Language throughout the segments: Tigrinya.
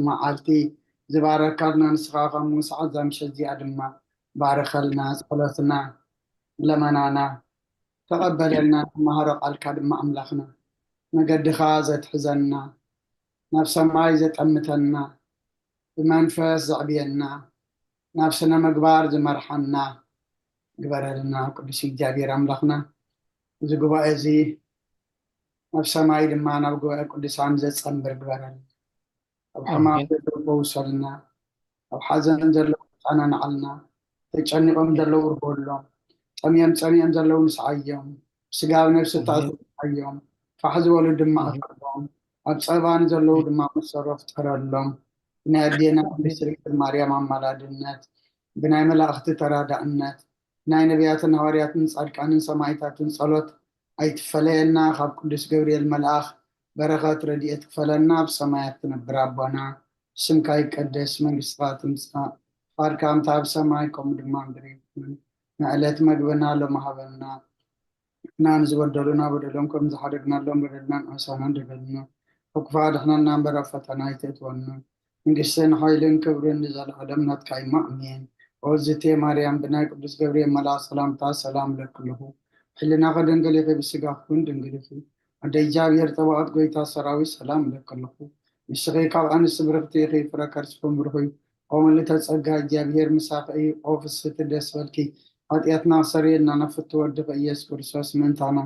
መዓልቲ ዝባረካልና ንስኻ ካብ ምውሳዕ እዛ ምሸት እዚኣ ድማ ባርኸልና። ጸሎትና ለመናና ተቐበለልና። ንመሃሮ ቃልካ ድማ ኣምላኽና መገድኻ ዘትሕዘና፣ ናብ ሰማይ ዘጠምተና፣ ብመንፈስ ዘዕብየና፣ ናብ ስነ ምግባር ዝመርሓና ግበረልና። ቅዱስ እግዚኣብሔር ኣምላኽና፣ እዚ ጉባኤ እዚ ናብ ሰማይ ድማ ናብ ጉባኤ ቅዱሳን ዘጸንብር ግበረልና። ኣብ ሕማም ዘለዉ ፈውሰልና። ኣብ ሓዘን ዘለዉ ኣጸናንዓልና። ተጨኒቖም ዘለዉ ርጎሎም። ጠምዮም ጸሚኦም ዘለዉ ንስዓዮም። ስጋ ኣብ ነፍሲ ተኣስርዓዮም። ፋሕ ዝበሉ ድማ ኣቅርቦም። ኣብ ጸባ ንዘለዉ ድማ መሰሮ ፍጠረሎም። ብናይ ኣዴና ቅድስት ድንግል ማርያም ኣማላድነት፣ ብናይ መላእኽቲ ተራዳእነት፣ ናይ ነቢያትን ሃዋርያትን ጻድቃንን ሰማይታትን ጸሎት ኣይትፈለየና። ካብ ቅዱስ ገብርኤል መልኣኽ በረኸት ረድኤት ክፈለና። ኣብ ሰማያት ትነብር ኣቦና፣ ስምካ ይቀደስ፣ መንግስትኻ ትምጻእ፣ ፍቃድካ ከምታ ኣብ ሰማይ ከምኡ ድማ ምድሪ ይኹን። ንዕለት መግብና ሎም ሃበና። ንሕና ንዝበደሉና በደሎም ከም ዝሓደግናሎም በደልና ንኣሳና እንደበልና፣ ካብ ክፉእ ኣድሕነና እምበር ኣብ ፈተና ኣይተእትወና። መንግስትን ሓይልን ክብርን ንዘለዓለም ናትካ እዩ። ኣሜን። ኦዝቴ ማርያም፣ ብናይ ቅዱስ ገብርኤል መልኣኽ ሰላምታ ሰላም እለኪ ኣለኹ። ሕልናኺ ድንግል ኢኺ፣ ብስጋኺ እውን ድንግል ኢኺ። ኣደ እግዚኣብሔር፣ ጸባኦት ጎይታ ሰራዊት፣ ሰላም እለኪ ኣለኹ። ንስኺ ካብ ኣንስቲ ብርኽቲ ኢኺ፣ ፍረ ከርስኺ እውን ብሩኽ እዩ። ኦ ምልእተ ጸጋ፣ እግዚኣብሔር ምሳኺ እዩ። ኦ ፍስሕቲ ደስ በልኪ፣ ሓጢኣትና ክሰርየልና ናብ ፍትው ወድኺ ኢየሱስ ክርስቶስ ምእንታና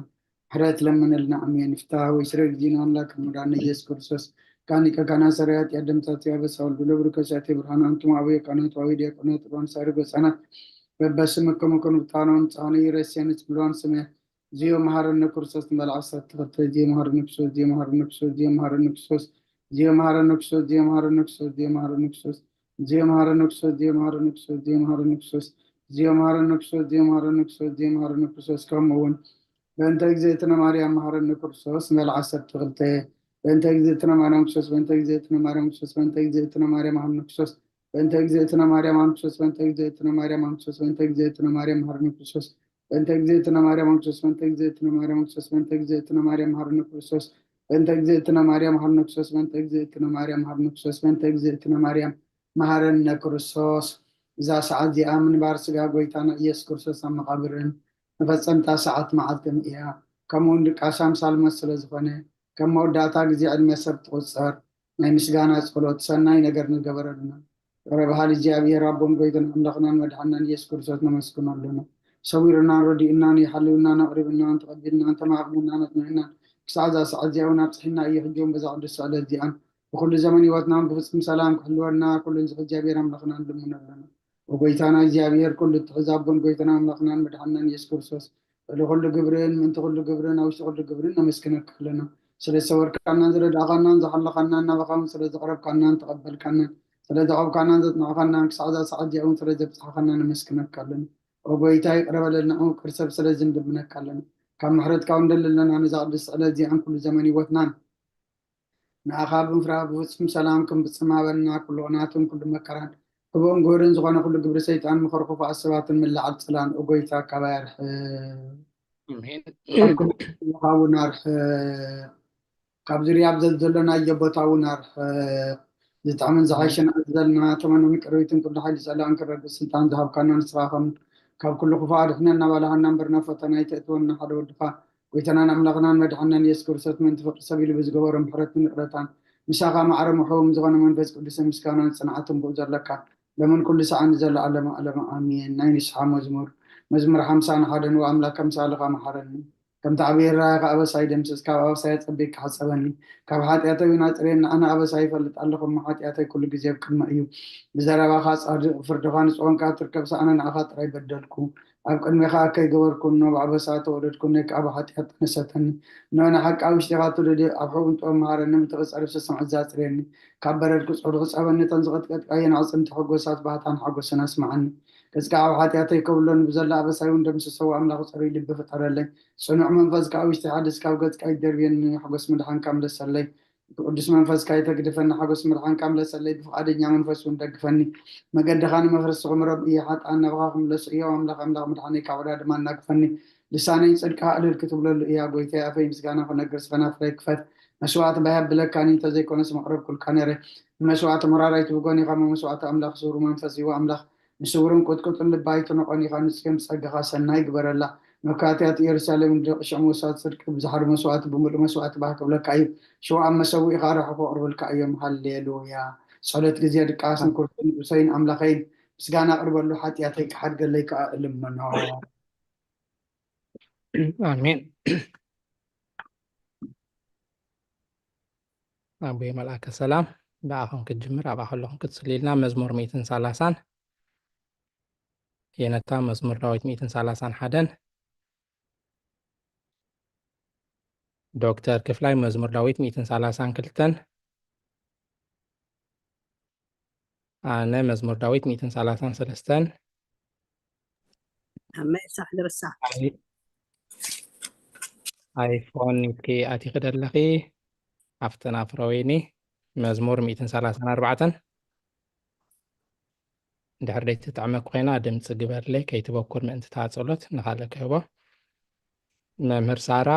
ምሕረት ለምንልና። ኣሜን። ፍትሐ ወይ ስረ እግዚእነ ኣምላክ ምዳነ ኢየሱስ ክርስቶስ ካኒ ከካና ሰራያት ያደምታት ያበሳውል ብሎ ብርከሻት ብርሃን ኣንቱም ኣበየ ካህናት ዋዊ ዲያቆናት ሮን ሳሪ ጎጻናት በበስም ከመ ከኑ ብታኖም ጻነ ይረስያን ጽብሏን ስሜ ዚዮ መሐረነ ክርስቶስ ንበል ዓሰርተ ክልተ ዚዮ መሐረነ ክርስቶስ ዚዮ መሐረነ ክርስቶስ ዚዮ መሐረነ ክርስቶስ ዚዮ መሐረነ ክርስቶስ ዚዮ መሐረነ ክርስቶስ ዚዮ መሐረነ ክርስቶስ ዚዮ መሐረነ ክርስቶስ ዚዮ መሐረነ ክርስቶስ ዚዮ መሐረነ ክርስቶስ ዚዮ መሐረነ ክርስቶስ ዚዮ መሐረነ ክርስቶስ ዚዮ መሐረነ ክርስቶስ ከምኡ እውን በእንተ እግዝእትነ ማርያም መሐረነ ክርስቶስ ንበል ዓሰርተ ክልተ በእንተ እግዝእትነ ማርያም ክርስቶስ በእንተ እግዝእትነ ማርያም ክርስቶስ በእንተ እግዝእትነ ማርያም መሐረነ ክርስቶስ በእንተ እግዝእትነ ማርያም ኣንክሶስ በእንተ እግዝእትነ ማርያም ኣንክሶስ በእንተ እግዝእትነ ማርያም መሐረነ ክርስቶስ በእንተ እግዝእትነ ማርያም ኣንክሶስ በእንተ እግዝእትነ ማርያም ኣንክሶስ በእንተ እግዝእትነ ማርያም መሐረነ ክርስቶስ በእንተ እግዝእትነ ማርያም መሐረነ ክርስቶስ በእንተ እግዝእትነ ማርያም መሐረነ ክርስቶስ በእንተ እግዝእትነ ማርያም መሐረነ ክርስቶስ። እዛ ሰዓት እዚኣ ምንባር ስጋ ጎይታና ኢየሱስ ክርስቶስ ኣብ መቓብርን መፈጸምታ ሰዓት መዓልትን እያ። ከምኡ እውን ድቃስ ኣምሳል ሞት ስለ ዝኾነ፣ ከም መወዳእታ ግዜ ዕድመ ሰብ ትቑጸር። ናይ ምስጋና ጸሎት፣ ሰናይ ነገር ንገበረልና። ይቕረ በሃሊ እግዚኣብሔር ኣቦን ጎይታን ኣምላኽናን መድሓናን ኢየሱስ ክርስቶስ ነመስግኖ ኣለና። ሰዊሩናን ረዲኡናን ይሓልውናን ኣቕሪብናን ተቐቢልናን ተማዕቕሙናን ኣጽኒዕናን ክሳዕ እዛ ሰዓት እዚኣ እውን ኣብጽሒና እዩ። ሕጂ እውን በዛ ቅዱስ ስዕለት እዚኣን ብኹሉ ዘመን ህይወትናን ብፍጹም ሰላም ክሕልወና ኩሉ ንዝኽእል እግዚኣብሔር ኣምላኽና ንልምኖ ኣለና። ወጎይታና እግዚኣብሔር ኩሉ እትሕዝ ኣቦን ጎይታና ኣምላኽናን መድሓናን ኢየሱስ ክርስቶስ ልዕሊ ኩሉ ግብርን ምእንቲ ኩሉ ግብርን ኣብ ውሽጢ ኩሉ ግብርን ነመስግነካ ኣለና። ስለ ዝሰወርካናን ዝረዳእኻናን ዝሓለኻናን ናባኻ እውን ስለ ዘቕረብካናን ተቐበልካናን ስለ ዘቐብካናን ዘጽናዕኻናን ክሳዕ እዛ ሰዓት እዚኣ እውን ስለ ዘብጽሓኻና ነመስግነካ ኣለና። ኦ ጎይታ ይቕረ በለልና፣ ዕውቅር ሰብ ስለዚ ንልምነካ ኣለና። ካብ ምሕረትካ እውን ንደሊ ኣለና። ነዛ ቅድስቲ ዕለት እዚኣን ኩሉ ዘመን ህይወትናን ንኣኻ ብምፍራህ ብፍጹም ሰላም ክንፍጽም ሃበና። ኩሉ ቅንኣትን ኩሉ መከራን ክቡእን ግሁድን ዝኾነ ኩሉ ግብሪ ሰይጣን ምኽሪ ክፉኣት ሰባትን ምልዓል ጽላን ኦ ጎይታ ካባይ ኣርሕቕ። ኣሜን። ካብ ክፉእ እውን ኣርሕቕ። ካብ ዙርያ ኣብ ዘዘሎናዮ ቦታ እውን ኣርሕቕ። ዝጥዕምን ዝሓሸን ኣዘልና ተመንን ቅርቢትን ኩሉ ሓይሊ ጸላእን ክረግጽ ስልጣን ዝሃብካና ንስኻ ከም ካብ ኩሉ ክፉእ ኣድሕነና ባልሃና እምበር ናብ ፈተና ኣይተእትወና ሓደ ወድኻ ጎይታናን ኣምላኽናን መድሓናን ኢየሱስ ክርስቶስ ምእንቲ ፍቕሪ ሰብ ኢሉ ብዝገበሮ ምሕረትን ይቕረታን ምሳኻ ማዕረ ምሕውም ዝኾነ መንፈስ ቅዱስን ምስጋናን ጽንዓትን ብኡ ዘለካ ሎምን ኩሉ ሰዓን ንዘለኣለመ ኣለመ ኣሜን። ናይ ንስሓ መዝሙር። መዝሙር ሓምሳን ሓደን። ወኣምላክ ኣምሳልኻ መሓረኒ፣ ከምቲ ዓብዪ ራእይኻ ኣበሳይ ደምስስ፣ ካብ ኣበሳይ ኣጸቢቕካ ሕጸበኒ፣ ካብ ሓጢኣተይ እውን ኣጽርየኒ። ኣነ ኣበሳይ ይፈልጥ ኣለኹ፣ እሞ ሓጢኣተይ ኩሉ ግዜ ኣብ ቅድመይ እዩ። ብዘረባኻ ጻድቕ፣ ብፍርድኻ ንጹህ ኮንካ ትርከብ፣ ኣነ ንዓኻ ጥራይ በደልኩ። ኣብ ቅድሜኻ ከይገበርኩ፣ እነሆ ብኣበሳ ተወለድኩ፣ እነሆ ከኣ ብሓጢኣት ተነሰተኒ። እነሆ ንሓቂ ኣብ ውሽጢኻ ትውልድ፣ ኣብ ሕቡን ጥበብ መሃረኒ፣ ምትቂ ጸሪፍ ስስምዐት ዘጽርየኒ። ካብ በረድ ክጹር ሕጸበኒ፣ እተን ዝቐጥቀጥካየን ኣዕጽምቲ ሕጎሳት ባህታን ሓጎስን ኣስምዓኒ። ገጽካ ኣብ ሓጢኣተይ ከብሎ፣ ንብዘሎ ኣበሳይ እውን ደምስሶ፣ ኣምላኽ ጸሩይ ልቢ ፍጠረለይ። ጽኑዕ መንፈስ ከኣ ኣብ ውሽጢ ሓድስ፣ ካብ ገጽካ ኣይትደርብየኒ፣ ሓጎስ ምድሓንካ ምለሰለይ። ብቅዱስ መንፈስካ ኣይተግድፈኒ፣ ሓጎስ ምድሓንካ ምለሰለይ፣ ብፍቓደኛ መንፈስ እውን ደግፈኒ። መገድኻ ንመፍረስቲ ክምሮም እየ፣ ሓጥኣን ናባኻ ክምለሱ እዮም። ኣምላኽ ኣምላኽ ምድሓነይ፣ ካብ ዕዳ ድማ ኣናግፈኒ። ልሳነይ ጽድቅኻ እልል ክትብለሉ እያ። ጎይታይ፣ ኣፈይ ምስጋና ክነግር፣ ስፈና ፍረይ ክፈት። መስዋእቲ ባይ ኣብለካኒ፣ እንተዘይኮነስ መቕረብኩልካ ነይረ። ንመስዋእቲ መራራይ ትብጎን ኢኻ፣ እሞ መስዋእቲ ኣምላኽ ስውር መንፈስ ይዋ ኣምላኽ ንስውርን ቁጥቁጥን ልባ ኣይትንቖን ኢኻ። ንጽዮን ብጸጋኻ ሰናይ ግበረላ። መካትያት ኢየሩሳሌም ንደቂ ሽዑ መስዋእቲ ጽድቂ ብዝሓሉ መስዋእቲ ብምሉእ መስዋእቲ ባህ ክብለካ እዩ። ሽዋ ኣብ መሰውኢኻ ርሑቕ ክቕርብልካ እዮም። ሃሌሉያ። ጸሎት ግዜ ድቃስ ንክርስቶስ ንጉሰይን ኣምላኸይን ምስጋና ኣቕርበሉ፣ ሓጢኣተይ ክሓድገለይ ከኣ እልምኖ። ኣሜን። ኣቦይ መልኣከ ሰላም፣ ብኣኹም ክትጅምር ኣብኣ ከለኹም ክትስልዩልና። መዝሙር ሚእትን ሰላሳን የነታ መዝሙር ዳዊት ሚእትን ሰላሳን ሓደን፣ ዶክተር ክፍላይ መዝሙር ዳዊት ሚእትን ሰላሳን ክልተን፣ ኣነ መዝሙር ዳዊት ሚእትን ሰላሳን ሰለስተን። ኣብ መሳሕ ድርሳ ኣይ- ኣይፎን ኢልኪ ኣቲኺ ደለኺ፣ ኣብተን ኣፍረወይኒ መዝሙር ሚእትን ሰላሳን ኣርባዕተን። እንድሕር ደይትጥዕመኪ ኮይና ድምፂ ግበርለይ፣ ከይትበኩር ምእንቲ እታ ጸሎት ንኻልእ ክህቦ። መምህር ሳራ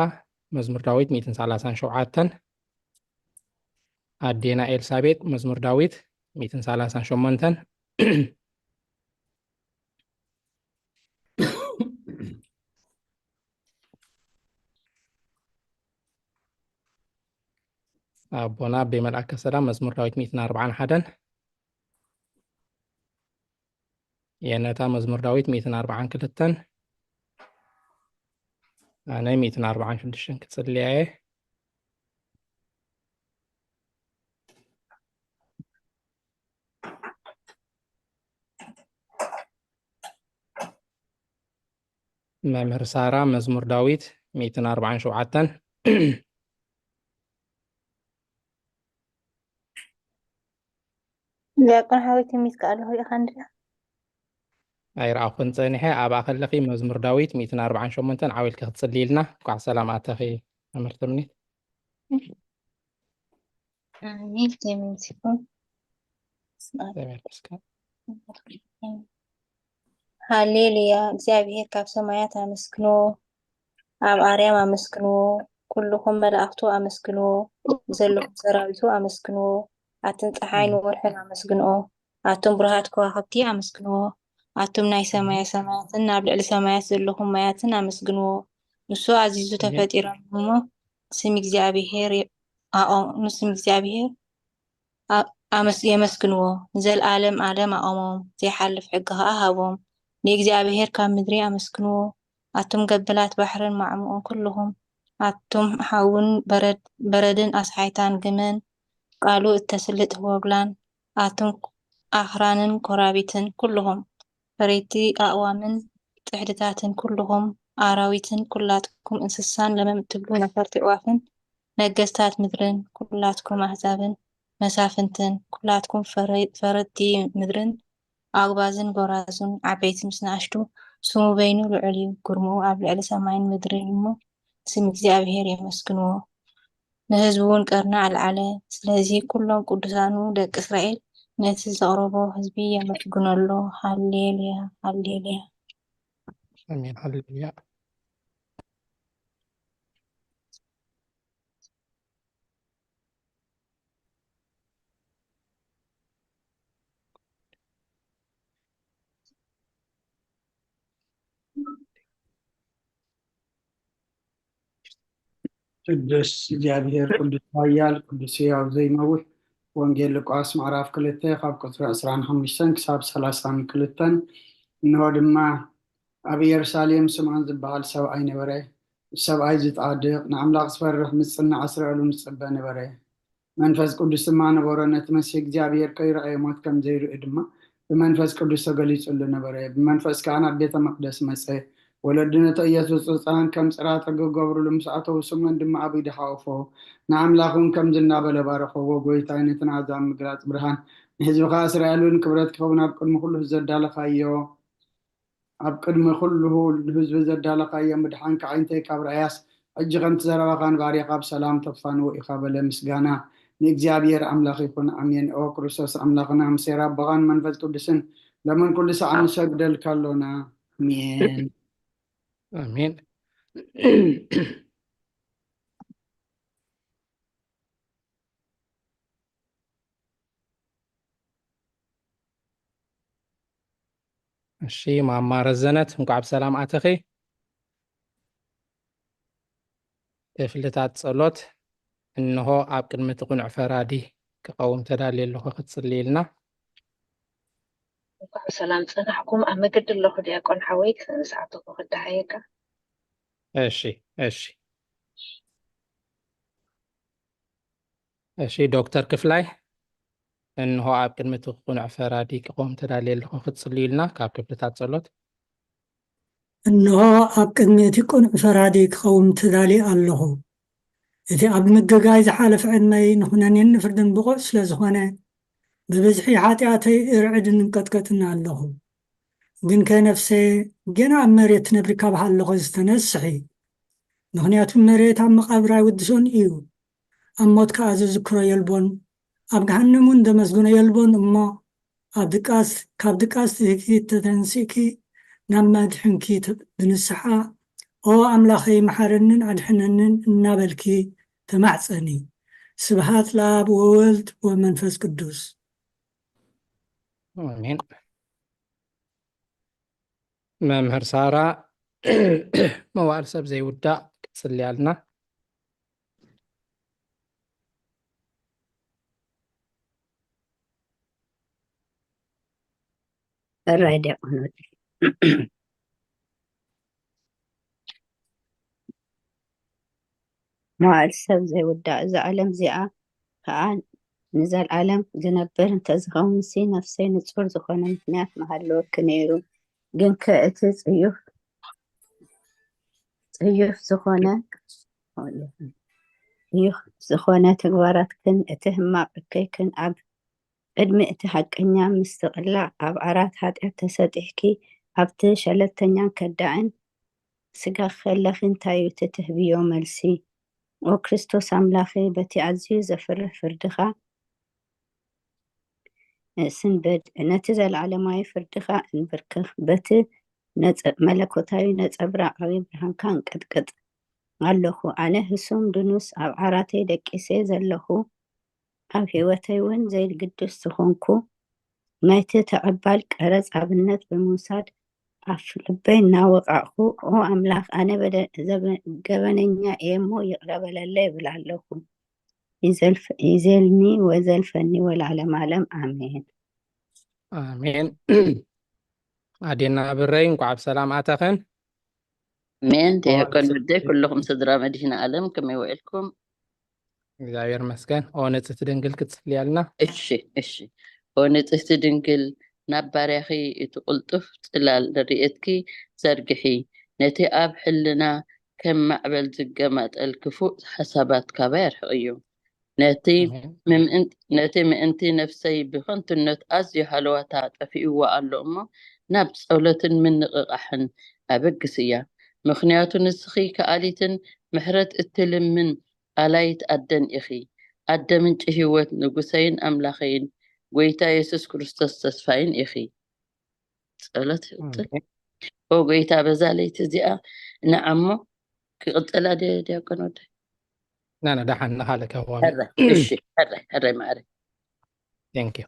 መዝሙር ዳዊት ሚእትን ሰላሳን ሸውዓተን፣ ኣዴና ኤልሳቤጥ መዝሙር ዳዊት ሚእትን ሰላሳን ሸሞንተን፣ ኣቦና ኣቤ መልኣከ ሰላም መዝሙር ዳዊት ሚእትን ኣርባዓን ሓደን፣ የነታ መዝሙር ዳዊት ሚእትን ኣርባዓን ክልተን፣ ኣነ ሚእትን ኣርባዓን ሽዱሽተን ክጽልያ እየ። መምህር ሳራ መዝሙር ዳዊት ሚእትን ኣርባዓን ሸውዓተን። ዲያቆን ሓወይ ትሚት ከኣለኹ ኢኻ እንድያ። ኣይረኣኹን ጸኒሐ። ኣብኣ ከለኺ መዝሙር ዳዊት ሚእትን ኣርባዓን ሸሞንተን ዓው ኢልኪ ክትጽልይልና። እንኳዕ ሰላም ኣተኺ መምህር ትምኒት። ኣሜን። ተመስገን። ተመስገን። ሃሌሉያ። እግዚኣብሔር ካብ ሰማያት ኣመስግንዎ፣ ኣብ ኣርያም ኣመስግንዎ፣ ኩልኹም መላእኽቱ ኣመስግንዎ፣ ዘለኹም ሰራዊቱ ኣመስግንዎ፣ ኣትን ፀሓይን ወርሕን ኣመስግንኦ፣ ኣቱም ብሩሃት ከዋኽብቲ ኣመስግንዎ፣ ኣቱም ናይ ሰማየ ሰማያትን ኣብ ልዕሊ ሰማያት ዘለኹም ማያትን ኣመስግንዎ። ንሱ ኣዚዙ ተፈጢሮም እሞ ስም እግዚኣብሔር ኣኦ-፣ ንስም እግዚኣብሔር ኣ-፣ ኣመስ-፣ የመስግንዎ፣ ንዘልኣለም ኣለም ኣቖሞም፣ ዘይሓልፍ ሕጊ ኸኣ ሃቦም። ንእግዚኣብሔር ካብ ምድሪ ኣመስግንዎ፣ ኣቱም ገበላት ባሕርን ማዕሙኡን ኩልኹም፣ ኣቱም ሓውን በረድ-፣ በረድን ኣስሓይታን ግመን፣ ቃሉ እተስልጥ ህቦብላን፣ ኣቱም ኣኽራንን ኮራቢትን ኩልኹም፣ ፈረይቲ ኣእዋምን ጽሕድታትን ኩልኹም፣ ኣራዊትን ኩላትኩም እንስሳን ለመም እትብሉ ነፈርቲ ኣዕዋፍን፣ ነገስታት ምድርን ኩላትኩም ኣህዛብን መሳፍንትን፣ ኩላትኩም ፈረ-፣ ፈረድቲ ምድርን ኣጉባዝን ጎራዙን፣ ዓበይቲ ምስ ንኣሽቱ፣ ስሙ በይኑ ልዑል እዩ፣ ግርምኡ ኣብ ልዕሊ ሰማይን ምድርን እዩ እሞ፣ ስም እግዚኣብሔር የመስግንዎ፣ ንህዝቡ እውን ቀርኒ ኣልዓለ። ስለዚ ኩሎም ቅዱሳኑ ደቂ እስራኤል ነቲ ዘቕረቦ ህዝቢ የመስግኖ ኣሎ። ሃሌሉያ፣ ሃሌሉያ። ኣሜን፣ ሃሌሉያ። ቅዱስ እግዚኣብሔር፣ ቅዱስ ኃያል፣ ቅዱስ ሕያው ዘይመውት። ወንጌል ሉቃስ ምዕራፍ ክልተ ካብ ቁጽሪ ዕስራን ሓሙሽተን ክሳብ ሰላሳን ክልተን። እንሆ ድማ ኣብ ኢየሩሳሌም ስምዖን ዝበሃል ሰብኣይ ነበረ። ሰብኣይ ዝጻድቕ፣ ንኣምላኽ ዝፈርሕ፣ ምስ ጽናዕ ስረዕሉ ዝጽበ ነበረ። መንፈስ ቅዱስ ድማ ነበሮ። ነቲ መሲሕ እግዚኣብሔር ከይረኣየ ሞት ከም ዘይርኢ ድማ ብመንፈስ ቅዱስ ተገሊጹሉ ነበረ። ብመንፈስ ከኣ ናብ ቤተ መቕደስ መጸ። ወለዲ ነቲ ኢየሱስ ህጻን ከም ጽራት ሕጊ ክገብሩሉ ምስ ኣተዉ፣ ስምዖን ድማ ኣብ ኢዱ ሓቖፎ። ንኣምላኽ እውን ከምዚ እናበለ ባረኸዎ፣ ጎይታይ፣ ነቲ ናዛ ምግላጽ ብርሃን ንህዝብኻ እስራኤል እውን ክብረት ክኸውን ኣብ ቅድሚ ኩሉ ዘዳለኻዮ፣ ኣብ ቅድሚ ኩሉ ህዝቢ ዘዳለኻዮ ምድሓንካ ኣዒንተይ ካብ ረኣያስ፣ ሕጂ ከምቲ ዘረባኻ ንባርያኻ ብሰላም ተፋንዎ ኢኻ በለ። ምስጋና ንእግዚኣብሔር ኣምላኽ ይኹን፣ ኣሜን። ኦ ክርስቶስ ኣምላኽና፣ ምስ ኄር ኣቦኻን መንፈስ ቅዱስን ሎምን ኩሉ ሰዓት ንሰግደልካ ኣሎና። ኣሜን። ኣሜን። እሺ፣ ማማ ረዘነት፣ እንኳዕ ብሰላም ኣተኺ። ክፍልታት ጸሎት እንሆ ኣብ ቅድሚ እቲ ቅኑዕ ፈራዲ ክቐውም ተዳልየ ኣለኹ፣ ክትጽልይ ኢልና። እንኳዕ ሰላም ጸናሕኩም። ኣብ መገዲ ኣለኹ ዲያቆን ሓወይ፣ ክሳብ ኣተኹ ክደሓየካ። እሺ፣ እሺ። እሺ፣ ዶክተር ክፍላይ፣ እንሆ ኣብ ቅድሚ እቲ ቅኑዕ ፈራዲ ክቐውም ተዳልየ ኣለኹ፣ ክትጽልዩ ኢልና ካብ ክፍልታት ጸሎት። እንሆ ኣብ ቅድሚ እቲ ቅኑዕ ፈራዲ ክቐውም ተዳልየ ኣለኹ። እቲ ኣብ ምግጋይ ዝሓለፈ ዕድመይ ንኹነኔን ንፍርድን ብቑዕ ስለ ዝኾነ፣ ብብዝሒ ሓጢኣተይ እርዕድን እንቀጥቀጥን ኣለኹ። ግንከ ነፍሰ፣ ገና ኣብ መሬት ትነብሪ ካብ ሃለኹ ዝተነስሒ። ምኽንያቱ መሬት ኣብ መቓብር ኣይውድሶን እዩ። ኣብ ሞት ከኣ ዝዝክሮ የልቦን፣ ኣብ ገሃነም እውን ዘመስግኖ የልቦን እሞ፣ ኣብ ድቃስ፣ ካብ ድቃስ ትህኪ ተተንሲእኪ ናብ መድሕንኪ ት-፣ ብንስሓ፣ "ኦ ኣምላኸይ፣ መሓረንን ኣድሕነንን" እናበልኪ ተማሕጸኒ። ስብሃት ለኣብ ወወልድ ወመንፈስ ቅዱስ። ኣሜን። መምህር ሳራ፣ መዋዕል ሰብ ዘይውዳእ ክትጽልያልና። ሕራይ ዲያቆን ወዲ። መዋዕል ሰብ ዘይውዳእ፣ እዛ ዓለም እዚኣ ከኣ ንዘለዓለም ዝነብር እንተዝኸውንሲ፣ ነፍሰይ ንጹር ዝኾነ ምኽንያት ምሃለወኪ ነይሩ። ግንከ እቲ ጽዩፍ፣ ጽዩፍ ዝኾነ፣ ጽዩፍ ዝኾነ ተግባራትክን እቲ ሕማቕ እከይክን ኣብ ቅድሚ እቲ ሓቀኛ ምስትቕላዕ ኣብ ዓራት ሓጢኣት ተሰጢሕኪ፣ ኣብቲ ሸለልተኛን ከዳዕን ስጋኺ ከለኺ እንታይ እዩ እቲ ትህብዮ መልሲ? ኦ ክርስቶስ ኣምላኸይ፣ በቲ ኣዝዩ ዘፍርህ ፍርድኻ ስንብድ፣ ነቲ ዘለዓለማዊ ፍርድኻ እንብርክኽ፣ በቲ ነጸ-፣ መለኮታዊ ነጸብራቓዊ ብርሃንካ እንቅጥቅጥ ኣለኹ። ኣነ ህሱም ድኑስ ኣብ ዓራተይ ደቂሰ ዘለኹ፣ ኣብ ህይወተይ እውን ዘይግዱስ ዝኾንኩ፣ ናይቲ ተቐባል ቀረጽ ኣብነት ብምውሳድ ኣፍ ልበይ እናወቓቕኹ፣ ኦ ኣምላኽ፣ ኣነ በደ-፣ ዘበ-፣ ገበነኛ እየ እሞ ይቕረ በለለይ እብል ኣለኹ። ይዘልፍ-፣ ይዘልኒ ወዘልፈኒ ወለዓለመ ዓለም ኣሜን። ኣሜን። ኣዴና ብረይ፣ እንኳዕ ብሰላም ኣተኽን። ኣሜን። መዋዕል ዲያቆን ሰብ- ወደይ፣ ኩልኹም ስድራ መድህን ዓለም ከመይ ውዒልኩም? እግዚኣብሔር መስገን። ኦ ንጽሕቲ ድንግል ክትጽልያልና። እሺ፣ እሺ። ኦ ንጽሕቲ ድንግል፣ ናብ ባርያኺ እቲ ቅልጡፍ ጽላል ርእየትኪ ዘርግሒ፣ ነቲ ኣብ ሕልና ከም ማዕበል ዝገማጠል ክፉእ ሓሳባት ካባይ ኣርሕቕዮ። ነቲ ኣሜን። ምምእን-፣ ነቲ ምእንቲ ነፍሰይ ብኸንቱነት ኣዝዩ ሃለዋታ ጠፊእዋ ኣሎ እሞ፣ ናብ ጸሎትን ምንቕቓሕን ኣበግስያ። ምኽንያቱ ንስኺ ከኣሊትን ምሕረት እትልምን ኣላይት ኣደን ኢኺ። ኣደ ምንጪ ህይወት፣ ንጉሰይን ኣምላኸይን፣ ጐይታ የሱስ ክርስቶስ ተስፋይን ኢኺ። ጸሎት ይቕጽል። ኣሜን። ኦ ጐይታ፣ በዛ ለይቲ እዚኣ ንዓሞ ክቕጽላ ድየ ዲያቆን ወደይ? ናና ደሓን ንኻልእ ከዋሚ። ሕረ፣ እሺ፣ ሕረ፣ ሕረ ማዕረ። Thank you።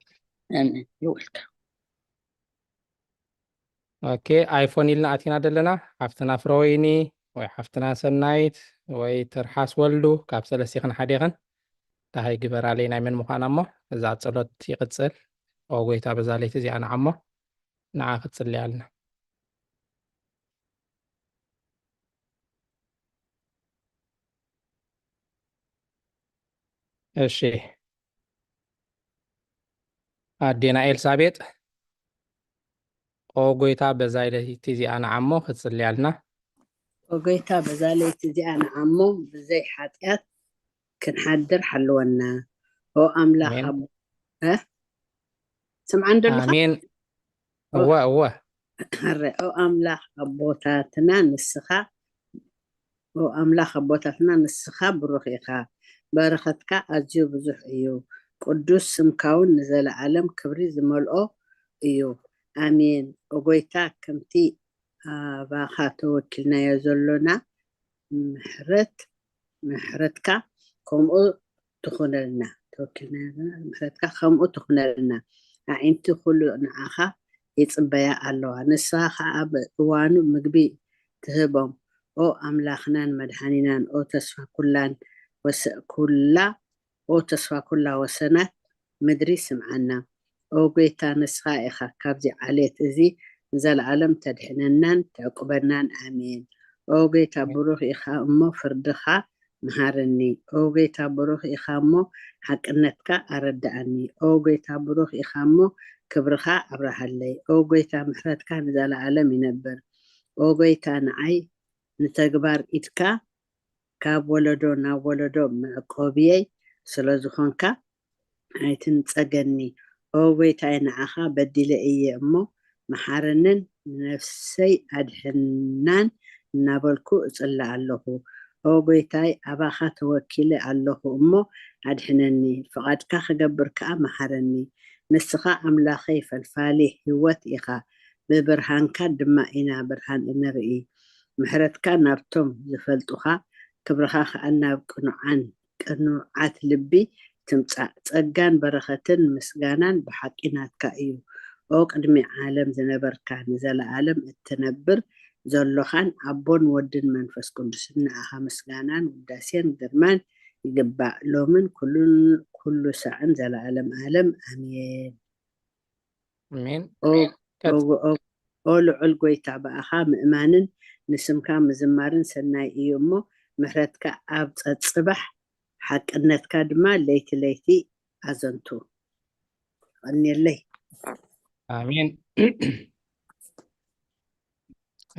ኣሜን። You're welcome። ኦኬ፣ ኣይፎን ኢልና ኣቲና ዘለና። ሓፍትና ፍረወይኒ ወይ ሓፍትና ሰናይት ወይ ትርሓስ ወልዱ፣ ካብ ሰለስቲኽን ሓዴኽን ደሃይ ግበራለይ ናይ መን ምዃና እሞ፣ እዛ ጸሎት ይቕጽል። ኦ ጐይታ፣ በዛ ለይቲ እዚኣ ንዓሞ ንዓ ክትጽልያልና። እሺ። ኣዴና ኤልሳቤጥ፣ ኦ ጐይታ፣ በዛ ለይቲ እዚኣ ንዓሞ ክትጽልያልና። ኦ ጐይታ፣ በዛ ለይቲ እዚኣ ንዓሞ ብዘይ ሓጢኣት ክንሓድር ሓልወና። ኦ ኣምላኽ ኣሜን። ኣቦ-፣ እ? ስምዓን ደለኻ? ኣሜን። እወ፣ እወ። ሕረ፣ ኦ ኣምላኽ ኣቦታትና ንስኻ፣ ኦ ኣምላኽ ኣቦታትና ንስኻ ብሩኽ ኢኻ። በረኸትካ ኣዝዩ ብዙሕ እዩ። ቅዱስ ስምካ እውን ንዘለዓለም ክብሪ ዝመልኦ እዩ። ኣሜን። ኦ ጐይታ፣ ከምቲ ኣባኻ ተወኪልናዮ ዘሎና ምሕረት፣ ምሕረትካ ከምኡ ትኹነልና። ተወኪልናዮ ዘሎና ምሕረትካ ከምኡ ትኹነልና። ኣዒንቲ ኩሉ ንዓኻ ይጽበያ ኣለዋ። ንስኻ ኸኣ ብእዋኑ ምግቢ ትህቦም። ኦ ኣምላኽናን መድሓኒናን፣ ኦ ተስፋ ኩላን ወሰ-፣ ኩላ፣ ኦ ተስፋ ኩላ ወሰናት ምድሪ ስምዓና። ኦ ጐይታ፣ ንስኻ ኢኻ ካብዚ ዓሌት እዚ ንዘለኣለም ተድሕነናን ተዕቁበናን። ኣሜን። ኦ ጐይታ፣ ብሩኽ ኢኻ እሞ ፍርድኻ መሃረኒ። ኦ ጐይታ፣ ብሩኽ ኢኻ እሞ ሓቅነትካ ኣረድኣኒ። ኦ ጐይታ፣ ብሩኽ ኢኻ እሞ ክብርኻ ኣብርሃለይ። ኦ ጐይታ፣ ምሕረትካ ንዘለኣለም ይነብር። ኦ ጐይታ፣ ንዓይ ንተግባር ኢድካ ካብ ወለዶ ናብ ወለዶ መዕቆብየይ ስለ ዝኾንካ ኣይትንጸገኒ። ኦ ጐይታይ፣ ንዓኻ በዲለ እየ እሞ መሓረንን ንነፍሰይ ኣድሕናን እናበልኩ እጽሊ ኣለኹ። ኦ ጐይታይ፣ ኣባኻ ተወኪለ ኣለኹ እሞ ኣድሕነኒ፣ ፍቓድካ ክገብር ከኣ መሓረኒ። ንስኻ ኣምላኸይ ፈልፋሊ ህይወት ኢኻ፣ ብብርሃንካ ድማ ኢና ብርሃን እንርኢ። ምሕረትካ ናብቶም ዝፈልጡኻ፣ ክብርኻ ከኣ ናብ ቅኑዓን ቅኑዓት ልቢ ትምጻእ። ጸጋን በረኸትን ምስጋናን ብሓቂ ናትካ እዩ። ኦ ቅድሚ ዓለም ዝነበርካ፣ ንዘለኣለም እትነብር ዘሎኻን ኣቦን ወድን መንፈስ ቅዱስን ንኣኻ ምስጋናን ውዳሴን ግርማን ይግባእ፣ ሎምን ኩሉን ኩሉ ሳዕን ዘለኣለም ኣለም። ኣሜን። ኣሜን። ኦ፣ ኦ፣ ኦ፣ ኦ ልዑል ጐይታ፣ ብኣኻ ምእማንን ንስምካ ምዝማርን ሰናይ እዩ እሞ፣ ምሕረትካ ኣብ ጸጽባሕ፣ ሓቅነትካ ድማ ለይቲ ለይቲ ኣዘንቱ። ቀንየለይ። ኣሜን።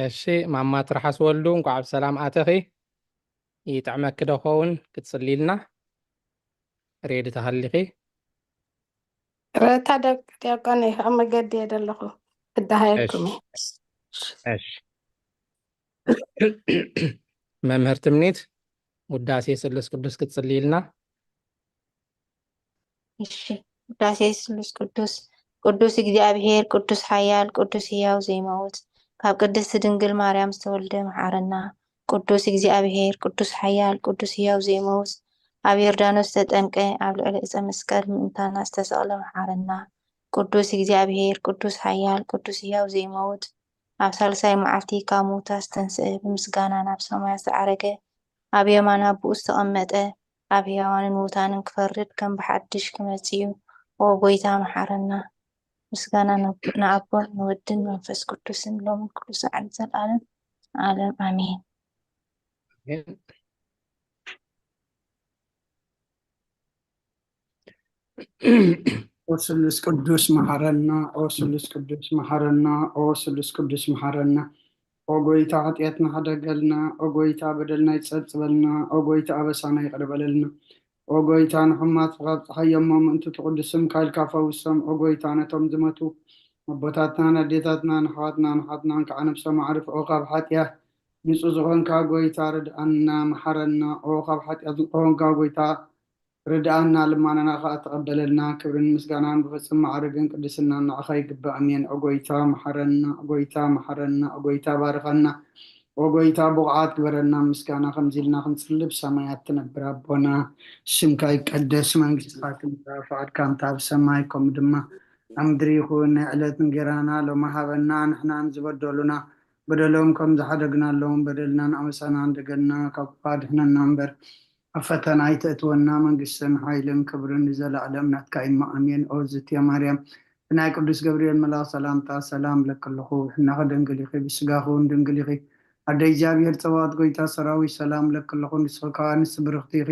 እሺ፣ ማማ ትርሓስ ወልዱ፣ እንኳዕ ብሰላም ኣተኺ። ይጥዕመኪ ዶ ኸውን? ክትጽልይልና ሬዲ ተሃሊኺ? ረታ ደቂ ዲያቆን፣ ኣብ መገዲ እየ ዘለኹ። ክደሃየኩም እየ። እሺ። መምህር ትምኒት፣ ውዳሴ ስሉስ ቅዱስ ክትጽልይልና? እሺ። ውዳሴ ስሉስ ቅዱስ። ቅዱስ እግዚኣብሔር፣ ቅዱስ ሓያል፣ ቅዱስ ህያው ዘይመውት፣ ካብ ቅድስት ድንግል ማርያም ዝተወልደ መሓረና። ቅዱስ እግዚኣብሔር፣ ቅዱስ ሓያል፣ ቅዱስ ህያው ዘይመውት፣ ኣብ ዮርዳኖስ ዝተጠምቀ፣ ኣብ ልዕሊ ዕፀ መስቀል ምእንታና ዝተሰቕለ መሓረና። ቅዱስ እግዚኣብሔር፣ ቅዱስ ሓያል፣ ቅዱስ ህያው ዘይመውት፣ ኣብ ሳልሳይ መዓልቲ ካብ ምውታት ዝተንስአ፣ ብምስጋና ናብ ሰማያት ዝዓረገ፣ ኣብ የማን ኣቦኡ ዝተቐመጠ፣ ኣብ ህያዋንን ምውታንን ክፈርድ ከም ብሓድሽ ክመጽእ እዩ። ኦ ጐይታ መሓረና። ምስጋና ንኣቦን ንወድን መንፈስ ቅዱስን ሎምን ኩሉ ሰዓትን ዘልኣለም ኣለም ኣሜን። ኦ ስሉስ ቅዱስ መሓረና፣ ኦ ስሉስ ቅዱስ መሓረና፣ ኦ ስሉስ ቅዱስ መሓረና። ኦ ጐይታ ሓጢኣትና ሓደገልና፣ ኦ ጐይታ በደልና ይጸብጽበልና፣ ኦ ጐይታ ኣበሳና ይቕር በለልና። ኦ ጐይታ ንሕሙማት ካብ ጸሓይ የሞ ምእንቲ ትቕድስ ስምካ ኢልካ ፈውሶም። ኦ ጐይታ ነቶም ዝመቱ ኣቦታትናን ኣዴታትናን ኣሕዋትናን ኣሓትናን ከዓ ነብሶም ኣዕርፍ። ኦ ካብ ሓጢኣት ንጹህ ዝኾንካ ጐይታ ርድኣና፣ መሓረና። ኦ ካብ ሓጢኣት ንጹህ ዝኾንካ ጐይታ ርድኣና፣ ልማናና ኸኣ ተቐበለልና። ክብርን ምስጋናን ብፍጹም ማዕርግን ቅድስናን ንዓኻ ይግባእ። ኣሜን። ኦ ጐይታ መሓረና፣ ኦ ጐይታ መሓረና፣ ኦ ጐይታ ባርኸና፣ ኦ ጐይታ ብቑዓት ግበረና። ምስጋና ከምዚ ኢልና ክንጽሊ ብሰማያት ትነብር ኣቦና፣ ስምካ ይቀደስ፣ መንግስትኻ ትምጻእ፣ ፍቓድካ እንተ ኣብ ሰማይ ከምኡ ድማ ኣብ ምድሪ ይኹን። ናይ ዕለት እንጌራና ሎሚ ሃበና፣ ንሕናን ዝበደሉና በደሎም ከም ዝሓደግናሎም በደልናን ኣበሳናን ደገና ካብ ክፋ ድሕነና እምበር ኣብ ፈተና ኣይተእትወና። መንግስትን ሓይልን ክብርን ንዘለኣለም ናትካ እዩ። ኣሜን። ኦ ዝትየ ማርያም፣ ብናይ ቅዱስ ገብርኤል መልኣኽ ሰላምታ ሰላም እብለኪ ኣለኹ። ብሕልናኺ ድንግል ኢኺ፣ ብስጋኺ እውን ድንግል ኢኺ። ኣደ እግዚኣብሔር ጸባኦት ጐይታ ሰራዊት ሰላም እብለኪ ኣለኹ። ንስኺ ከኣ ኣንስቲ ብርኽቲ ኢኺ፣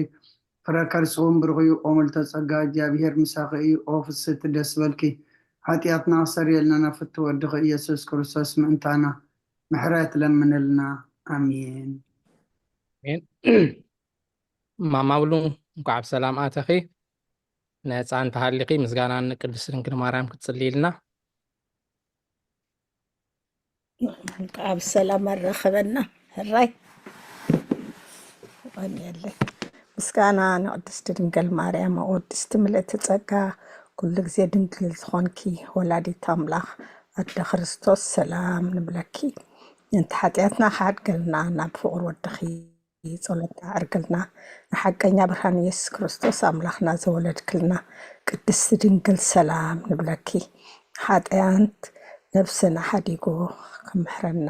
ፍረ ከርስኺ እውን ብሩኽ እዩ። ኦ ምልዕተ ጸጋ እግዚኣብሔር ምሳኺ እዩ። ኦ ፍስህቲ ደስ በልኪ፣ ሓጢኣትና ክሰርየልና ናብ ፍትው ወድኺ ኢየሱስ ክርስቶስ ምእንታና ምሕረት ለምንልና። ኣሜን። ኣሜን። ማማ ብሉ እንኳዕ ብሰላም ኣተኺ። ነፃ እንተሃሊኺ ምስጋና ንቅድስት ድንግል ማርያም ክትጽልይልና። እንኳዕ ብሰላም ኣራኸበና። ሕራይ ቀንየለይ። ምስጋና ንቅድስት ድንግል ማርያም፣ ቅድስቲ ምልእቲ ጸጋ፣ ኩሉ ግዜ ድንግል ዝኾንኪ ወላዲት ኣምላኽ ኣደ ክርስቶስ ሰላም ንብለኪ። ምእንቲ ሓጢኣትና ክሓድገልና ናብ ፍቕሪ ወድኺ ጸሎት ኣዕርግልና። ንሓቀኛ ብርሃን ኢየሱስ ክርስቶስ ኣምላኽና ዘወለድክልና ቅድስቲ ድንግል ሰላም ንብለኪ። ሓጥያንት ነብስና ሓዲጉ ክምሕረና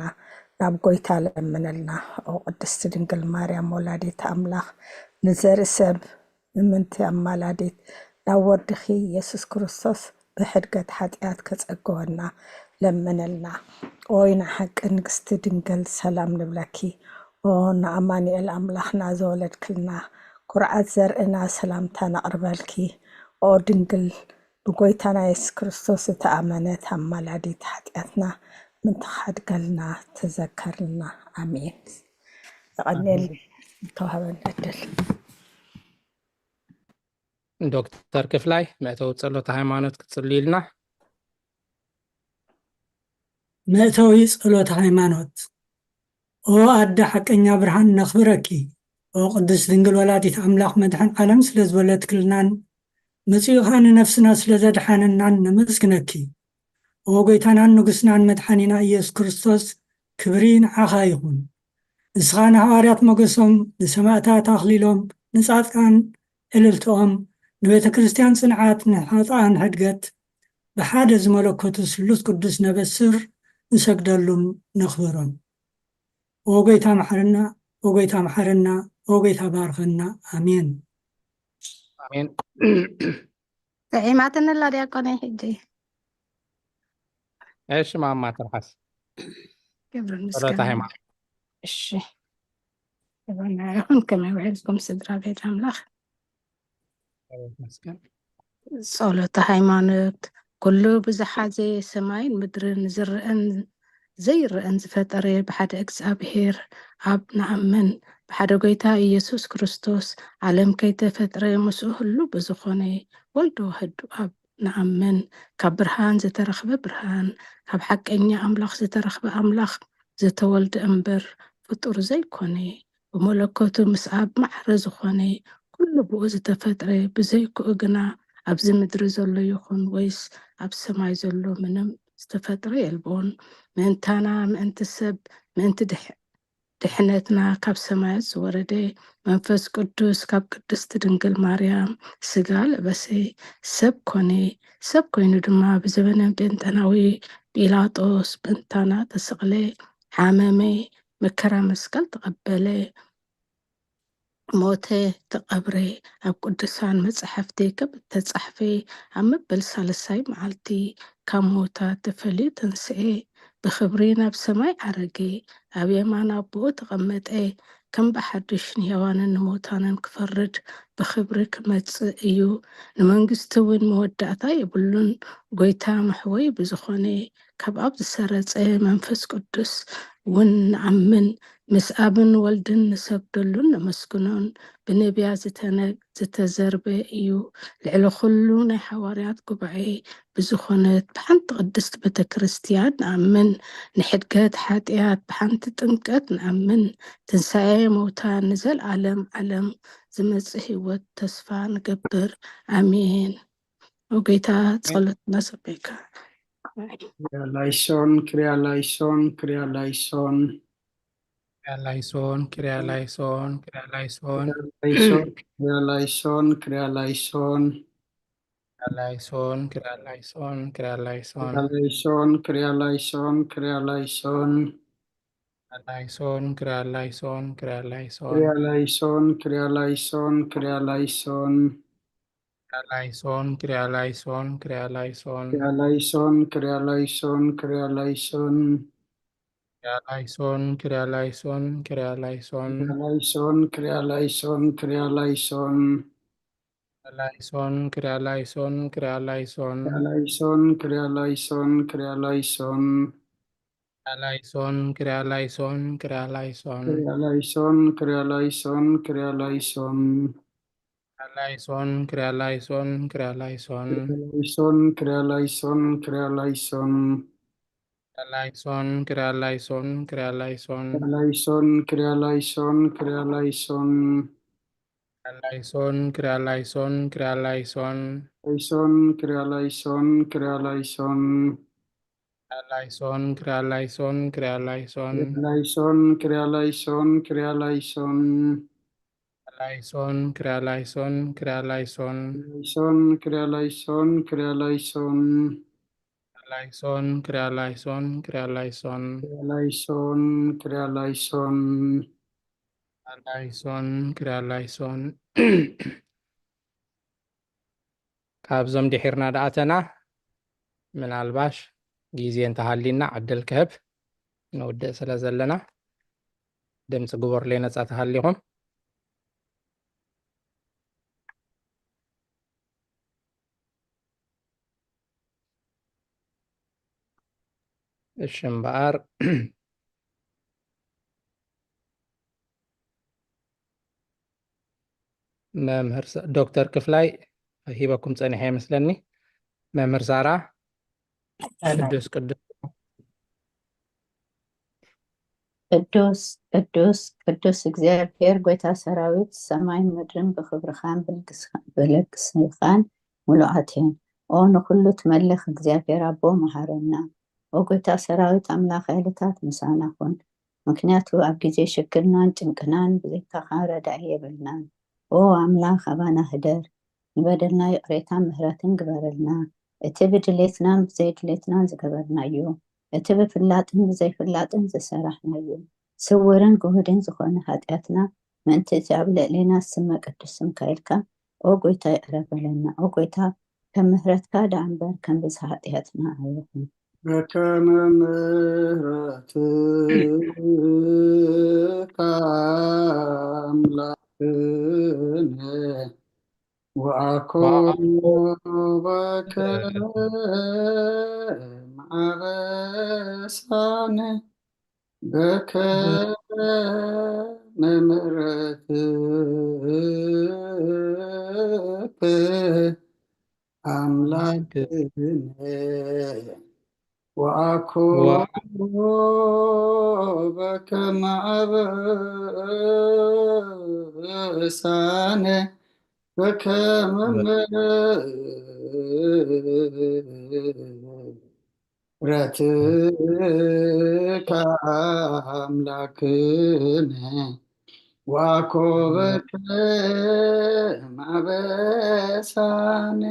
ናብ ጎይታ ለምነልና። ኦ ቅድስቲ ድንግል ማርያም ወላዲት ኣምላኽ፣ ንዘርኢ ሰብ ምእንቲ ኣማላዲት ናብ ወድኺ ኢየሱስ ክርስቶስ ብሕድገት ሓጢኣት ከጸግወና ለምነልና። ኦይ ንሓቂ ንግስቲ ድንግል ሰላም ንብለኪ። ኦ ንኣማኑኤል ኣምላኽና ዘወለድክልና፣ ኩርዓት ዘርእና ሰላምታ ነቕርበልኪ። ኦ ድንግል ብጎይታና የሱስ ክርስቶስ ዝተኣመነት ኣማላዲት ሓጢኣትና ምንትኻድገልና ተዘከርልና። ኣሜን። ይቐንየል ዝተዋህበን ዕድል። ዶክተር ክፍላይ መእተዊ ጸሎተ ሃይማኖት ክትጽልዩልና። መእተዊ ጸሎተ ሃይማኖት። ኦ ኣደ ሓቀኛ ብርሃን ነኽብረኪ። ኦ ቅድስት ድንግል ወላዲት ኣምላኽ መድሕን ዓለም ስለ ዝበለትክልናን መጺኡ ኸኣ ንነፍስና ስለ ዘድሓነናን ነመስግነኪ። ኦ ጎይታናን ንጉስናን መድሓኒና ኢየሱስ ክርስቶስ ክብሪ ንዓኻ ይኹን። ንስኻ ንሃዋርያት ሞገሶም፣ ንሰማእታት ኣኽሊሎም፣ ንጻድቃን ዕልልትኦም፣ ንቤተ ክርስቲያን ጽንዓት፣ ንሓጥኣን ሕድገት ብሓደ ዝመለኮቱ ስሉስ ቅዱስ ነበስር ንሰግደሉን ነኽብሮን። ኦ ጎይታ መሓረና፣ ኦ ጎይታ መሓረና፣ ኦ ጎይታ ባርኸና። ኣሜን። ኣሜን። ጥዒማትኒ ኣላ ዲያቆነይ ሕጂ። እሺ ማማ ትርሓስ። ክብርን ጸሎተ ምስጋና ሃይማኖት። እሺ። ክብርና ይኹን። ከመይ ውዒልኩም ስድራ ቤት ኣምላኽ? ይመስገን። ጸሎተ ሃይማኖት። ኩሉ ብዝሓዘ ሰማይን ምድርን ዝረአን ዘይረአን ዝፈጠረ ብሓደ እግዚኣብሔር ኣብ ንኣምን። ብሓደ ጎይታ ኢየሱስ ክርስቶስ ዓለም ከይተፈጥረ ምስኡ ህሉ ብዝኾነ ወልዶ ወህዱ ኣብ ንኣምን። ካብ ብርሃን ዝተረኽበ ብርሃን፣ ካብ ሓቀኛ ኣምላኽ ዝተረኽበ ኣምላኽ ዝተወልደ እምበር ፍጡር ዘይኮነ፣ ብመለኮቱ ምስ ኣብ ማዕረ ዝኾነ ኩሉ ብኡ ዝተፈጥረ፣ ብዘይክኡ ግና ኣብዚ ምድሪ ዘሎ ይኹን ወይስ ኣብ ሰማይ ዘሎ ምንም ዝተፈጥረ የልቦን። ምእንታና፣ ምእንቲ ሰብ፣ ምእንቲ ድሕ- ድሕነትና ካብ ሰማያት ዝወረደ መንፈስ ቅዱስ ካብ ቅድስቲ ድንግል ማርያም ስጋ ለበሰ፣ ሰብ ኮነ። ሰብ ኮይኑ ድማ ብዘበነ ጴንጠናዊ ጲላጦስ ምእንታና ተሰቕለ፣ ሓመመ፣ መከራ መስቀል ተቐበለ፣ ሞተ፣ ተቐብረ። ኣብ ቅዱሳን መጻሕፍቲ ከም እተጻሕፈ ኣብ መበል ሳልሳይ መዓልቲ ካብ ምዉታት ተፈልዩ ተንስኤ፣ ብኽብሪ ናብ ሰማይ ዓረገ፣ ኣብ የማን ኣቦኡ ተቐመጠ። ከም ብሓድሽ ንሕያዋንን ንሙታንን ክፈርድ ብኽብሪ ክመጽእ እዩ። ንመንግስቲ እውን መወዳእታ የብሉን። ጎይታ መሕወይ ብዝኾነ ካብ ኣብ ዝሰረጸ መንፈስ ቅዱስ እውን ንኣምን። ምስ ኣብን ወልድን ንሰግደሉን ነመስግኖን። ብነቢያት ዝተነ- ዝተዘርበ እዩ። ልዕሊ ኩሉ ናይ ሓዋርያት ጉባኤ ብዝኾነት ብሓንቲ ቅድስቲ ቤተ ክርስቲያን ንኣምን። ንሕድገት ሓጢኣት ብሓንቲ ጥምቀት ንኣምን። ትንሳኤ ሙታን ንዘለዓለም ዓለም ዝመጽእ ህይወት ተስፋ ንገብር። ኣሜን። ኦ ጎይታ ጸሎትና ሰሚዕካ። ክሪያ ላይሶን፣ ክሪያ ላይሶን፣ ክሪያ ላይሶን። ክሪያ ላይሶን፣ ክሪያ ላይሶን፣ ክሪያ ላይሶን። ላይሶን፣ ክሪያ ላይሶን፣ ክሪያ ላይሶን። ክሪያ ላይሶን፣ ክሪያ ላይሶን፣ ክሪያ ላይሶን። ላይሶን፣ ክሪያ ላይሶን፣ ክሪያ ላይሶን። ክሪያ ላይሶን፣ ክሪያ ላይሶን፣ ክሪያ ላይሶን። ክሪያ ላይሶን፣ ክሪያ ላይሶን፣ ክሪያ ላይሶን። ክሪያ ላይሶን፣ ክሪያ ላይሶን፣ ክሪያ ላይሶን። ክሪያ ላይሶን፣ ክሪያ ላይሶን፣ ክሪያ ላይሶን። ክሪያ ላይሶን፣ ክሪያ ላይሶን፣ ክሪያ ላይሶን። ክሪያ ላይሶን፣ ክሪያ ላይሶን፣ ክሪያ ላይሶን። ላይሶን፣ ክሪያ ላይሶን፣ ክሪያ ላይሶን። ክሪያ ላይሶን፣ ክሪያ ላይሶን፣ ክሪያ ላይሶን። ክሪያ ላይሶን፣ ክሪያ ላይሶን፣ ክሪያ ላይሶን። ክሪያ ላይሶን፣ ክሪያ ላይሶን፣ ክሪያ ላይሶን። ክሪያ ላይሶን፣ ክሪያ ላይሶን፣ ክሪያ ላይሶን። ክሪያ ላይሶን፣ ክሪያ ላይሶን፣ ክሪያ ላይሶን። ክሪያ ላይሶን፣ ክሪያ ላይሶን፣ ክሪያ ላይሶን። ክሪያ ላይሶን፣ ክሪያ ላይሶን፣ ክሪያ ላይሶን። ክሪያ ላይሶን፣ ክሪያ ላይሶን፣ ክሪያ ላይሶን። ላይሶን፣ ክሪያ ላይሶን፣ ክሪያ ላይሶን። ክሪያ ላይሶን፣ ክሪያ ላይሶን፣ ክሪያ ላይሶን። ክሪያ ላይሶን፣ ክሪያ ላይሶን፣ ክሪያ ላይሶን። ክሪያ ላይሶን፣ ክሪያ ላይሶን፣ ክሪያ ላይሶን። ላይሶን፣ ክሪያ ላይሶን፣ ክሪያ ላይሶን። ክሪያላይሶን፣ ክሪያላይሶን፣ ክሪያላይሶን። ክሪያላይሶን፣ ክሪያላይሶን። ክሪያላይሶን፣ ክሪያላይሶን። ካብዞም ድሒርና ደኣተና፣ ምናልባሽ ግዜ እንተሃሊና ዕድል ክህብ ንውድእ ስለ ዘለና፣ ድምፂ ግበሩለይ ነፃ ተሃሊኹም። እሺ እምበኣር፣ መምህር ሳ-፣ ዶክተር ክፍላይ ሂበኩም ጸኒሐ ይመስለኒ። መምህር ሳራ፣ ቅዱስ ቅዱስ። ቅዱስ ቅዱስ ቅዱስ እግዚኣብሔር ጐይታ ሰራዊት፣ ሰማይን ምድርን ብኽብርኻን ብልግስኻን ብልግስኻን ምሉኣት እየን። ኦ ንኹሉ ትመልኽ እግዚኣብሔር ኣቦ መሃረና። ኦ ጐይታ ሰራዊት ኣምላኽ፣ ሓይልታት ምሳና ኩን። ምኽንያቱ ኣብ ግዜ ሽግርናን ጭንቅናን ብዘይካኻ ረዳኢ የብልናን። ኦ ኣምላኽ ኣባና ህደር፣ ንበደልና ይቕሬታን ምሕረትን ግበረልና። እቲ ብድሌትናን ብዘይድሌትናን ዝገበርናዮ፣ እቲ ብፍላጥን ብዘይፍላጥን ዝሰራሕናዮ፣ ስውርን ግሁድን ዝኾነ ሓጢኣትና፣ ምእንቲ እቲ ኣብ ልዕሌና ዝስመ ቅዱስ ስምካ ኢልካ፣ ኦ ጐይታ ይቕረ በለና። ኦ ጐይታ፣ ከም ምሕረትካ ደኣ እምበር ከም ብዝሒ ሓጢኣትና ኣይኹን። በከመ ምሕረትካ ኣምላክነ ወአኮ በከመ አበሳነ በከመ ምሕረትከ አምላክነ ወአኮ በከመ አበሳነ በከመ ምሕረትከ አምላክነ ወአኮ በከመ አበሳነ።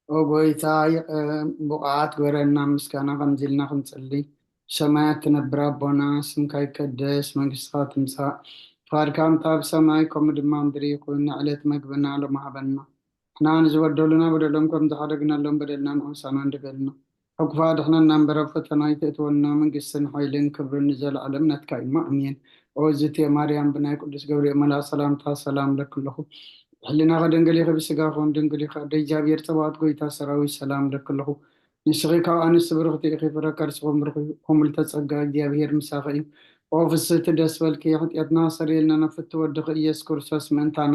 ኦ ጐይታ፣ ይቕም ብቑዓት ግበረና። ምስጋና ከምዚ ኢልና ክንጽሊ። ብሰማያት ትነብር ኣቦና፣ ስምካ ይቀደስ፣ መንግስትኻ ትምጻእ፣ ፍቓድካ ከምታ ኣብ ሰማይ ከምኡ ድማ ምድሪ ይኹን። ንዕለት መግብና ሎም ሃበና። ንሕና ንዝበደሉና በደሎም ከም ዝሓደግናሎም በደልና ንኣምሳና እንድገልና። ካብ ክፉእ ኣድሕነና እምበር ኣብ ፈተና ኣይተእትወና። መንግስትን ሓይልን ክብርን ንዘለዓለም ናትካ እዩ። ኣሜን። ኦ ዝቴ ማርያም፣ ብናይ ቅዱስ ገብርኤል መልኣኽ ሰላምታ ሰላም ለኪ ኣለኹ። ሕሊናኺ ድንግል ኢኺ፣ ብስጋኺ እውን ድንግል ኢኺ። ኣደ እግዚኣብሔር ጸባኦት፣ ጐይታ ሰራዊት፣ ሰላም ለኪ ኣለኹ። ንስኺ ካብ ኣንስቲ ብርኽቲ ኢኺ፣ ፍረ ከርስኺ እውን ብሩኽ እዩ። ከምልተ ጸጋ፣ እግዚኣብሔር ምሳኺ እዩ። ኦ ፍስህቲ፣ ደስ በልኪ፣ ሓጢኣትና ሰሪየልና፣ ናብ ፍትወ ወድኺ ኢየሱስ ክርስቶስ ምእንታና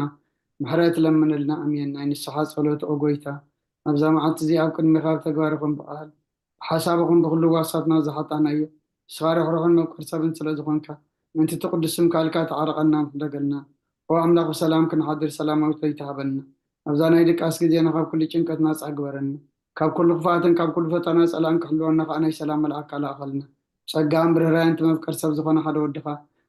ምሕረት ለምንልና። ኣሜን። ናይ ንስሓ ጸሎት፣ ኦ ጐይታ፣ ኣብዛ መዓልቲ እዚኣ ኣብ ቅድሜኻ ኣብ ተግባር ይኹን ብቓል ብሓሳብ ይኹን ብኹሉ ዋሳትና ዝሓጣናዮ፣ ንስኻ ርሕሩሕን መፍቀር ሰብን ስለ ዝኾንካ፣ ምእንቲ እቲ ቅዱስ ስምካ ኢልካ ተዓረቐና፣ ምሕደገልና። ኦ ኣምላኽ፣ ብሰላም ክንሓድር ሰላማዊት ለይቲ ሃበና። ኣብዛ ናይ ድቃስ ግዜና ካብ ኩሉ ጭንቀት ናጻ ግበረና። ካብ ኩሉ ክፍኣትን ካብ ኩሉ ፈተና ጸላእን ክሕልወና ከኣ ናይ ሰላም መልኣክ ኣላእኸልና። ጸጋን ብርህራን እቲ መፍቀር ሰብ ዝኾነ ሓደ ወድኻ፣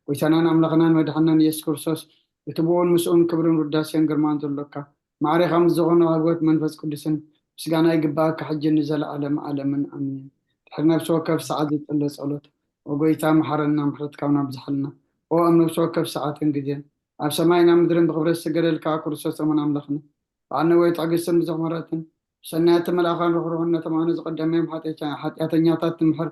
ጐይታናን ኣምላኽናን መድሓናን ኢየሱስ ክርስቶስ፣ እቲ ብኡን ምስኡን ክብርን ውዳሴን ግርማን ዘሎካ፣ ማዕሬኻ ምስ ዝኾነ ህይወት መንፈስ ቅዱስን ምስጋና ይግባኣካ፣ ሕጂ ንዘለዓለም ዓለምን ኣሜን። ድሕሪ ነፍሲ ወከፍ ሰዓት ዝጽለ ጸሎት። ኦ ጐይታ፣ መሓረና፣ ምሕረትካ እውን ኣብዝሓልና። ኦ ኣብ ነፍሲ ወከፍ ሰዓትን ግዜን፣ ኣብ ሰማይን ኣብ ምድርን ብኽብረት ዝስገደልካ ክርስቶስ እሙን ኣምላኽና፣ በዓል ነዊሕ ትዕግስትን ብዙሕ ምሕረትን፣ ብሰናያት መልኣኻን ርሕሩሕን ነቶም ኣነ ዝቐደመዮም ሓጢኣተ-፣ ሓጢኣተኛታት ትምሕር፣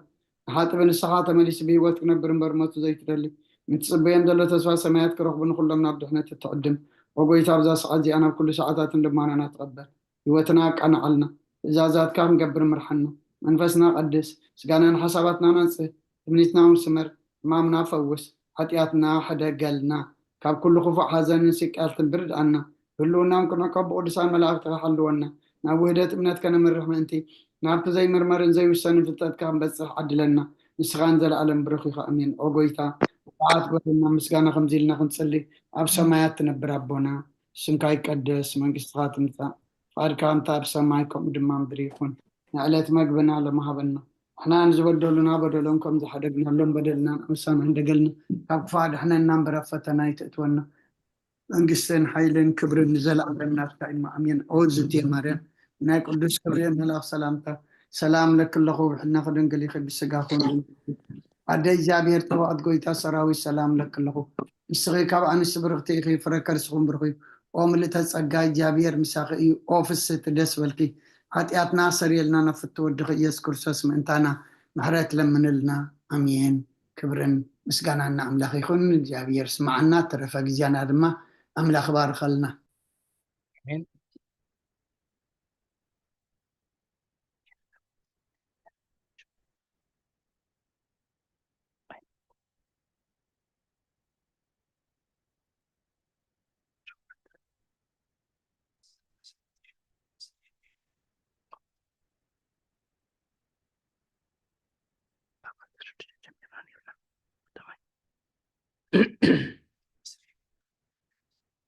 ንሓጥእ ብንስሓ ተመሊሱ ብህይወት ክነብር እምበር ሞቱ ዘይትደሊ፣ ንትጽበዮም ዘሎ ተስፋ ሰማያት ክረኽቡ ንኹሎም ናብ ድሕነት እትዕድም። ኦ ጐይታ፣ ኣብዛ ሰዓት እዚኣ ናብ ኩሉ ሰዓታትን ልማናና ትቐበል። ህይወትና ኣቃንዓልና፣ ትእዛዛትካ ክንገብር ምርሓና። መንፈስና ቀድስ፣ ስጋናን ሓሳባትናን ኣንጽህ፣ ትምኒትና እውን ስመር፣ ሕማምና ፈውስ፣ ሓጢኣትና ሕደገልና፣ ካብ ኩሉ ክፉእ ሓዘንን ስቅያትን ብርድኣና፣ ህልውናን ክንዕቀብ ብቅዱሳን መላእክትኻ ሓልወና፣ ናብ ውህደት እምነት ከነምርሕ ምእንቲ፣ ናብቲ ዘይምርመርን ዘይውሰንን ፍልጠትካ ክንበጽሕ ዓድለና። ንስኻ ንዘለኣለም ብሩኽ ኢኻ። ኣሜን። ኦ ጐይታ፣ ብቕዓት ጐይታና ምስጋና ከምዚ ኢልና ክንጽሊ፣ ኣብ ሰማያት ትነብር ኣቦና፣ ስምካ ይቀደስ፣ መንግስትኻ ትምጻእ፣ ፍቓድካ ከምታ ኣብ ሰማይ ከምኡ ድማ ምድሪ ይኹን። ንዕለት መግብና ሎም ሃበና። ንሕና ንዝበደሉና በደሎም ከም ዝሓደግናሎም በደልና ንኣምሳና እንደገልና። ካብ ክፉእ ኣድሕነና እምበር ኣብ ፈተና ኣይተእትወና። መንግስትን ሓይልን ክብርን ንዘለኣለም ናትካ እዩ። ኣሜን። ኦ ዝቴ ማርያም፣ ናይ ቅዱስ ገብርኤል መልኣኽ ሰላምታ ሰላም ለኪ ኣለኹ፣ ብሕልናኺ ድንግል ኢኺ፣ ብስጋኺ እውን ድንግል ኢኺ። ኣደ እግዚኣብሔር፣ ጠባቕት ጎይታ ሰራዊት፣ ሰላም ለኪ ኣለኹ። ንስኺ ካብ ኣንስቲ ብርኽቲ ኢኺ፣ ፍረ ከርስኺ እውን ብሩኽ እዩ። ኦ ምልእተ ጸጋ፣ እግዚኣብሔር ምሳኺ እዩ። ኦ ፍስህቲ፣ ደስ በልኪ። ሓጢኣትና ኣሰርየልና፣ ናብ ፍትው ወድኺ ኢየሱስ ክርስቶስ ምእንታና ምሕረት ለምንልና። ኣሜን። ክብርን ምስጋናን ንኣምላኽ ይኹን። እግዚኣብሔር ስምዓና፣ ተረፈ ግዜና ድማ ኣምላኽ ይባርኸልና። ኣሜን።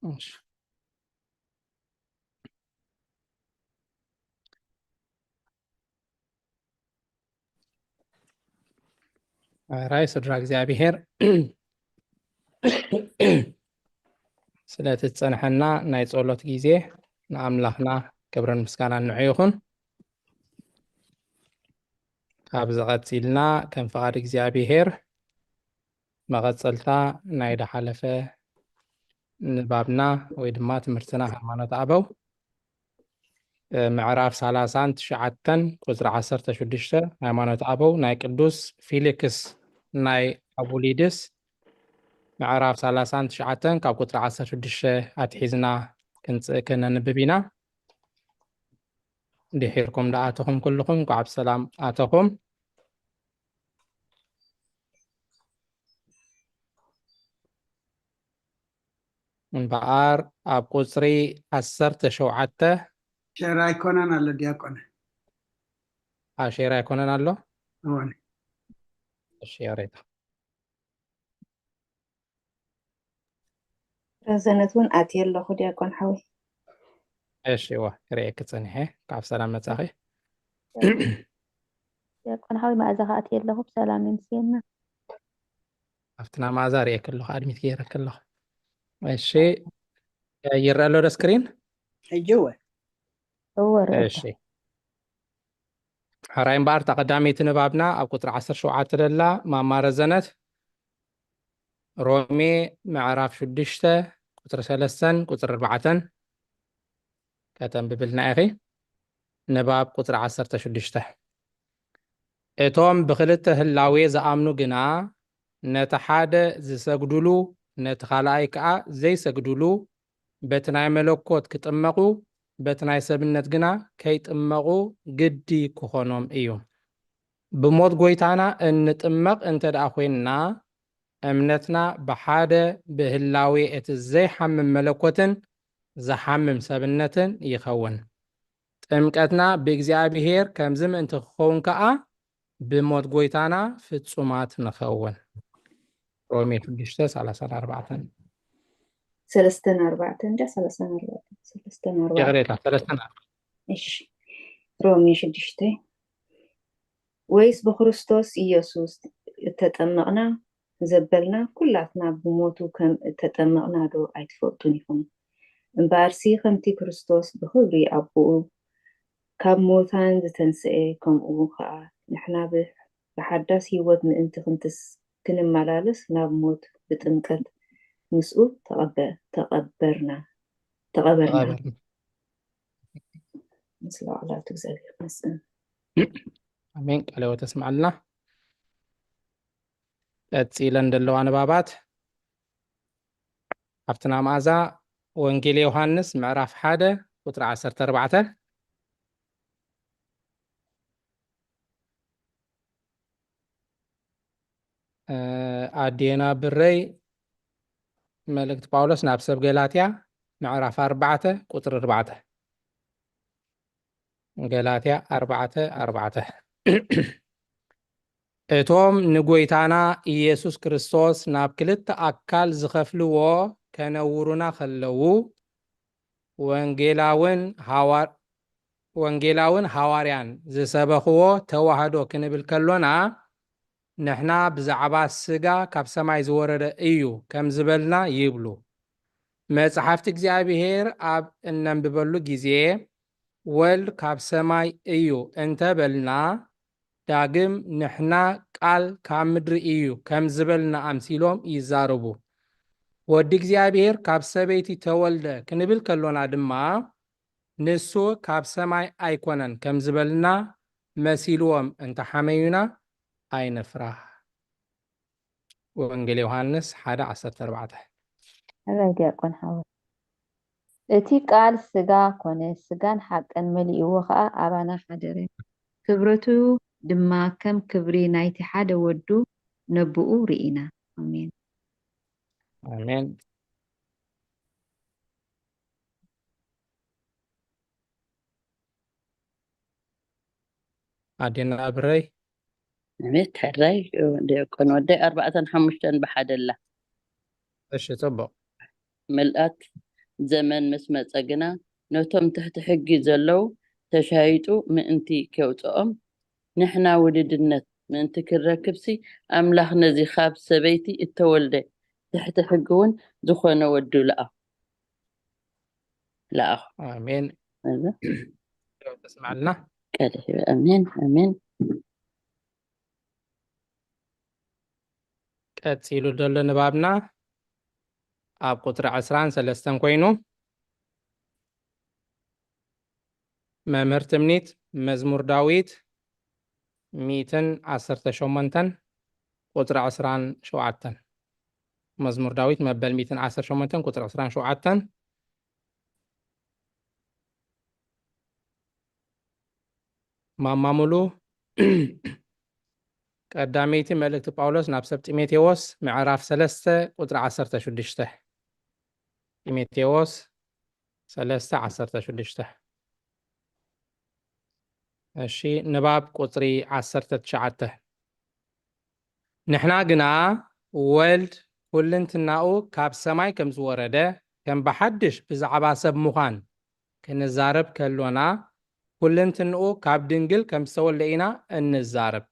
እሺ። ራይ ስድራ እግዚኣብሔር፣ ስለቲ ዝጸንሐና ናይ ጸሎት ግዜ ንኣምላኽና ክብርን ምስጋናን ንዑ ይኹን። ካብዚ ቀጺልና ከም ፍቓድ እግዚኣብሔር መቐጸልታ ናይ ድሓለፈ ንባብና ወይ ድማ ትምህርትና ሃይማኖት ኣበው፣ እ፣ ምዕራፍ ሰላሳን ትሽዓተን ቁጽሪ ዓሰርተ ሽዱሽተ፣ ሃይማኖት ኣበው ናይ ቅዱስ ፊሊክስ ናይ ኣቡሊድስ፣ ምዕራፍ ሰላሳን ትሽዓተን ካብ ቁጽሪ ዓሰርተ ሽዱሽተ ኣትሒዝና ክንጽ-፣ ከነንብብ ኢና። ድሒርኩም ደኣ ኣተኹም ኩልኹም፣ እንኳዕ ብሰላም ኣተኹም። እምበኣር ኣብ ቁጽሪ ዓሰርተ ሸውዓተ ሸር ኣይኮነን ኣሎ ዲያቆን። ኣብ ሸር ኣይኮነን ኣሎ? እወን። እሺ፣ ይቕሬታ። ረዘነት እውን ኣትየ ኣለኹ ዲያቆን ሓወይ። እሺ፣ እዋ፣ ክርእየኪ ጸኒሐ። ካብ ሰላም መጻኺ። ዲያቆን ሓወይ፣ መኣዛ ከኣ ኣትየ ኣለኹ። ብሰላም የምስየና። ኣብቲ ናይ መኣዛ ርእየኪ ኣለኹ፣ ኣድሚት ገይረኪ ኣለኹ። እሺ፣ ይረአ ኣሎ ዶ ስክሪን? ሕጂ እወ። እወ፣ ርእየካ። እሺ። ሕራይ እምበኣር፣ እታ ቀዳመይቲ ንባብና ኣብ ቁጽሪ ዓሰርተ ሸውዓተ ደላ ማማ ረዘነት፣ ሮሜ ምዕራፍ ሽዱሽተ ቁጽሪ ሰለስተን ቁጽሪ ኣርባዕተን ከተንብብልና ኢኺ። ንባብ ቁጽሪ ዓሰርተ ሽዱሽተ። እቶም ብኽልተ ህላዌ ዝኣምኑ ግና፣ ነቲ ሓደ ዝሰግዱሉ፣ ነቲ ካልኣይ ከኣ ዘይሰግዱሉ፣ በቲ ናይ መለኮት ክጥመቑ፣ በቲ ናይ ሰብነት ግና ከይጥመቑ ግዲ ክኾኖም እዩ። ብሞት ጐይታና እንጥመቕ እንተ ደኣ ኾይንና፣ እምነትና ብሓደ ብህላዌ እቲ ዘይሓምም መለኮትን ዝሓምም ሰብነትን ይኸውን። ጥምቀትና ብእግዚኣብሔር ከምዚ ምእንቲ ክኸውን ከኣ፣ ብሞት ጐይታና ፍጹማት ንኸውን። ሮሜ ሽዱሽተ ሰላሳን ኣርባዕተን። ሰለስተን ኣርባዕተን ድያ? ሰላሳን ኣርባዕተን። ሰለስተን ኣርባዕተን። ይቕሬታ፣ ሰለስተን ኣርባዕተን። እሺ። ሮሜ ሽዱሽተ። ወይስ ብክርስቶስ ኢየሱስ እተጠመቕና ዘበልና ኩላትና ብሞቱ ከም እተጠመቕና ዶ ኣይትፈልጡን ኢኹም? እምበኣርሲ ከምቲ ክርስቶስ ብኽብሪ ኣቦኡ ካብ ሙታን ዝተንስኤ፣ ከምኡ ኸኣ ንሕና ብ-፣ ብሓዳስ ህይወት ምእንቲ ክንትስ-፣ ክንመላለስ ናብ ሞት ብጥምቀት ምስኡ ተቐበ-፣ ተቐበርና፣ ተቐበርና። ተቐበርና። ምስለ ባዕላቱ እግዚኣብሔር ይመስገን። ኣሜን። ቃለ ሕይወት ተስምዓልና። ቀጺለን ዘለዋ ንባባት ኣብቲ ናይ መኣዛ ወንጌል ዮሃንስ ምዕራፍ ሓደ ቁጽሪ ዓሰርተ ኣርባዕተ። እ፣ ኣዴና ብረይ፣ መልእክቲ ጳውሎስ ናብ ሰብ ገላትያ ምዕራፍ ኣርባዕተ ቁጽሪ ኣርባዕተ። ገላትያ ኣርባዕተ ኣርባዕተ። እቶም ንጐይታና ኢየሱስ ክርስቶስ ናብ ክልተ ኣካል ዝኸፍልዎ ከነውሩና ከለዉ፣ ወንጌላውን ሃዋ-፣ ወንጌላውን ሃዋርያን ዝሰበኽዎ ተዋህዶ ክንብል ከሎና፣ ንሕና ብዛዕባ ስጋ ካብ ሰማይ ዝወረደ እዩ ከም ዝበልና ይብሉ። መጽሓፍቲ እግዚኣብሔር ኣብ እነንብበሉ ግዜ፣ ወልድ ካብ ሰማይ እዩ እንተበልና፣ ዳግም ንሕና ቃል ካብ ምድሪ እዩ ከም ዝበልና ኣምሲሎም ይዛረቡ። ወዲ እግዚኣብሔር ካብ ሰበይቲ ተወልደ ክንብል ከሎና ድማ፣ ንሱ ካብ ሰማይ ኣይኮነን ከም ዝበልና መሲልዎም እንተሓመዩና ኣይንፍራህ። ወንጌል ዮሃንስ ሓደ ዓሰርተ ኣርባዕተ። ሕራይ ዲያቆን ሓወይ። እቲ ቃል ስጋ ኮነ፣ ስጋን ሓቅን መሊእዎ ኸኣ ኣባና ሓደረ። ክብረቱ ድማ ከም ክብሪ ናይቲ ሓደ ወዱ ነብኡ ርኢና። ኣሜን። ኣሜን። ኣዴና ብረይ። ኣቤት ሕራይ፣ ዲያቆን ወደይ፣ ኣርባዕተን ሓሙሽተን ብሓደ ኣላ። እሺ፣ ጽቡቕ። ምልኣት ዘመን ምስ መጸ ግና፣ ነቶም ትሕቲ ሕጊ ዘለዉ ተሻይጡ ምእንቲ ኬውጽኦም፣ ንሕና ውሉድነት ምእንቲ ክንረክብሲ፣ ኣምላኽ ነዚ ካብ ሰበይቲ እተወልደ ትሕቲ ሕጊ እውን ዝኾነ ወዱ ለኣኹ። ለኣኹ። ኣሜን። እዛ ተስማዕልና። ቀድሕ፣ ኣሜን፣ ኣሜን። ቀጺሉ ዘሎ ንባብና ኣብ ቁጽሪ ዕስራን ሰለስተን ኮይኑ፣ መምህር ትምኒት፣ መዝሙር ዳዊት ሚእትን ዓሰርተ ሸሞንተን ቁጽሪ ዕስራን ሸውዓተን። መዝሙር ዳዊት መበል ሚእትን ዓሰርተ ሸሞንተን ቁጽሪ ዕስራን ሸውዓተን። ማማ ሙሉ፣ ቀዳመይቲ መልእክቲ ጳውሎስ ናብ ሰብ ጢሞቴዎስ ምዕራፍ ሰለስተ ቁጽሪ ዓሰርተ ሽዱሽተ። ጢሞቴዎስ ሰለስተ ዓሰርተ ሽዱሽተ። እሺ፣ ንባብ ቁጽሪ ዓሰርተ ትሽዓተ። ንሕና ግና ወልድ ኩልንትናኡ ካብ ሰማይ ከም ዝወረደ፣ ከም ብሓድሽ ብዛዕባ ሰብ ምዃን ክንዛረብ ከሎና፣ ኩልንትንኡ ካብ ድንግል ከም ዝተወልደ ኢና እንዛረብ።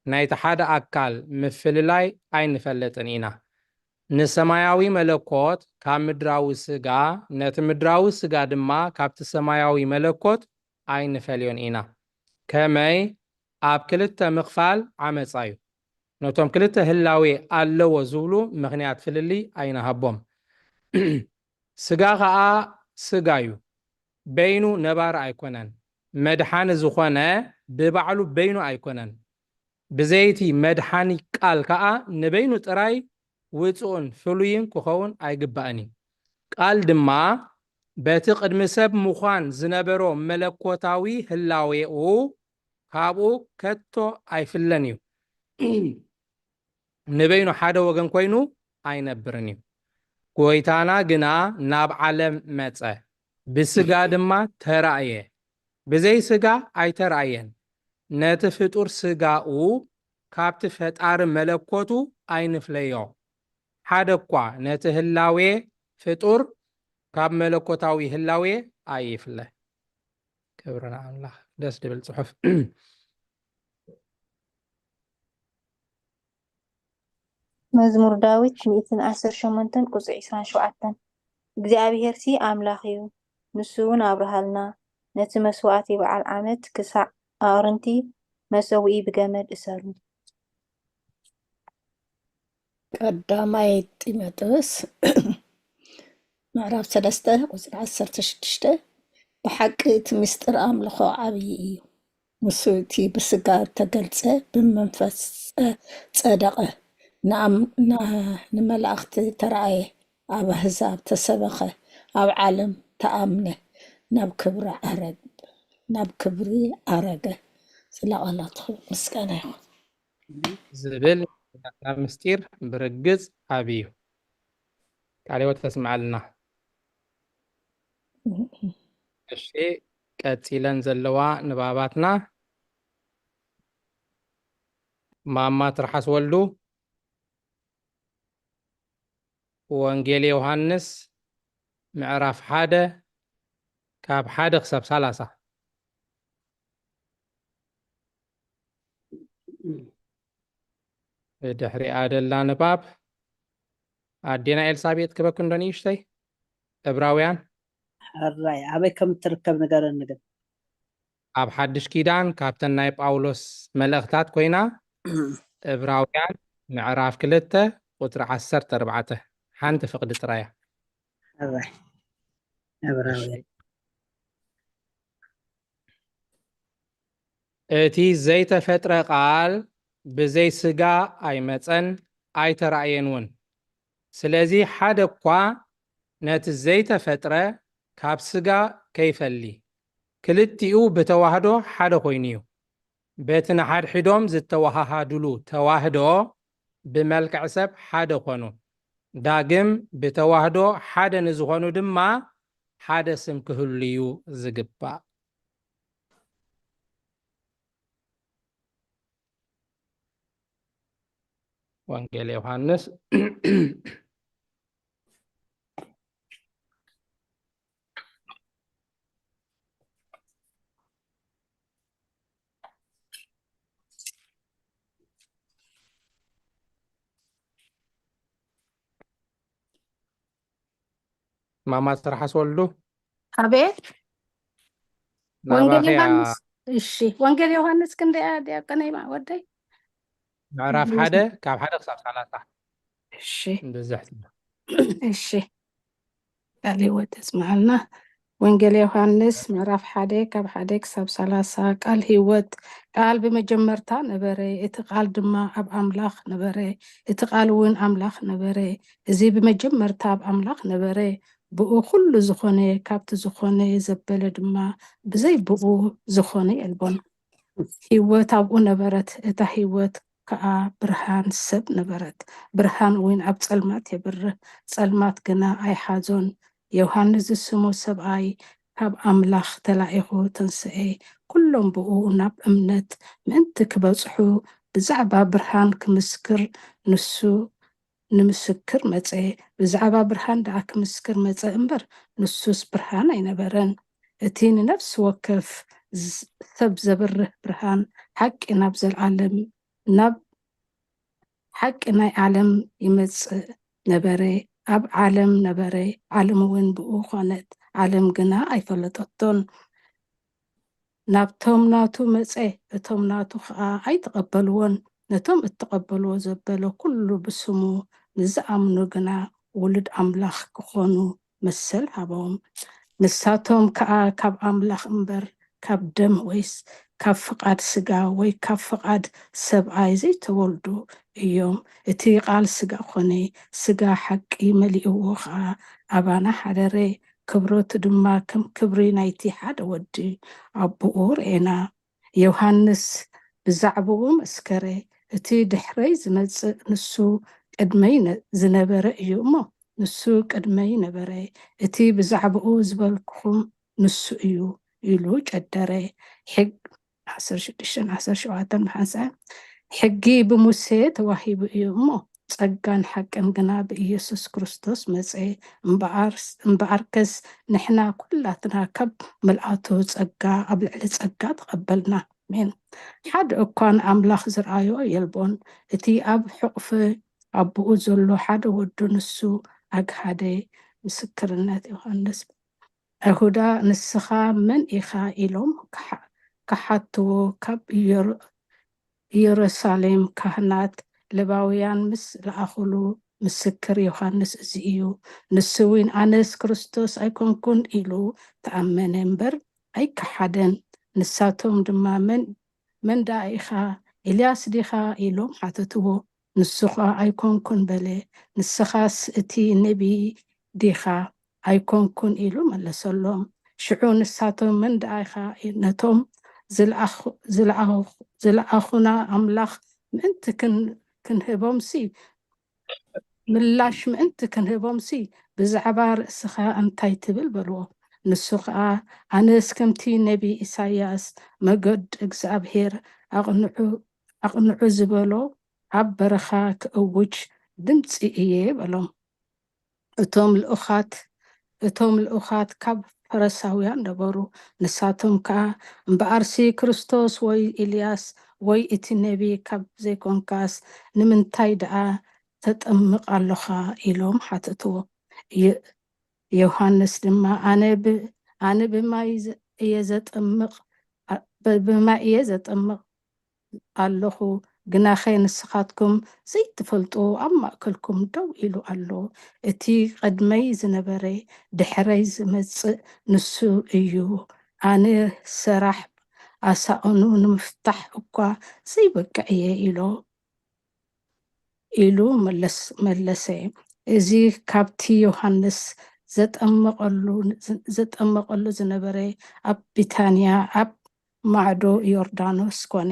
ናይቲ ሓደ ኣካል ምፍልላይ ኣይንፈልጥን ኢና። ንሰማያዊ መለኮት ካብ ምድራዊ ስጋ፣ ነቲ ምድራዊ ስጋ ድማ ካብቲ ሰማያዊ መለኮት ኣይንፈልዮን ኢና። ከመይ ኣብ ክልተ ምኽፋል ዓመጻ እዩ። ነቶም ክልተ ህላዌ ኣለዎ ዝብሉ ምኽንያት ፍልልይ ኣይንሃቦም። ስጋ ኸኣ ስጋ እዩ፣ በይኑ ነባሪ ኣይኮነን። መድሓኒ ዝኾነ ብባዕሉ በይኑ ኣይኮነን። ብዘይቲ መድሓኒ ቃል ከኣ ንበይኑ ጥራይ ውጹእን ፍሉይን ክኸውን ኣይግባእን እዩ። ቃል ድማ በቲ ቅድሚ ሰብ ምዃን ዝነበሮ መለኮታዊ ህላዌኡ ካብኡ ከቶ ኣይፍለን እዩ። ንበይኑ ሓደ ወገን ኮይኑ ኣይነብርን እዩ። ጎይታና ግና ናብ ዓለም መጸ፣ ብስጋ ድማ ተራእየ። ብዘይ ስጋ ኣይተራእየን። ነቲ ፍጡር ስጋኡ ካብቲ ፈጣሪ መለኮቱ ኣይንፍለዮ። ሓደ እኳ ነቲ ህላዌ ፍጡር ካብ መለኮታዊ ህላዌ ኣይፍለ። ክብሪ ንኣምላኽ። ደስ ድብል ጽሑፍ። መዝሙር ዳዊት ሚእትን ዓሰርተ ሸሞንተን ቁጽሪ ዕስራን ሸውዓተን። እግዚኣብሄርሲ ኣምላኽ እዩ፣ ንሱ እውን ኣብርሃልና፣ ነቲ መስዋእቲ በዓል ዓመት ክሳዕ ኣቕርንቲ መሰውኢ ብገመድ እሰሩ። ቀዳማይ ጢሞቴዎስ ምዕራፍ ሰለስተ ቁጽሪ ዓሰርተ ሽዱሽተ። ብሓቂ እቲ ምስጢር ኣምልኾ ዓብዪ እዩ። ንሱ እቲ ብስጋ እተገልጸ፣ ብመንፈስ ጸ-፣ ጸደቐ፣ ንኣም-፣ ና-፣ ንመላእኽቲ ተራእየ፣ ኣብ ኣህዛብ ተሰበኸ፣ ኣብ ዓለም ተኣምነ፣ ናብ ክብሪ ዓረግ-፣ ናብ ክብሪ ዓረገ። ስለ ቃላትኹም ምስጋና ይኹን። ዝብል ናትና ምስጢር ብርግጽ ዓቢ እዩ። ቃለ ሕይወት ተስምዓልና። እሺ፣ ቀጺለን ዘለዋ ንባባትና ማማ ትርሓስ ወልዱ፣ ወንጌል ዮሃንስ ምዕራፍ ሓደ ካብ ሓደ ክሳብ ሰላሳ። ብድሕሪኣ ደላ ንባብ ኣዴና ኤልሳቤጥ ክበኪ እንዶ ንእሽተይ። ዕብራውያን። ሕራይ ኣበይ ከም እትርከብ ንገረኒ ግን። ኣብ ሓድሽ ኪዳን ካብተን ናይ ጳውሎስ መልእኽታት ኮይና፣ እብራውያን ምዕራፍ ክልተ ቁጽሪ ዓሰርተ ኣርባዕተ ሓንቲ ፍቕዲ ጥራያ። እወ። እብራውያን። እቲ ዘይተፈጥረ ቃል ብዘይ ስጋ ኣይመጸን ኣይተራእየን እውን። ስለዚ ሓደ እኳ ነቲ ዘይተፈጥረ ካብ ስጋ ከይፈሊ፣ ክልቲኡ ብተዋህዶ ሓደ ኮይኑ እዩ። በቲ ንሓድሕዶም ዝተወሃሃዱሉ ተዋህዶ ብመልክዕ ሰብ ሓደ ኮኑ። ዳግም ብተዋህዶ ሓደ ንዝኾኑ ድማ ሓደ ስም ክህሉ እዩ ዝግባእ። ወንጌል ዮሃንስ ማማ ትርሓስ ወልዱ። ኣቤት። ናባኺ ወንጌል እያ። ዮሃንስ። እሺ፣ ወንጌል ዮሃንስ ክንደይ እያ ዲያቆነይ ማ-፣ ወደይ? ምዕራፍ ሓደ ካብ ሓደ ክሳብ ሰላሳ። እሺ። ብዝሕ ትብል። እሺ። ቃል ህይወት ተስምዓልና። ወንጌል ዮሃንስ ምዕራፍ ሓደ ካብ ሓደ ክሳብ ሰላሳ። ቃል ህይወት። ቃል ብመጀመርታ ነበረ፣ እቲ ቃል ድማ ኣብ ኣምላኽ ነበረ፣ እቲ ቃል እውን ኣምላኽ ነበረ። እዚ ብመጀመርታ ኣብ ኣምላኽ ነበረ። ብኡ ኩሉ ዝኾነ፣ ካብቲ ዝኾነ ዘበለ ድማ፣ ብዘይ ብኡ ዝኾነ የልቦን። ህይወት ኣብኡ ነበረት፣ እታ ህይወት ከኣ ብርሃን ሰብ ነበረት። ብርሃን እውን ኣብ ጸልማት የብርህ፣ ጸልማት ግና ኣይሓዞን። ዮሃንስ ዝስሙ ሰብኣይ ካብ ኣምላኽ ተላኢኹ ተንስኤ፣ ኩሎም ብኡ ናብ እምነት ምእንቲ ክበጽሑ ብዛዕባ ብርሃን ክምስክር ንሱ ንምስክር መጸ። ብዛዕባ ብርሃን ደኣ ክምስክር መጸ እምበር፣ ንሱስ ብርሃን ኣይነበረን። እቲ ንነፍሲ ወከፍ ዝ-፣ ሰብ ዘብርህ ብርሃን ሓቂ ናብ ዘልኣለም፣ ናብ ሓቂ ናይ ዓለም ይመጽእ ነበረ። ኣብ ዓለም ነበረ፣ ዓለም እውን ብኡ ኾነት፣ ዓለም ግና ኣይፈለጠቶን። ናብቶም ናቱ መጸ፣ እቶም ናቱ ኸኣ ኣይተቐበልዎን። ነቶም እተቐበልዎ ዘበለ ኩሉ ብስሙ ንዝኣምኑ ግና ውሉድ ኣምላኽ ክኾኑ መሰል ሃቦም። ንሳቶም ከኣ ካብ ኣምላኽ እምበር ካብ ደም ወይስ ካብ ፍቓድ ስጋ ወይ ካብ ፍቓድ ሰብኣይ ዘይተወልዱ እዮም። እቲ ቃል ስጋ ኾነ፣ ስጋ ሓቂ መሊእዎ ኸኣ ኣባና ሓደረ። ክብረቱ ድማ ከም ክብሪ ናይቲ ሓደ ወዲ ኣቦኡ ርኤና። ዮሃንስ ብዛዕባኡ መስከረ፣ እቲ ድሕረይ ዝመጽእ ንሱ ቅድመይ ነ-፣ ዝነበረ እዩ እሞ፣ ንሱ ቅድመይ ነበረ። እቲ ብዛዕባኡ ዝበልኩኹም ንሱ እዩ ኢሉ ጨደረ። ሕግ ዓሰርተ ሽዱሽተን ዓሰርተ ሸውዓተን ብሓንሳእ፣ ሕጊ ብሙሴ ተዋሂቡ እዩ እሞ፣ ጸጋን ሓቅን ግና ብኢየሱስ ክርስቶስ መጸ። እምበኣር-፣ እምበኣርከስ ንሕና ኩላትና ካብ ምልኣቱ ጸጋ ኣብ ልዕሊ ጸጋ ተቐበልና። ኣሜን። ሓደ እኳ ንኣምላኽ ዝረኣዮ የልቦን። እቲ ኣብ ሕቑፊ ኣቦኡ ዘሎ ሓደ ወዱ ንሱ ኣግሃደ። ምስክርነት ዮሃንስ። ኣይሁዳ፣ "ንስኻ መን ኢኻ?" ኢሎም ክሓ-፣ ክሓትዎ ካብ ኢየሩ-፣ ኢየሩሳሌም ካህናት ሌዋውያን ምስ ለኣኹሉ፣ ምስክር ዮሃንስ እዚ እዩ። ንሱ እውን "ኣነስ ክርስቶስ ኣይኮንኩን" ኢሉ ተኣመነ እምበር ኣይከሓደን። ንሳቶም ድማ "መን፣ መን ደኣ ኢኻ? ኤልያስ ዲኻ?" ኢሎም ሓተትዎ። ንሱ ኸኣ "ኣይኮንኩን" በለ። "ንስኻስ እቲ ነቢ ዲኻ?" "ኣይኮንኩን" ኢሉ መለሰሎም። ሽዑ ንሳቶም "መን ደኣ ኢኻ? ነቶም ዝለኣኹ-፣ ዝለኣኹ-፣ ዝለኣኹና ኣምላኽ ምእንቲ ክን-፣ ክንህቦምሲ፣ ምላሽ ምእንቲ ክንህቦምሲ፣ ብዛዕባ ርእስኻ እንታይ ትብል?" በልዎ። ንሱ ኸኣ "ኣነስ ከምቲ ነቢ ኢሳይያስ መገድ እግዚኣብሔር ኣቕንዑ፣ ኣቕንዑ ዝበሎ ኣብ በረኻ ክእውጅ ድምጺ እየ" በሎም። እቶም ልኡኻት፣ እቶም ልኡኻት ካብ ፈሪሳውያን ነበሩ። ንሳቶም ከኣ "እምበኣርሲ ክርስቶስ ወይ ኤልያስ ወይ እቲ ነቢ ካብ ዘይኮንካስ፣ ንምንታይ ደኣ ተጠምቕ ኣሎኻ?" ኢሎም ሓተትዎ። ዮ-፣ ዮሃንስ ድማ "ኣነ ብ-፣ ኣነ ብማይ ዘ-፣ እየ ዘጠምቕ፣ ኣ-፣ ብማይ እየ ዘጠምቕ ኣለኹ፣ ግናኸ ንስኻትኩም ዘይትፈልጡ ኣብ ማእከልኩም ደው ኢሉ ኣሎ። እቲ ቅድመይ ዝነበረ ድሕረይ ዝመጽእ ንሱ እዩ። ኣነ ሰራሕ ኣሳእኑ ንምፍታሕ እኳ ዘይበቅዕ እየ ኢሎ ኢሉ መለስ- መለሰ። እዚ ካብቲ ዮሃንስ ዘጠመቐሉ ዘጠመቐሉ ዝነበረ ኣብ ቢታንያ ኣብ ማዕዶ ዮርዳኖስ ኮነ።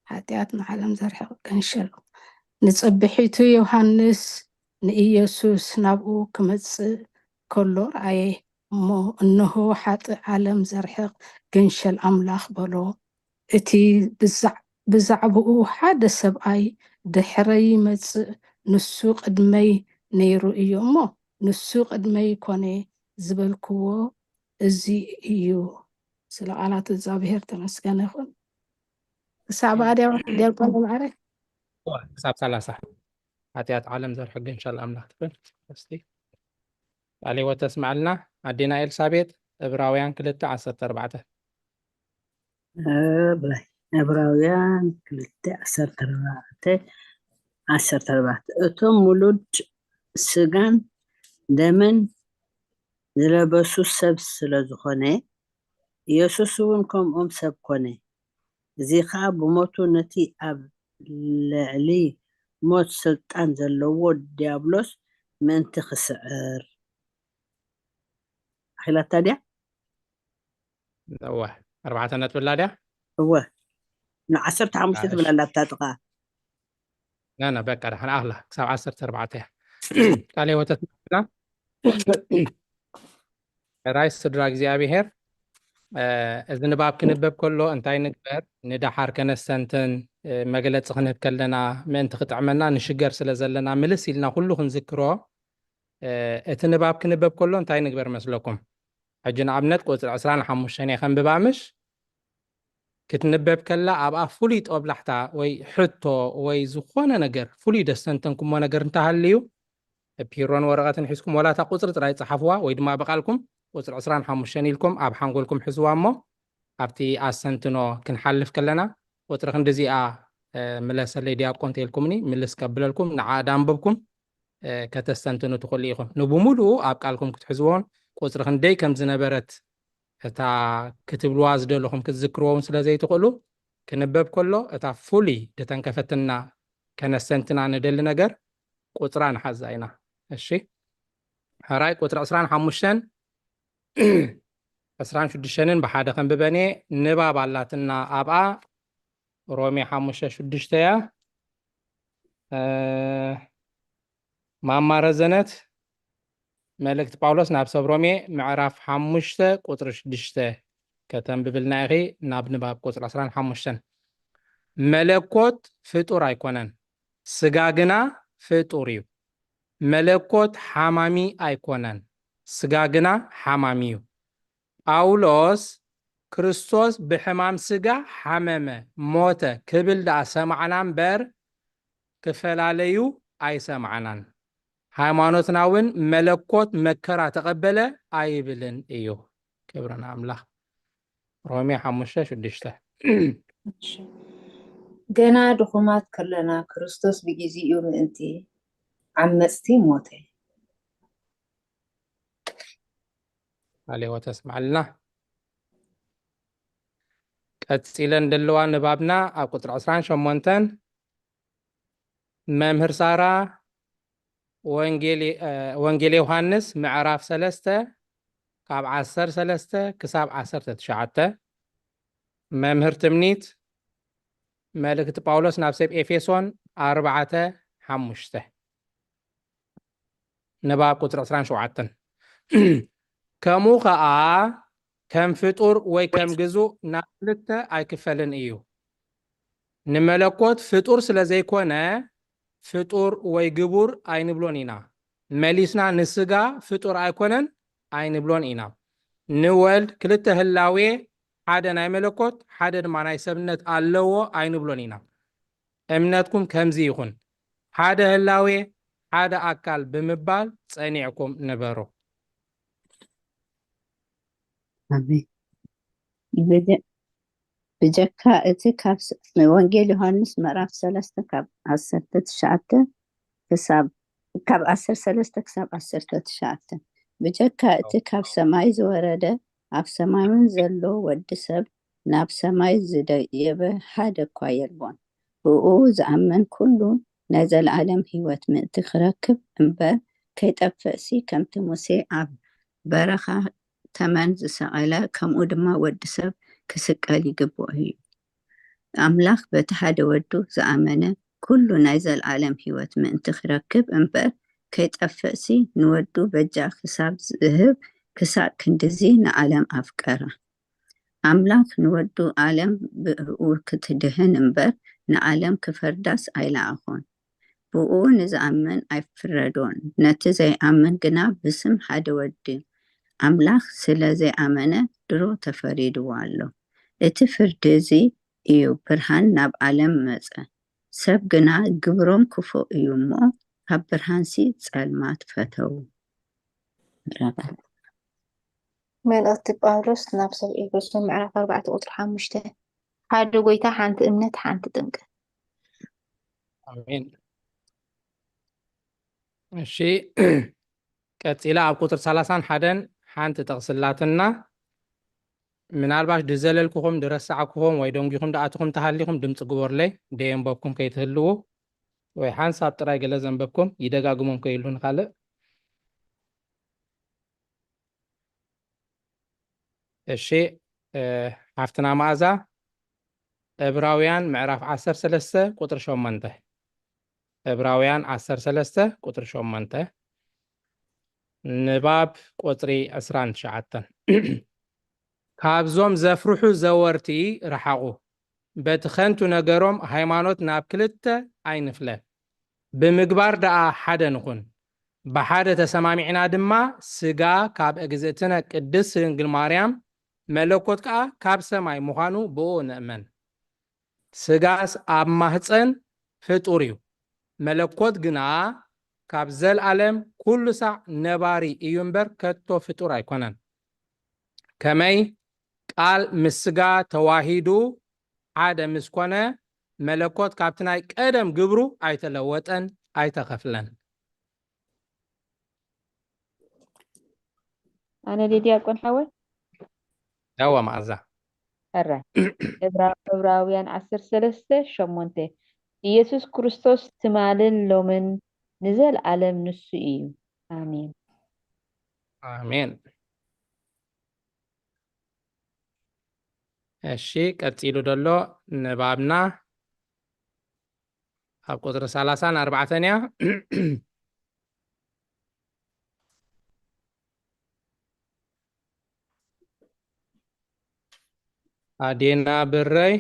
ሓጢኣት ንዓለም ዘርሕቕ ገንሸል። ንጽብሒቱ ዮሃንስ ንኢየሱስ ናብኡ ክመጽእ ከሎ ረኣየ እሞ፣ እንሆ ሓጥእ ዓለም ዘርሕቕ ገንሸል ኣምላኽ በሎ። እቲ ብዛዕ- ብዛዕባኡ ሓደ ሰብኣይ ድሕረይ ይመጽእ፣ ንሱ ቅድመይ ነይሩ እዩ እሞ፣ ንሱ ቅድመይ ኮነ ዝበልክዎ እዚ እዩ። ስለ ቃላት እግዚኣብሔር ተመስገነ ይኹን። ክሳብ ኣድያ ዲያቆን ማዕረ ክሳብ ሰላሳ ሓጢኣት ዓለም ዘርሕቕ ገንሸል ኣምላኽ ትብል እስቲ ቃለ ህይወት ተስምዓልና ኣዴና ኤልሳቤጥ። ዕብራውያን ክልተ ዓሰርተ ኣርባዕተ ዕብራውያን ክልተ ዓሰርተ ኣርባዕተ ዓሰርተ ኣርባዕተ እቶም ውሉድ ስጋን ደምን ዝለበሱ ሰብ ስለ ዝኾነ ኢየሱስ እውን ከምኦም ሰብ ኮነ። እዚ ኸኣ ብሞቱ ነቲ ኣብ ልዕሊ ሞት ስልጣን ዘለዎ ዲያብሎስ ምእንቲ ክስዕር። ኣኺላታ ድያ? እወ ኣርባዕተ ነጥቢ ኣላ ድያ? እወ ንዓሰርተ ሓሙሽተ ትብል ኣላ ኣብታ ጥቓ። ና ና በቃ ደሓን ኣኽላ ክሳብ ዓሰርተ ኣርባዕተ እያ። ቃለ ህይወት ተስምዓልና። ራይ ስድራ እግዚኣብሔር እዚ ንባብ ክንበብ ከሎ እንታይ ንግበር ንደሓር ከነስተንትን መግለፂ ክንህብ ከለና ምእንቲ ክጥዕመና ንሽገር ስለ ዘለና ምልስ ኢልና ኩሉ ክንዝክሮ እቲ ንባብ ክንበብ ከሎ እንታይ ንግበር መስለኩም? ሕጂ ንኣብነት ቁፅሪ ዕስራን ሓሙሽተን እየ ከንብባ ምሽ ክትንበብ ከላ ኣብኣ ፍሉይ ጦብላሕታ ወይ ሕቶ ወይ ዝኾነ ነገር ፍሉይ ደስተንተንኩሞ ነገር እንተሃልዩ ፒሮን ወረቐትን ሒዝኩም ወላ እታ ቁፅሪ ጥራይ ፀሓፍዋ ወይ ድማ ብቓልኩም ቁፅሪ ዕስራን ሓሙሽተን ኢልኩም ኣብ ሓንጎልኩም ሕዝዋ እሞ ኣብቲ ኣስተንትኖ ክንሓልፍ ከለና ቁፅሪ ክንዲዚኣ ምለሰለይ ዲያቆን ተልኩምኒ ምልስ ከብለልኩም ንዓ ዳንበብኩም ከተስተንትኑ ትኽእሉ ኢኹም። ንብሙሉኡ ኣብ ቃልኩም ክትሕዝዎን ቁፅሪ ክንደይ ከም ዝነበረት እታ ክትብልዋ ዝደለኹም ክትዝክርዎ እውን ስለ ዘይትኽእሉ ክንበብ ከሎ እታ ፍሉይ ድተንከፈትና ከነስተንትና ንደሊ ነገር ቁፅራ ንሓዛ ኢና። እሺ ሕራይ ቁፅሪ ዕስራን ሓሙሽተን ዕስራን ሽዱሽተንን ብሓደ ከንብበን እየ። ንባብ ኣላትና ኣብኣ ሮሜ ሓሙሽተ ሽዱሽተ እያ። ማማ ረዘነት መልእክቲ ጳውሎስ ናብ ሰብ ሮሜ ምዕራፍ ሓሙሽተ ቁፅሪ ሽዱሽተ ከተንብብልና ኢኺ ናብ ንባብ ቁፅሪ ዕስራን ሓሙሽተን መለኮት ፍጡር ኣይኮነን ስጋ ግና ፍጡር እዩ መለኮት ሓማሚ ኣይኮነን ስጋ ግና ሓማሚ እዩ ጳውሎስ ክርስቶስ ብሕማም ስጋ ሓመመ ሞተ ክብል ደኣ ሰማዕና እምበር ክፈላለዩ ኣይሰማዕናን። ሃይማኖትና እውን መለኮት መከራ ተቐበለ ኣይብልን እዩ። ክብሪ ንኣምላኽ። ሮሜ ሓሙሽተ ሽዱሽተ ገና ድኹማት ከለና ክርስቶስ ብግዜኡ ምእንቲ ዓመፅቲ ሞተ። ኣሌዎ ተስማዕልና። ቀፂለን ዘለዋ ንባብና ኣብ ቁፅሪ ዕስራን ሸሞንተን መምህር ሳራ ወንጌል ዮሃንስ ምዕራፍ ሰለስተ ካብ ዓሰርተ ሰለስተ ክሳብ ዓሰርተ ትሽዓተ መምህር ትምኒት መልእክቲ ጳውሎስ ናብ ሰብ ኤፌሶን ኣርባዕተ ሓሙሽተ ንባብ ቁፅሪ ዕስራን ሸውዓተን ከምኡ ከዓ ከም ፍጡር ወይ ከም ግዙእ ናብ ክልተ ኣይክፈልን እዩ። ንመለኮት ፍጡር ስለ ዘይኮነ ፍጡር ወይ ግቡር ኣይንብሎን ኢና። መሊስና ንስጋ ፍጡር ኣይኮነን ኣይንብሎን ኢና። ንወልድ ክልተ ህላዌ ሓደ ናይ መለኮት ሓደ ድማ ናይ ሰብነት ኣለዎ ኣይንብሎን ኢና። እምነትኩም ከምዚ ይኹን፣ ሓደ ህላዌ ሓደ ኣካል ብምባል ጸኒዕኩም ንበሩ። ኣሜን። ብጀ- ብጀካ እቲ ካብ ስ- ወንጌል ዮሃንስ ምዕራፍ ሰለስተ ካብ ዓሰርተ ትሽዓተ ክሳብ ካብ ዓሰርተ ሰለስተ ክሳብ ዓሰርተ ትሽዓተ፣ ብጀካ እቲ ካብ ሰማይ ዝወረደ፣ ኣብ ሰማይ እውን ዘሎ ወዲ ሰብ ናብ ሰማይ ዝደየበ ሓደ እኳ የልቦን። ብኡ ዝኣምን ኩሉ ናይ ዘለኣለም ህይወት ምእንቲ ክረክብ እምበር ከይጠፍእሲ፣ ከምቲ ሙሴ ኣብ በረኻ ተመን ዝሰቐለ፣ ከምኡ ድማ ወዲ ሰብ ክስቀል ይግብኦ እዩ። ኣምላኽ በቲ ሓደ ወዱ ዝኣመነ ኩሉ ናይ ዘለኣለም ህይወት ምእንቲ ክረክብ እምበር ከይጠፍእሲ፣ ንወዱ በጃ ክሳብ ዝህብ ክሳእ ክንድዚ ንዓለም ኣፍቀራ። ኣምላኽ ንወዱ ዓለም ብእኡ ክትድህን እምበር ንዓለም ክፈርዳስ ኣይለኣኾን። ብኡ ንዝኣምን ኣይፍረዶን። ነቲ ዘይኣምን ግና ብስም ሓደ ወዲ ኣምላኽ ስለ ዘይኣመነ ድሮ ተፈሪድዎ ኣሎ። እቲ ፍርዲ እዚ እዩ፣ ብርሃን ናብ ዓለም መጸ። ሰብ ግና ግብሮም ክፉእ እዩ እሞ ካብ ብርሃንሲ ጸልማት ፈተዉ። መልእኽቲ ጳውሎስ ናብ ሰብ ኤፌሶን ምዕራፍ ኣርባዕተ ቁፅሪ ሓሙሽተ ሓደ ጎይታ፣ ሓንቲ እምነት፣ ሓንቲ ጥምቀት። ኣሜን። እሺ፣ ቀፂላ ኣብ ቁፅሪ ሰላሳን ሓደን ሓንቲ ጥቕሲ ኣላትና። ምናልባሽ ድዘለልኩኹም፣ ድረሳዕኩኹም ወይ ደንጊኹም ድኣትኹም ተሃሊኹም ድምፂ ግበሩለይ፣ ደየንበብኩም ከይትህልዉ፣ ወይ ሓንሳብ ጥራይ ገለ ዘንበብኩም ይደጋግሞም ከይህሉ ንኻልእ። እሺ፣ ሓፍትና መኣዛ፣ ዕብራውያን ምዕራፍ ዓሰርተ ሰለስተ ቁፅሪ ሸሞንተ። ዕብራውያን ዓሰርተ ሰለስተ ቁፅሪ ሸሞንተ፣ ንባብ ቁፅሪ ዕስራን ትሽዓተን። ካብዞም ዘፍርሑ ዘወርቲ ረሓቑ። በቲ ኸንቱ ነገሮም ሃይማኖት ናብ ክልተ ኣይንፍለ። ብምግባር ደኣ ሓደ ንኹን። ብሓደ ተሰማሚዕና ድማ ስጋ ካብ እግዝእትነ ቅድስት ድንግል ማርያም፣ መለኮት ከኣ ካብ ሰማይ ምዃኑ ብኡ ንእመን። ስጋስ ኣብ ማህፀን ፍጡር እዩ፣ መለኮት ግና ካብ ዘልኣለም ኩሉ ሳዕ ነባሪ እዩ እምበር ከቶ ፍጡር ኣይኮነን። ከመይ ቃል ምስ ስጋ ተዋሂዱ ሓደ ምስ ኮነ፣ መለኮት ካብቲ ናይ ቀደም ግብሩ ኣይተለወጠን ኣይተኸፍለን። ኣነ ድየ ዲያቆን ሓወይ? ያዋ መኣዛ። ሕራይ። ዕብራውያን ዓሰርተ ሰለስተ ሸሞንተ፣ ኢየሱስ ክርስቶስ ትማልን ሎምን ንዘልኣለም ንሱ እዩ። ኣሜን። ኣሜን። እሺ፣ ቀፂሉ ዘሎ ንባብና ኣብ ቁፅሪ ሰላሳን ኣርባዕተን እያ። ኣዴና ብረይ፣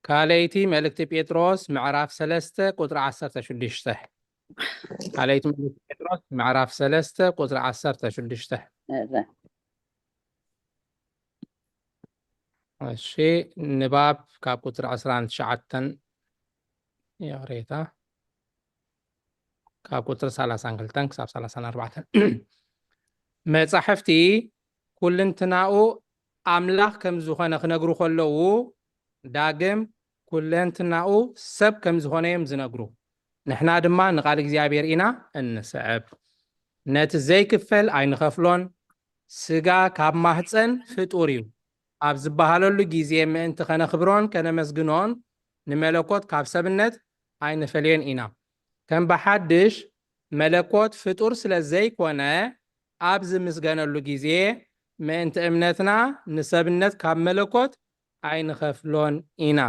ካልኣይቲ መልእክቲ ጴጥሮስ ምዕራፍ ሰለስተ ቁፅሪ ዓሰርተ ሽዱሽተ። ካልኣይቲ መልእክቲ ጴጥሮስ ምዕራፍ ሰለስተ ቁፅሪ ዓሰርተ ሽዱሽተ። እሺ፣ ንባብ ካብ ቁፅሪ ዕስራን ትሽዓተን፣ ይቕሬታ፣ ካብ ቁፅሪ ሰላሳን ክልተን ክሳብ ሰላሳን ኣርባዕተን። መፃሕፍቲ ኩልንትናኡ ኣምላኽ ከም ዝኾነ ክነግሩ ከለዉ፣ ዳግም ኩለንትናኡ ሰብ ከም ዝኾነ እዮም ዝነግሩ። ንሕና ድማ ንቓል እግዚኣብሔር ኢና እንስዕብ። ነቲ ዘይክፈል ኣይንኸፍሎን። ስጋ ካብ ማህፀን ፍጡር እዩ። ኣብ ዝበሃለሉ ግዜ ምእንቲ ከነኽብሮን ከነመስግኖን፣ ንመለኮት ካብ ሰብነት ኣይንፈልዮን ኢና። ከም ብሓድሽ መለኮት ፍጡር ስለ ዘይኮነ፣ ኣብ ዝምስገነሉ ግዜ ምእንቲ እምነትና ንሰብነት ካብ መለኮት ኣይንኸፍሎን ኢና።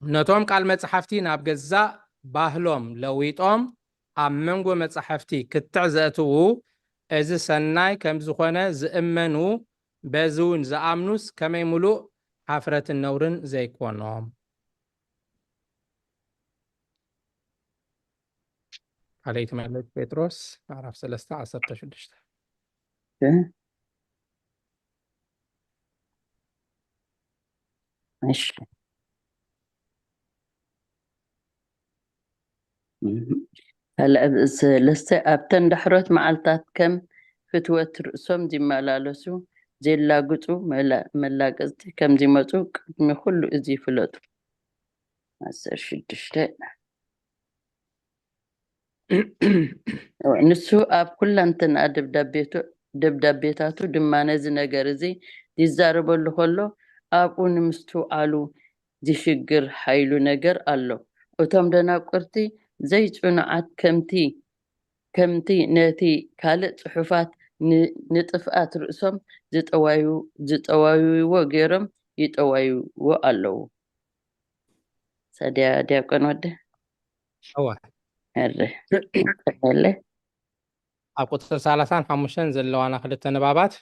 ነቶም ቃል መጻሕፍቲ ናብ ገዛእ ባህሎም ለዊጦም ኣብ መንጎ መጻሕፍቲ ክትዕ ዘእትዉ፣ እዚ ሰናይ ከም ዝኾነ ዝእመኑ፣ በዚ እውን ዝኣምኑስ ከመይ ምሉእ ሓፍረትን ነውርን ዘይኮኖም። ካልኣይቲ መልእክቲ ጴጥሮስ ምዕራፍ ሰለስተ ዓሰርተ ሽዱሽተ። እሺ። ካልእ ሰለስተ፣ ኣብተን ዳሕሮት መዓልታት ከም ፍትወት ርእሶም ዝመላለሱ፣ ዘላግጹ መላ- መላገጽቲ ከም ዝመጹ ቅድሚ ኩሉ እዚ ፍለጡ። ዓሰርተ ሽዱሽተ ንሱ ኣብ ኩላንትና ደብዳቤቱ ደብዳቤታቱ ድማ ነዚ ነገር እዚ ዝዛረበሉ ከሎ ኣብኡ ንምስትውዓሉ ዝሽግር ሓይሉ ነገር ኣሎ። እቶም ደናቁርቲ ዘይጽኑዓት ከምቲ ከምቲ ነቲ ካልእ ጽሑፋት ን- ንጥፍኣት ርእሶም ዝጠዋዩ ዝጠዋይዎ ገይሮም ይጠዋይዎ ኣለዉ። ሰድያ ዲያቆን ወደ እወ እረ ቀለ ኣብ ቁፅሪ ሰላሳን ሓሙሽተን ዘለዋና ክልተ ንባባት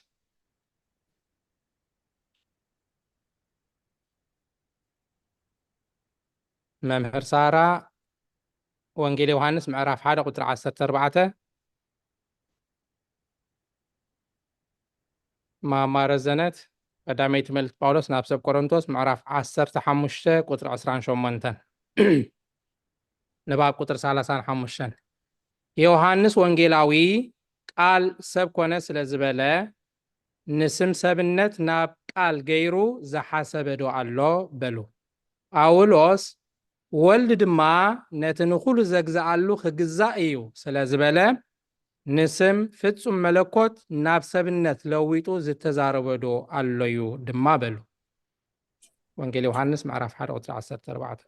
መምህር ሳራ ወንጌል ዮሃንስ ምዕራፍ ሓደ ቁፅሪ ዓሰርተ ኣርባዕተ ማማ ረዘነት ቀዳመይቲ መልእክቲ ጳውሎስ ናብ ሰብ ቆሮንቶስ ምዕራፍ ዓሰርተ ሓሙሽተ ቁፅሪ ዕስራን ሸሞንተን ንባብ ቁፅሪ ሰላሳን ሓሙሽተን ዮሃንስ ወንጌላዊ ቃል ሰብ ኮነ ስለ ዝበለ ንስም ሰብነት ናብ ቃል ገይሩ ዝሓሰበ ዶ ኣሎ በሉ። ጳውሎስ ወልድ ድማ ነቲ ንኹሉ ዘግዝኣሉ ክግዛእ እዩ ስለ ዝበለ ንስም ፍጹም መለኮት ናብ ሰብነት ለዊጡ ዝተዛረበ ዶ ኣሎዩ ድማ በሉ። ወንጌል ዮሃንስ ምዕራፍ ሓደ ቁፅሪ ዓሰርተ ኣርባዕተ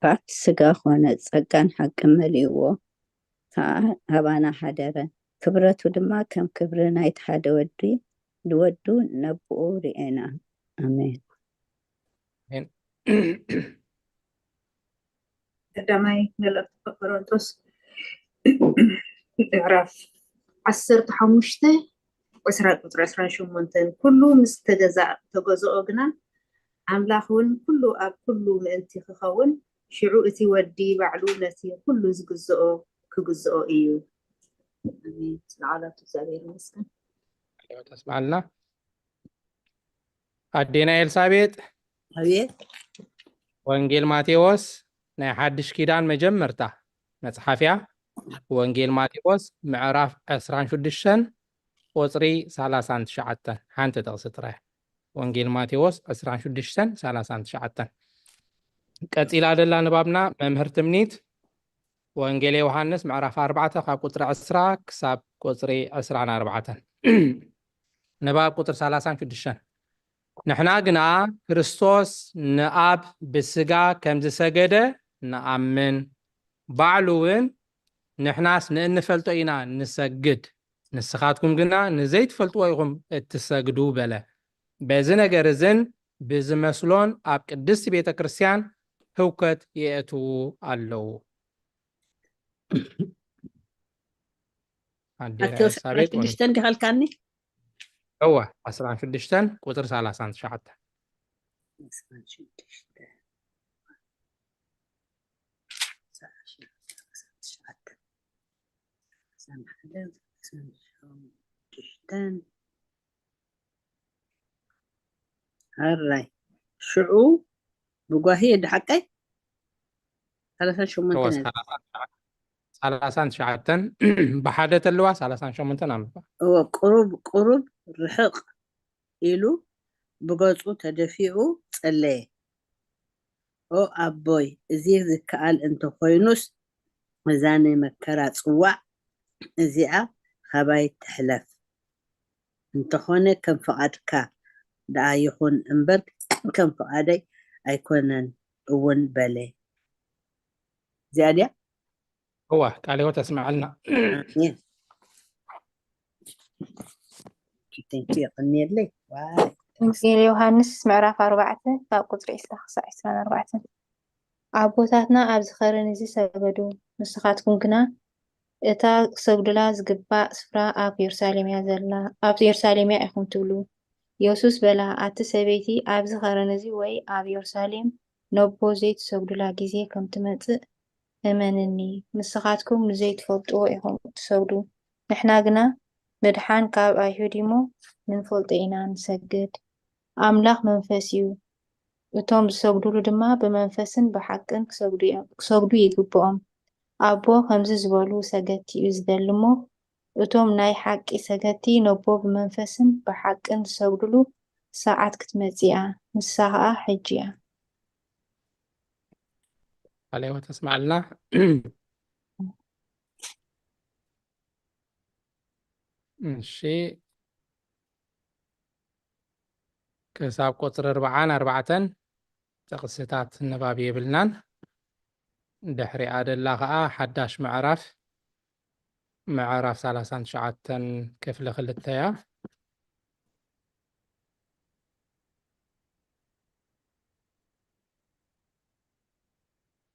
ፋት ስጋ ኾነ ጸጋን ሓቅን መሊእዎ ከዓ ኣባና ሓደረ። ክብረቱ ድማ ከም ክብሪ ናይቲ ሓደ ወዲ ንወዱ ነብኡ ርኤና። ኣሜን። ቀዳማይ መልእኽቲ ቆሮንቶስ ምዕራፍ ዓሰርተ ሓሙሽተ ዕስራ ቁፅሪ ዕስራን ሸሞንተን ኩሉ ምስ ተገዛ ተገዝኦ ግና ኣምላኽ እውን ኩሉ ኣብ ኩሉ ምእንቲ ክኸውን ሽዑ እቲ ወዲ ባዕሉ ነቲ ኩሉ ዝግዝኦ ክግዝኦ እዩ። ኣሜን። ስለ ቃላቱ እግዚኣብሔር ይመስገን። ተስማልና ኣዴና ኤልሳቤጥ ኣቤት ወንጌል ማቴዎስ ናይ ሓድሽ ኪዳን መጀመርታ መጽሓፍያ ወንጌል ማቴዎስ ምዕራፍ ዕስራን ሽዱሽተን ቁፅሪ ሰላሳን ትሽዓተን ሓንቲ ጥቕሲ ጥራይ። ወንጌል ማቴዎስ ዕስራን ሽዱሽተን ሰላሳን ትሽዓተን ቀፂላ ደላ ንባብና መምህር ትምኒት ወንጌል ዮሃንስ ምዕራፍ ኣርባዕተ ካብ ቁፅሪ ዕስራ ክሳብ ቁፅሪ ዕስራን ኣርባዕተን ንባብ ቁፅሪ ሰላሳን ሽዱሽተን ንሕና ግና ክርስቶስ ንኣብ ብስጋ ከም ዝሰገደ ንኣምን ባዕሉ እውን ንሕናስ ንእንፈልጦ ኢና ንሰግድ ንስኻትኩም ግና ንዘይትፈልጥዎ ኢኹም እትሰግዱ በለ። በዚ ነገር እዝን ብዝመስሎን ኣብ ቅድስቲ ቤተ ክርስቲያን ህውከት የእትዉ ኣለዉ። ኣዴና ማቴዎስ ኤልሳቤጥ ሽዱሽተ እንዲኸልካኒ እወ ዕስራን ሽዱሽተን ቁፅሪ ሰላሳን ትሽዓተን ሕራይ ሽዑ ብጓሂ ድሓቀይ ሰላሳን ሸሞንተን ሰላሳን ትሽዓተን ብሓደ ተልዋ ሰላሳን ሸሞንተን ኣንብባ። እወ ቁሩብ ቁሩብ ርሕቕ ኢሉ ብገጹ ተደፊኡ ጸለየ። ኦ ኣቦይ፣ እዚ ዝከኣል እንተ ኾይኑስ እዛ ናይ መከራ ጽዋዕ እዚኣ ኻባይ ትሕለፍ። እንተኾነ ከም ፍቓድካ ደኣ ይኹን እምበር ከም ፍቓደይ ኣይኮነን እውን በለ። እዚኣ ድያ? እዋ ቃለ ሕይወት ኣስምዓልና። ኣሜን። Thank you። የቐንየለይ። ዋይ። ወንጌል ዮሃንስ ምዕራፍ ኣርባዕተ ካብ ቁፅሪ ዕስራ ክሳዕ ዕስራን ኣርባዕተን ኣቦታትና ኣብዚ ኸረን እዚ ሰገዱ፣ ንስኻትኩም ግና እታ ክሰግዱላ ዝግባእ ስፍራ ኣብ የሩሳሌም እያ ዘላ፣ ኣብ የሩሳሌም እያ ኢኹም ትብሉ። የሱስ በላ፣ ኣቲ ሰበይቲ፣ ኣብዚ ኸረን እዚ ወይ ኣብ የሩሳሌም ነቦ ዘይትሰግዱላ ግዜ ከም ትመጽእ እመንኒ። ንስኻትኩም ንዘይትፈልጥዎ ኢኹም እትሰግዱ፣ ንሕና ግና ምድሓን ካብ ኣይሁድ እሞ ንንፈልጦ ኢና ንሰግድ። ኣምላኽ መንፈስ እዩ፣ እቶም ዝሰግዱሉ ድማ ብመንፈስን ብሓቅን ክሰግዱ እዮም- ክሰግዱ ይግብኦም። ኣቦ ከምዚ ዝበሉ ሰገድቲ እዩ ዝደሊ እሞ፣ እቶም ናይ ሓቂ ሰገድቲ ነቦ ብመንፈስን ብሓቅን ዝሰግዱሉ ሰዓት ክትመጽእ እያ፣ ንሳ ኸኣ ሕጂ እያ። ቃለ ሕይወት ኣስምዓልና። እሺ፣ ክሳብ ቁጽሪ ኣርባዓን ኣርባዕተን ጥቕስታት ንባብ የብልናን። ድሕሪኣ ደላ ኸኣ ሓዳሽ ምዕራፍ፣ ምዕራፍ ሰላሳን ትሽዓተን ክፍሊ ክልተ እያ።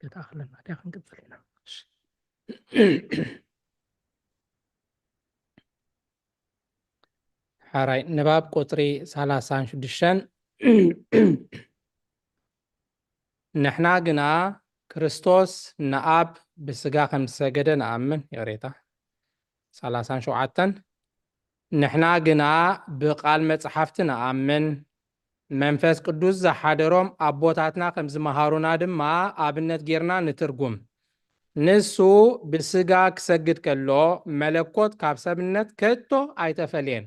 ክትኣኽለና ድያ? ክንቅጽል ኢና። እሺ። ሓራይ ንባብ ቁጽሪ ሰላሳን ሽዱሽተን። ንሕና ግና ክርስቶስ ንኣብ ብስጋ ከም ዝሰገደ ንኣምን። ይቕሬታ፣ ሰላሳን ሸውዓተን። ንሕና ግና ብቓል መጽሓፍቲ ንኣምን፣ መንፈስ ቅዱስ ዝሓደሮም ኣቦታትና ከም ዝመሃሩና ድማ ኣብነት ጌርና ንትርጉም። ንሱ ብስጋ ክሰግድ ከሎ መለኮት ካብ ሰብነት ከቶ ኣይተፈልየን።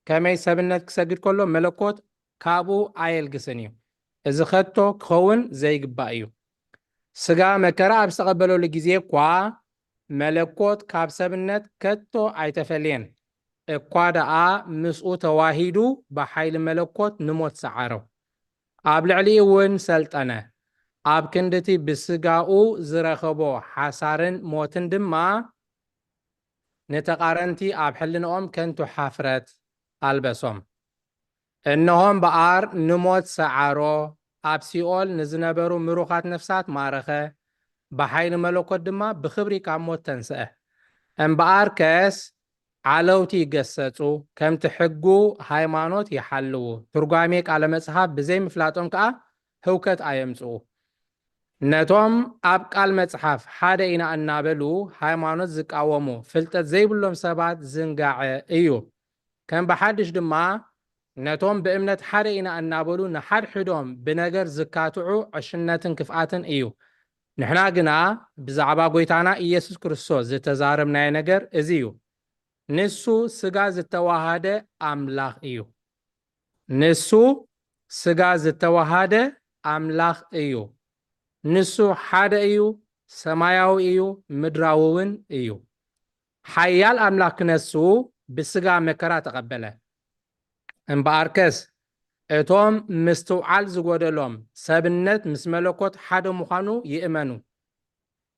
ከመይ ሰብነት ክሰግድ ከሎ መለኮት ካብኡ ኣየልግስን እዩ። እዚ ከቶ ክኸውን ዘይግባእ እዩ። ስጋ መከራ ኣብ ዝተቐበለሉ ግዜ እኳ መለኮት ካብ ሰብነት ከቶ ኣይተፈልየን። እኳ ደኣ ምስኡ ተዋሂዱ ብሓይሊ መለኮት ንሞት ሰዓሮ። ኣብ ልዕሊኡ እውን ሰልጠነ። ኣብ ክንድቲ ብስጋኡ ዝረኸቦ ሓሳርን ሞትን ድማ ንተቓረንቲ ኣብ ሕልንኦም ከንቱ ሓፍረት ኣልበሶም። እነሆ እምበኣር ንሞት ሰዓሮ፣ ኣብ ሲኦል ንዝነበሩ ምሩኻት ነፍሳት ማረኸ፣ ብሓይሊ መለኮት ድማ ብኽብሪ ካብ ሞት ተንስአ። እምበኣርከስ ዓለውቲ ይገሰጹ፣ ከምቲ ሕጉ ሃይማኖት ይሓልዉ፣ ትርጓሜ ቃለ መጽሓፍ ብዘይምፍላጦም ከኣ ህውከት ኣየምጽኡ። ነቶም ኣብ ቃል መጽሓፍ ሓደ ኢና እናበሉ ሃይማኖት ዝቃወሙ ፍልጠት ዘይብሎም ሰባት ዝንጋዐ እዩ። ከም ብሓድሽ ድማ ነቶም ብእምነት ሓደ ኢና እናበሉ ንሓድሕዶም ብነገር ዝካትዑ ዕሽነትን ክፍኣትን እዩ። ንሕና ግና ብዛዕባ ጐይታና ኢየሱስ ክርስቶስ ዝተዛረብናዮ ነገር እዚ እዩ። ንሱ ሥጋ ዝተዋሃደ ኣምላኽ እዩ። ንሱ ሥጋ ዝተዋሃደ ኣምላኽ እዩ። ንሱ ሓደ እዩ፣ ሰማያዊ እዩ፣ ምድራዊ እውን እዩ። ሓያል ኣምላኽ ክነሱ ብስጋ መከራ ተቐበለ። እምበኣርከስ እቶም ምስትውዓል ዝጎደሎም ሰብነት ምስ መለኮት ሓደ ምዃኑ ይእመኑ።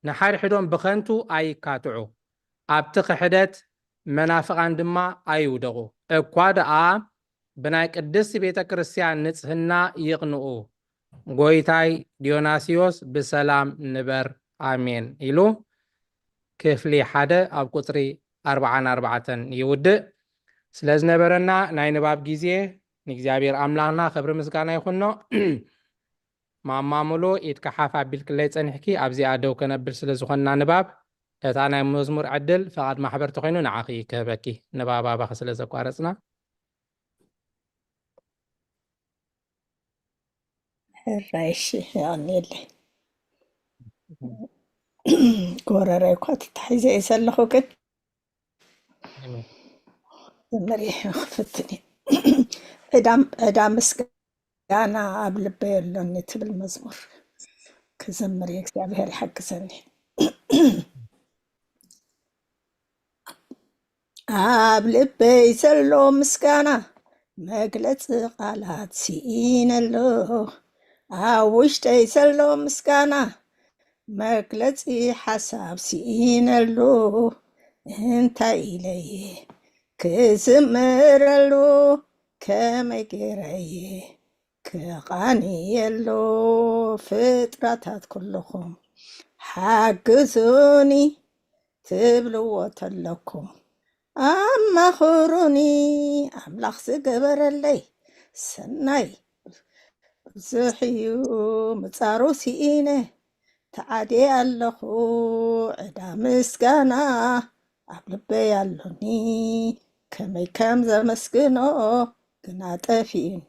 ንሓድሕዶም ብኸንቱ ኣይካትዑ፣ ኣብቲ ክሕደት መናፍቓን ድማ ኣይውደቑ። እኳ ደኣ ብናይ ቅድስቲ ቤተ ክርስቲያን ንጽህና ይቕንኡ። ጎይታይ ዲዮናስዮስ ብሰላም ንበር፣ ኣሜን ኢሉ ክፍሊ ሓደ ኣብ ቁጽሪ ኣርብዓን ኣርባዕተን ይውድእ። ስለ ዝነበረና ናይ ንባብ ግዜ ንእግዚኣብሔር ኣምላኽና ክብሪ ምስጋና ይኹኖ። ማማ ሙሉ፣ ኢድካ ሓፍ ኣቢልክለይ ጸኒሕኪ፣ ኣብዚኣ ደው ከነብል ስለ ዝኾንና ንባብ፣ እታ ናይ መዝሙር ዕድል ፍቓድ ማሕበር ተኾይኑ ንዓኺ ክህበኪ፣ ንባብ ኣባኺ ስለ ዘቋረጽና። ሕራይ፣ እሺ፣ የቐንየለይ። ጎረረይ እኳ ተታሒዘ እየ ዘለኹ፣ ግን ዘምር እየ፣ ክፍትን እየ። ዕዳ፣ ዕዳ ምስጋና ኣብ ልበይ ኣሎኒ ትብል መዝሙር ክዘምር እየ፣ እግዚኣብሔር ይሓግዘኒ። ኣብ ልበይ ዘሎ ምስጋና መግለጺ ቃላት ስኢነ ኣለኹ። ኣብ ውሽጠይ ዘሎ ምስጋና መግለጺ ሓሳብ ስኢነ ኣለኹ። እንታይ ኢለ እየ ክዝምረሉ? ከመይ ገይረ እየ ክቓንየሉ? ፍጥረታት ኩልኹም ሓግዙኒ ትብልዎ ተለኩም ኣማኽሩኒ። ኣምላኽ ዝገበረለይ ሰናይ ብዙሕ እዩ፣ ምጻሩ ስኢነ ተዓድየ ኣለኹ። ዕዳ ምስጋና ኣብ ልበይ ኣሎኒ፣ ከመይ ከም ዘመስግኖ ግና ጠፊኡኒ።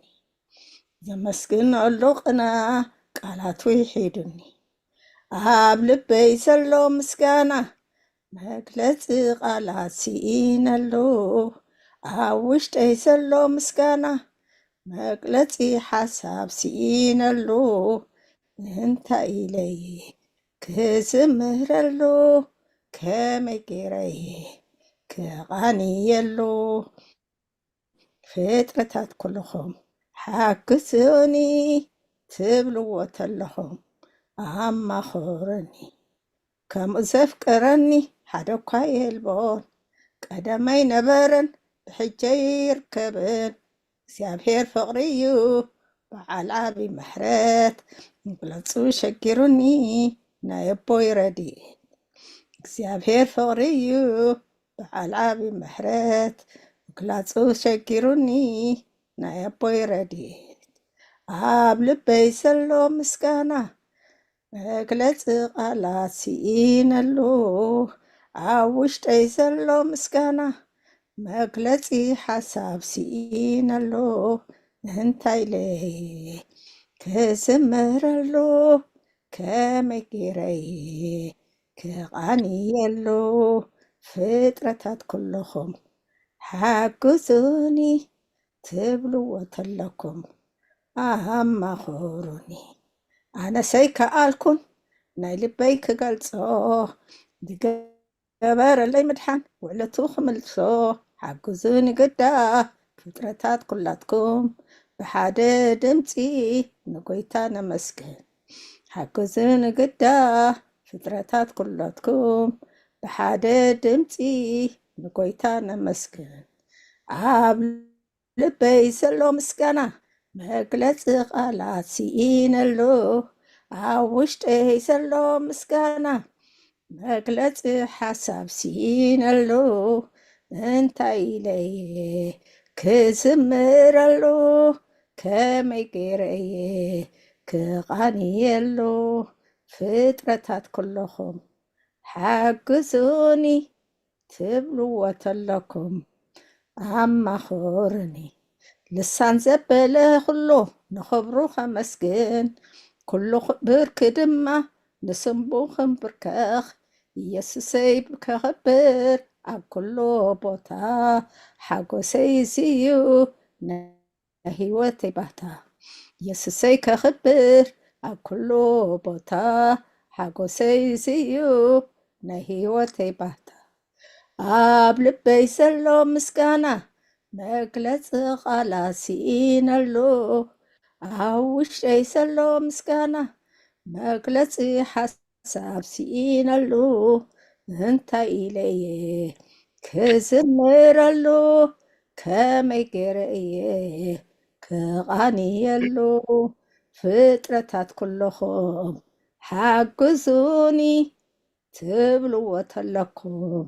ዘመስግነሉ ቅነ ቃላት ውሒዱኒ። ኣብ ልበይ ዘሎ ምስጋና መግለጺ ቃላት ስኢነሉ፣ ኣብ ውሽጠይ ዘሎ ምስጋና መግለጺ ሓሳብ ስኢነሉ፣ እንታይ ኢለይ ክዝምረሉ፣ ከመይ ገይረይ ክቓንየሉ። ፍጥረታት ኩልኹም ሓግዙኒ ትብልዎ ተለኹም ኣማኽሩኒ። ከምኡ ዘፍቀረኒ ሓደ እኳ የልቦን፣ ቀደመይ ነበረን ብሕጀይ ይርከብን። እግዚኣብሔር ፍቕሪ እዩ በዓል ዓቢ ምሕረት፣ ምግላጹ ሸጊሩኒ ናይ ኣቦይ ረድኤት። እግዚኣብሔር ፍቕሪ እዩ በዓል ዓቢ ምሕረት፣ ምግላጹ ሸጊሩኒ ናይ ኣቦይ ረድኤት። ኣብ ልበይ ዘሎ ምስጋና መግለጺ ቃላት ስኢነሉ፣ ኣብ ውሽጠይ ዘሎ ምስጋና መግለጺ ሓሳብ ስኢነሉ፣ እንታይ ኢለይ ክዝምረሉ፣ ከመይ ገይረይ ክቓንየሉ። ፍጥረታት ኩልኹም ሓግዙኒ ትብልዎ ተለኩም ኣማኽሩኒ። ኣነሰይ ከኣልኩን ናይ ልበይ ክገልጾ፣ ዝገበረለይ ምድሓን ውዕለቱ ክምልሶ። ሓግዙኒ ግዳ ፍጥረታት ኩላትኩም ብሓደ ድምጺ ንጎይታ ነመስግን። ሓግዙኒ ግዳ ፍጥረታት ኩላትኩም ብሓደ ድምጺ ንጎይታ ነመስግን። ኣብ ልበይ ዘሎ ምስጋና መግለጺ ቃላት ስኢነሉ፣ ኣብ ውሽጠይ ዘሎ ምስጋና መግለጺ ሓሳብ ስኢነሉ፣ እንታይ ኢለይ ክዝምረሉ፣ ከመይ ገይረይ ክቓንየሉ። ፍጥረታት ኩልኹም ሓግዙኒ ትብልዎ ተለኩም ኣማኽሩኒ። ልሳን ዘበለ ኩሉ ንኽብሩ ከመስግን፣ ኩሉ ብርኪ ድማ ንስሙ ክንብርከኽ። ኢየሱሰይ ከኽብር ኣብ ኩሉ ቦታ፣ ሓጎሰይ እዚ እዩ ናይ ህይወተይ ባህታ። ኢየሱሰይ ከኽብር ኣብ ኩሉ ቦታ፣ ሓጎሰይ እዚ እዩ ናይ ህይወተይ ባህታ። ኣብ ልበይ ዘሎ ምስጋና መግለጺ ቃላት ስኢነሉ፣ ኣብ ውሽጠይ ዘሎ ምስጋና መግለጺ ሓሳብ ስኢነሉ፣ እንታይ ኢለ እየ ክዝምረሉ፣ ከመይ ገይረ እየ ክቓንየሉ። ፍጥረታት ኩልኹም ሓግዙኒ ትብልዎ ተለኩም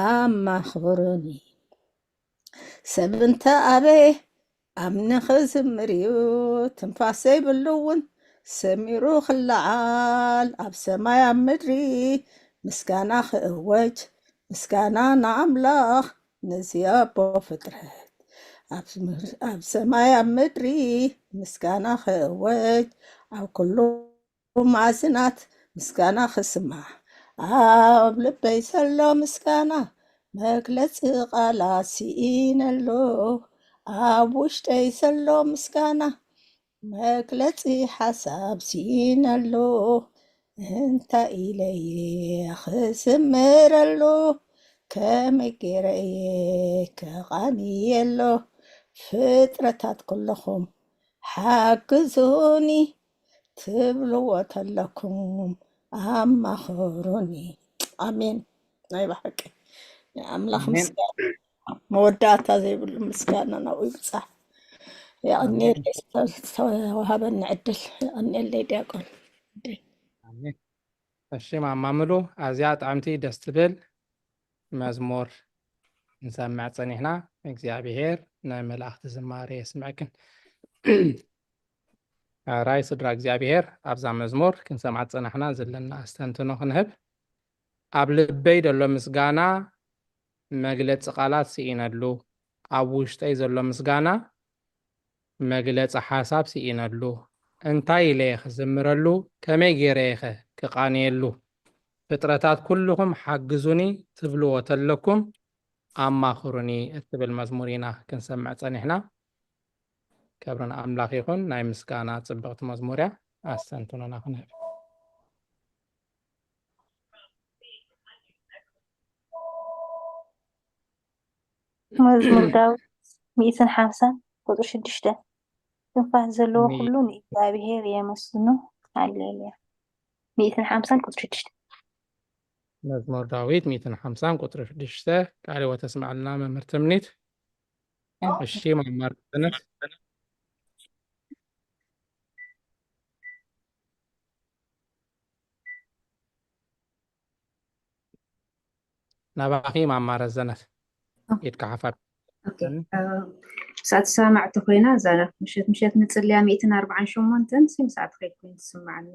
ኣማኽሩኒ። ሰብ እንተ ኣበየ ኣምኒ ክዝምር እዩ፣ ትንፋስ ዘይብሉ እውን ሰሚሩ ክለዓል። ኣብ ሰማይ ኣብ ምድሪ ምስጋና ክእወጅ፣ ምስጋና ንኣምላኽ ነዚ ኣቦ ፍጥረት። ኣብ ምር-፣ ኣብ ሰማይ ኣብ ምድሪ ምስጋና ክእወጅ፣ ኣብ ኩሉ ማዕዝናት ምስጋና ክስማዕ። ኣብ ልበይ ዘሎ ምስጋና መግለጺ ቃላት ስኢነሉ፣ ኣብ ውሽጠይ ዘሎ ምስጋና መግለጺ ሓሳብ ስኢነሉ፣ እንታይ ኢለ እየ ክዝምረሉ፣ ከመይ ገይረ እየ ክቓንየሉ። ፍጥረታት ኩልኹም ሓግዙኒ ትብልዎ ተለኩም ኣማኽሩኒ። ኣሜን። ናይ ብሓቂ ናይ ኣምላኽ ምስጋና መወዳእታ ዘይብሉ ምስጋና ናብኡ ይብጻሕ። የቐንየለይ ዝተዋሃበኒ ዕድል፣ የቐንየለይ ዲያቆን። ኣሜን። እሺ ማማ ምሉ፣ ኣዝያ ጥዕምቲ ደስ ትብል መዝሙር ንሰምዕ ጸኒሕና። እግዚኣብሔር ናይ መላእኽቲ ዝማሬ የስምዐክን። ራይ ስድራ እግዚኣብሔር፣ ኣብዛ መዝሙር ክንሰምዓ ዝጸናሕና ዘለና ኣስተንትኖ ክንህብ። ኣብ ልበይ ዘሎ ምስጋና መግለጺ ቃላት ስኢነሉ፣ ኣብ ውሽጠይ ዘሎ ምስጋና መግለጺ ሓሳብ ስኢነሉ። እንታይ ኢለ እየ ክዝምረሉ፣ ከመይ ገይረ እየ ኸ ክቓንየሉ። ፍጥረታት ኩልኹም ሓግዙኒ ትብልዎ ተለኩም ኣማኽሩኒ እትብል መዝሙር ኢና ክንሰምዕ ጸኒሕና። ክብሪ ንኣምላኽ ይኹን። ናይ ምስጋና ጽብቕቲ መዝሙር እያ። ኣስተንትኖና ክንህብ። መዝሙር ዳዊት ሚእትን ሓምሳን ቁጽሪ ሽዱሽተ። ትንፋስ ዘለዎ ኩሉ ንእግዚኣብሔር የመስግኖ። ሃሌሉያ። ሚእትን ሓምሳን ቁጽሪ ሽዱሽተ። መዝሙር ዳዊት ሚእትን ሓምሳን ቁጽሪ ሽዱሽተ። ቃለ ሕይወት ተስምዐልና መምህር ትምኒት። እሺ፣ መማር ናባኺ ማማ ረዘነት። ኢድካ ሓፋ። ኦኬ። እ፣ ሰዓት ሰማዕቲ ኮይና እዛ ምሸት ምሸት ንጽልያ ሚእትን ኣርባዓን ሸሞንተን ሲ ሰዓት ከይት ኮይን ትስምዓኒ።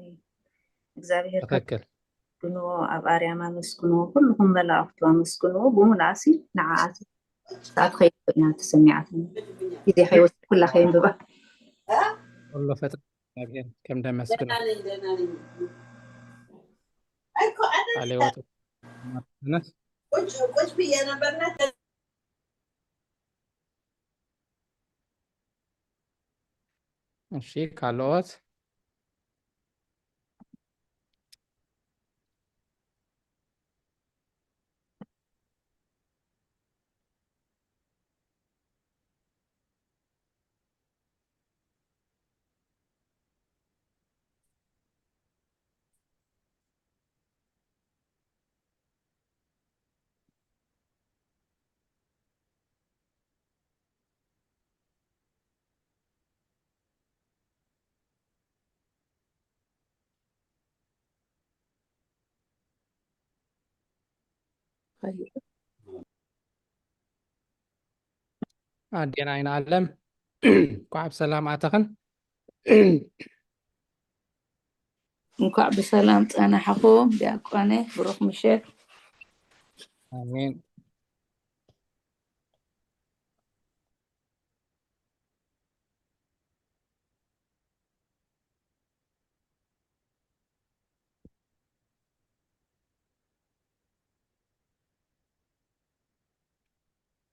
እግዚኣብሔር ትኽክል። ኣመስግንዎ፣ ኣብ ኣርያም ኣመስግንዎ፣ ኩልኹም መላእኽቱ ኣመስግንዎ። ብምልኣሲ ንዓኣት ሰዓት ከይት ኮይና ተሰሚዓትኒ። ግዜ ከይወስድ ኩላ ከየንብባ። ኩሉ ፈጣሪ እግዚኣብሔር ከም ደመስግኖ። ቃለ ሕይወት እሺ፣ ካልኦት? ኣዴና ኣይንኣለም፣ እንኳዕ ብሰላም ኣተኽን። እንኳዕ ብሰላም ጸናሕኹም ዲያቆነ፣ ብሩኽ ምሸት። ኣሜን።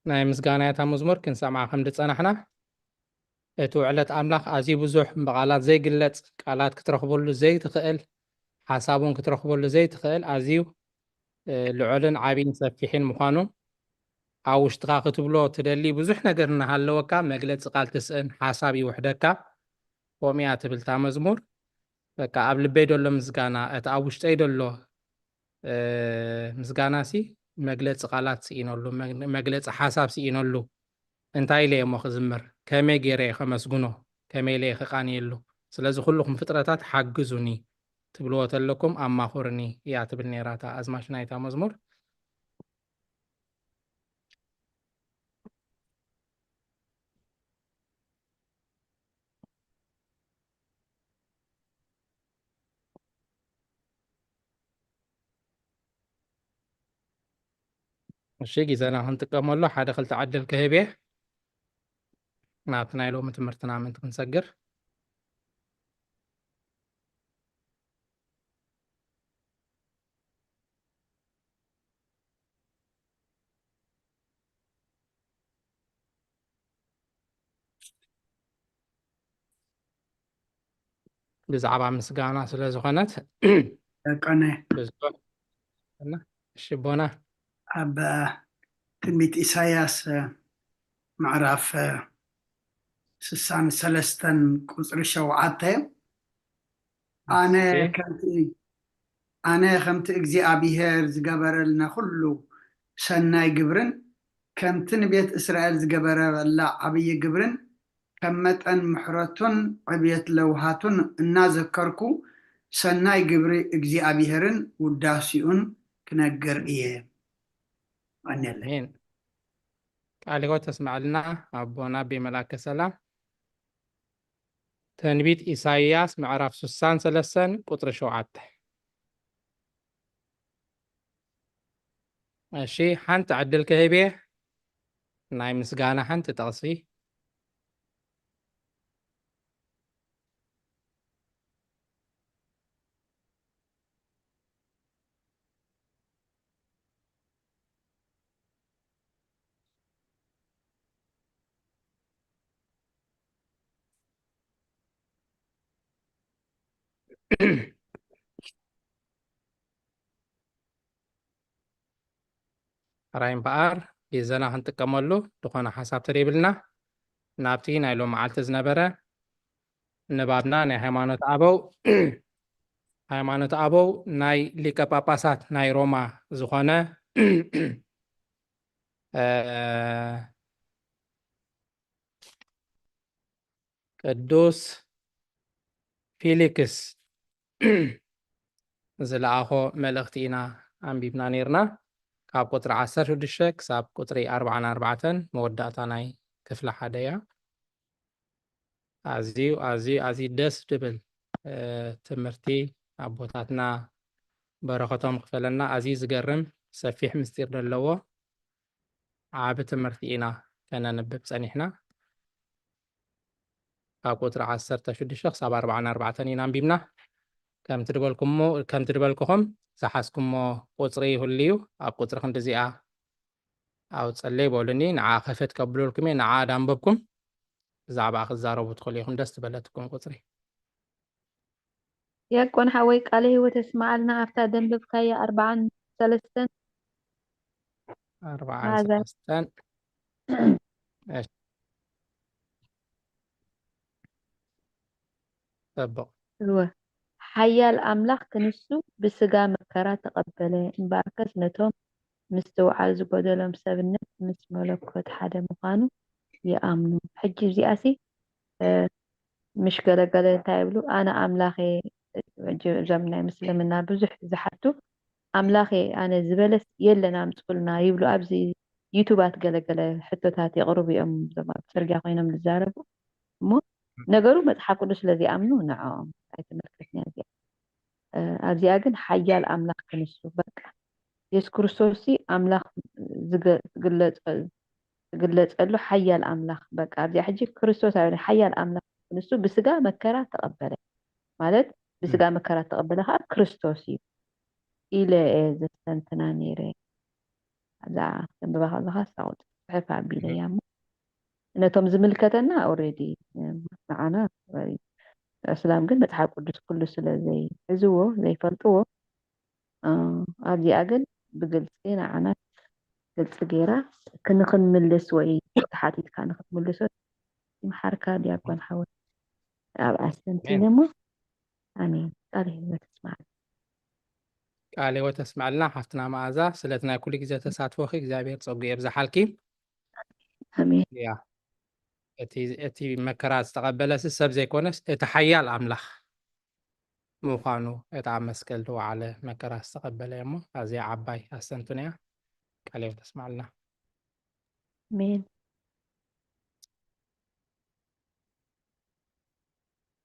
ናይ ምስጋና እታ መዝሙር ክንሰምዓ ከም ዝጸናሕና፣ እቲ ውዕለት ኣምላኽ ኣዝዩ ብዙሕ፣ ብቓላት ዘይግለጽ፣ ቃላት ክትረኽበሉ ዘይትኽእል፣ ሓሳብ እውን ክትረኽበሉ ዘይትኽእል ኣዝዩ፣ እ፣ ልዑልን ዓብይን ሰፊሕን ምዃኑ፣ ኣብ ውሽጥኻ ክትብሎ ትደሊ ብዙሕ ነገር እናሃለወካ መግለጺ ቃል ትስእን፣ ሓሳብ ይውሕደካ። ከምኡ እያ ትብል እታ መዝሙር። በቃ ኣብ ልበይ ደሎ ምስጋና፣ እቲ ኣብ ውሽጠይ ደሎ፣ እ፣ ምስጋና ሲ መግለጺ ቃላት ስኢነሉ፣ መግ-፣ መግለጺ ሓሳብ ስኢነሉ። እንታይ ኢለ እየ እሞ ክዝምር? ከመይ ገይረ እየ ከመስግኖ? ከመይ ኢለ እየ ክቓንየሉ? ስለዚ ኩልኹም ፍጥረታት ሓግዙኒ ትብልዎ ተለኩም ኣማኹርኒ እያ ትብል ነይራ እታ ኣዝማች ናይታ መዝሙር። እሺ፣ ግዜና ክንጥቀመሉ ሓደ ክልተ ዕድል ክህብ እየ። ናብቲ ናይ ሎሚ ትምህርትና ምእንቲ ክንሰግር። ብዛዕባ ምስጋና ስለ ዝኾነት ዲያቆነ ብዙሕ እና እሺ፣ ቦና ኣብ ትንቢት ኢሳያስ ምዕራፍ ስሳን ሰለስተን ቁጽሪ ሸውዓተ ኣነ እሺ። ከምቲ ኣነ ከምቲ እግዚኣብሄር ዝገበረልና ኩሉ ሰናይ ግብርን ከምቲ ንቤት እስራኤል ዝገበረላ ዓብዪ ግብርን ከም መጠን ምሕረቱን ዕብየት ለውሃቱን እናዘከርኩ ሰናይ ግብሪ እግዚኣብሄርን ውዳሴኡን ክነግር እየ። ቀንየለይ። ኣሜን። ቃለ ሕይወት ተስምዓልና ኣቦና ኣቤ መላከ ሰላም። ትንቢት ኢሳይያስ ምዕራፍ ስሳን ሰለስተን ቁጽሪ ሸውዓተ። እሺ፣ ሓንቲ ዕድል ክህብ እየ። ናይ ምስጋና ሓንቲ ጥቕሲ። ሕራይ እምበኣር ግዜና ክንጥቀመሉ ዝኾነ ሓሳብ ተደይብልና ናብቲ ናይ ሎም መዓልቲ ዝነበረ ንባብና ናይ ሃይማኖት ኣበው ሃይማኖት ኣበው ናይ ሊቀ ጳጳሳት ናይ ሮማ ዝኾነ እ፣ ቅዱስ ፊሊክስ ዝለኣኾ መልእኽቲ ኢና ኣንቢብና ነይርና። ካብ ቁፅሪ ዓሰርተ ሽዱሽተ ክሳብ ቁፅሪ ኣርባዓን ኣርባዕተን መወዳእታ ናይ ክፍሊ ሓደ እያ። ኣዝዩ ኣዝዩ ኣዝዩ ደስ ድብል እ፣ ትምህርቲ ኣቦታትና በረኸቶም ክፈለና። ኣዝዩ ዝገርም ሰፊሕ ምስጢር ዘለዎ ዓቢ ትምህርቲ ኢና ከነንብብ ጸኒሕና። ካብ ቁጽሪ ዓሰርተ ሽዱሽተ ክሳብ ኣርባዓን ኣርባዕተን ኢና ኣንቢብና። ከምቲ ድበልኩሞ ከምቲ ድበልኩኹም ዝሓዝኩሞ ቁጽሪ ይህሉ እዩ። ኣብ ቁጽሪ ክንዲ እዚኣ ኣውጸለይ በሉኒ። ንዓ ከፈት ከብለልኩም እየ። ንዓ ዳንበብኩም ብዛዕባ ክዛረቡ ትኽእሉ ኢኹም። ደስ ዝበለትኩም ቁጽሪ። ያቆን ሓወይ ቃለ ህይወት የስመዓልና። ኣብታ ደንበብካያ ኣርባዓን ሰለስተን ኣርባዓን ሰለስተን እሺ። ጽቡቕ። እወ ሓያል ኣምላኽ ክንሱ ብስጋ መከራ ተቐበለ፣ እምበኣርከስ ነቶም ምስትውዓል ዝጎደሎም ሰብነት ምስ መለኮት ሓደ ምዃኑ ይኣምኑ። ሕጂ እዚኣሲ እ፣ ምሽ ገለገለ እንታይ ይብሉ? ኣነ ኣምላኽ እየ፣ ሕጂ እዞም ናይ ምስልምና ብዙሕ ዝሓቱ ኣምላኽ እየ ኣነ ዝበለስ የለን ኣምፅኡልና ይብሉ። ኣብዚ ዩቱባት ገለገለ ሕቶታት የቕርቡ እዮም እዞም ኣብ ፅርግያ ኮይኖም ዝዛረቡ። እሞ ነገሩ መፅሓፍ ቅዱስ ስለ ዘይኣምኑ ንዕኦም ኣይተመልከትናያ እዚኣ። እ፣ ኣብዚኣ ግን ሓያል ኣምላኽ ክንሱ በቃ የሱስ ክርስቶስ ኣምላኽ ዝገ- ዝግለጸ- ዝግለጸሉ ሓያል ኣምላኽ በቃ ኣብዚኣ ሕጂ ክርስቶስ ኣይበለን ሓያል ኣምላኽ ንሱ ብስጋ መከራ ተቐበለ ማለት ብስጋ መከራ ተቐበለ ከዓ ክርስቶስ እዩ ኢለ እየ ዘስተንትና ነይረ ኣብዛ ተንብባ ከለካ ሳቁ ፅሕፍ ኣቢለ እያ እሞ ነቶም ዝምልከተና ኦሬዲ ንዓና እስላም ግን መፅሓፍ ቅዱስ ኩሉ ስለ ዘይሕዝዎ ዘይፈልጥዎ ኣብዚኣ ግን ብግልፂ ንዓና ግልፂ ገይራ ክንክንምልስ ወይ ተሓቲትካ ንክትምልሶ ይምሓርካ ዲያቆን ሓወይ ኣብ ኣስተንቲነ እሞ ኣሜን ቃል ህይወት ስማዕ ቃል ህይወት ተስማዕልና ሓፍትና መኣዛ ስለቲ ናይ ኩሉ ግዜ ተሳትፎኺ እግዚኣብሔር ፀጉ የብዝሓልኪ ኣሜን ያ እቲ እቲ መከራ ዝተቐበለሲ ሰብ ዘይኮነስ እቲ ሓያል ኣምላኽ ምዃኑ እቲ ኣብ መስቀል ዝወዓለ መከራ ዝተቐበለ እሞ ኣዝያ ዓባይ ኣስተንትኖ እያ። ቃለ ሕይወት ተስማዕልና። ኣሜን።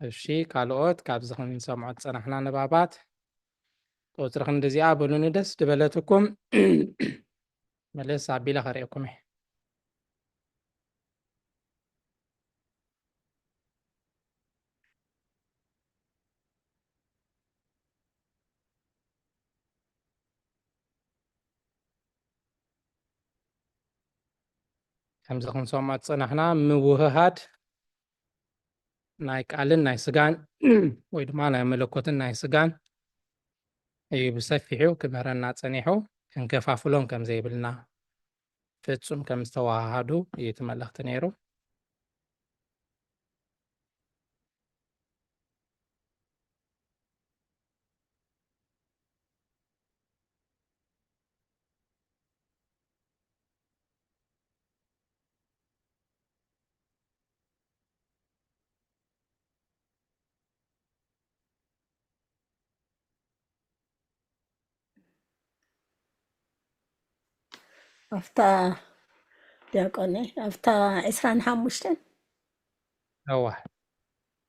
እሺ ካልኦት ካብዚ ክንሰምዖ ዝጸናሕና ንባባት ቁጽሪ ክንድዚኣ በሉኒ ደስ ዝበለትኩም መለስ ኣቢለ ከርእየኩም እየ። ከምዚ ክንሰምዖ ዝጸናሕና ምውህሃድ ናይ ቃልን ናይ ስጋን ወይ ድማ ናይ መለኮትን ናይ ስጋን እዩ ብሰፊሑ ክምህረና ጸኒሑ ክንከፋፍሎም ከም ዘይብልና ፍጹም ከም ዝተዋሃሃዱ እዩ እቲ መልእኽቲ ነይሩ። ኣብታ ዲያቆነይ ኣብታ ዕስራን ሓሙሽተን እዋ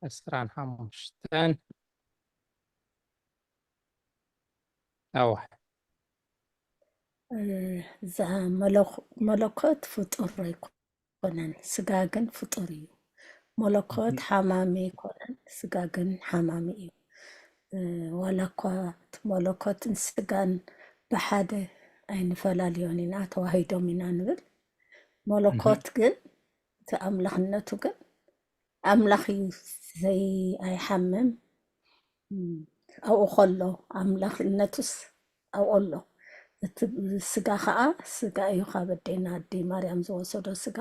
ዕስራን ሓሙሽተን እዋ እዛ መለኮት ፍጡር ኣይኮነን፣ ስጋ ግን ፍጡር እዩ። መለኮት ሓማሚ ኣይኮነን፣ ስጋ ግን ሓማሚ እዩ። ዋላ እኳ እቲ መለኮትን ስጋን ብሓደ ኣይንፈላልዮን ኢና፣ ተዋሂዶም ኢና ንብል። መለኮት ግን እቲ ኣምላኽነቱ ግን ኣምላኽ እዩ፣ ዘይ ኣይሓምም፣ ኣብኡ ከሎ ኣምላኽነቱስ ኣብኡ ኣሎ። እቲ ስጋ ከዓ ስጋ እዩ፣ ካብ ኣዴና ኣዲ ማርያም ዝወሰዶ ስጋ፣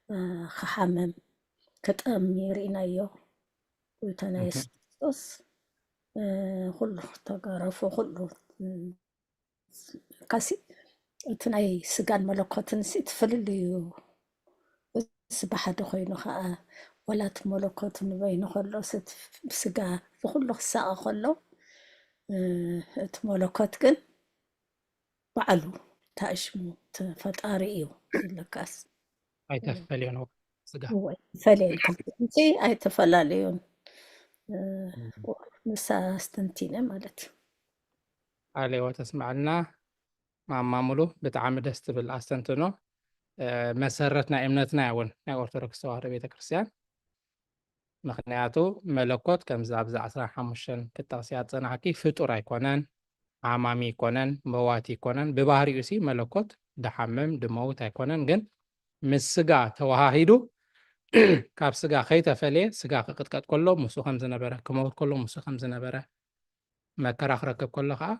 እ፣ ክሓምም ክጠሚ ርኢናዮ። ጎይታና እህ። የሱስ ክርስቶስ፣ እ፣ ኩሉ ተገረፉ፣ ኩሉ፣ እ፣ ካሲ እቲ ናይ ስጋን መለኮትን ሲ እቲ ፍልልዩ፣ እዚ ብሓደ ኮይኑ ከዓ፣ ወላ እቲ መለኮት ንበይኑ ከሎ፣ እቲ ስጋ ዝኩሉ ክሳቐ ከሎ፣ እ፣ እቲ መለኮት ግን ባዕሉ ታሽሙ ፈጣሪ እዩ ዝለካስ። ኣይተፈለዮን ስጋ። እወ፣ ይፈለየን፣ ክልቲኦም ሲ ኣይተፈላለዩን። እ፣ እም። ንሳ ኣስተንቲነ ማለት እዩ። ቃለ ሕይወት ኣስምዓልና ማማ ሙሉ፣ ብጣዕሚ ደስ ትብል ኣስተንትኖ። እ፣ መሰረት ናይ እምነትና እውን ናይ ኦርቶዶክስ ተዋህዶ ቤተክርስትያን። ምኽንያቱ መለኮት ከምዚ ኣብዚ ዓሰርተ ሓሙሽተ ክጠቕስያ ዝጸናሕኪ ፍጡር ኣይኮነን፣ ሓማሚ ኣይኮነን፣ መዋቲ ኣይኮነን። ብባህሪኡ ሲ መለኮት ድሓምም ድመውት ኣይኮነን። ግን ምስ ስጋ ተዋሃሂዱ ካብ ስጋ ከይተፈለየ፣ ስጋ ክቅጥቀጥ ከሎ ምስኡ ከም ዝነበረ፣ ክመውት ከሎ ምስኡ ከም ዝነበረ፣ መከራ ክረክብ ከሎ ከዓ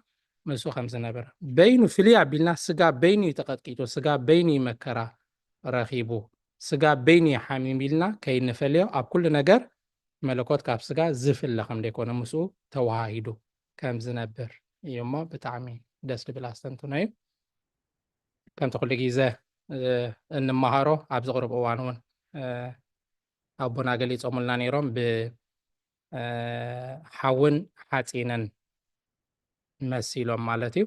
ምስኡ ከም ዝነበረ፣ በይኑ ፍልይ ኣቢልና ስጋ በይኑ እዩ ተቀጥቂጡ፣ ስጋ በይኑ እዩ መከራ ረኺቡ፣ ስጋ በይኑ እዩ ሓሚሙ ኢልና ከይንፈልዮ፣ ኣብ ኩሉ ነገር መለኮት ካብ ስጋ ዝፍለ ከም ዘይኮነ፣ ምስኡ ተዋሃሂዱ ከም ዝነብር እዩ። እሞ ብጣዕሚ ደስ ዝብል ኣስተንትኖ እዩ። ከምቲ ኩሉ ግዜ፣ እ፣ እንመሃሮ፣ ኣብዚ ቅሩብ እዋን እውን፣ እ፣ ኣቦና ገሊጾምልና ነይሮም፣ ብ፣ እ፣ ሓውን ሓጺንን መሲሎም ማለት እዩ።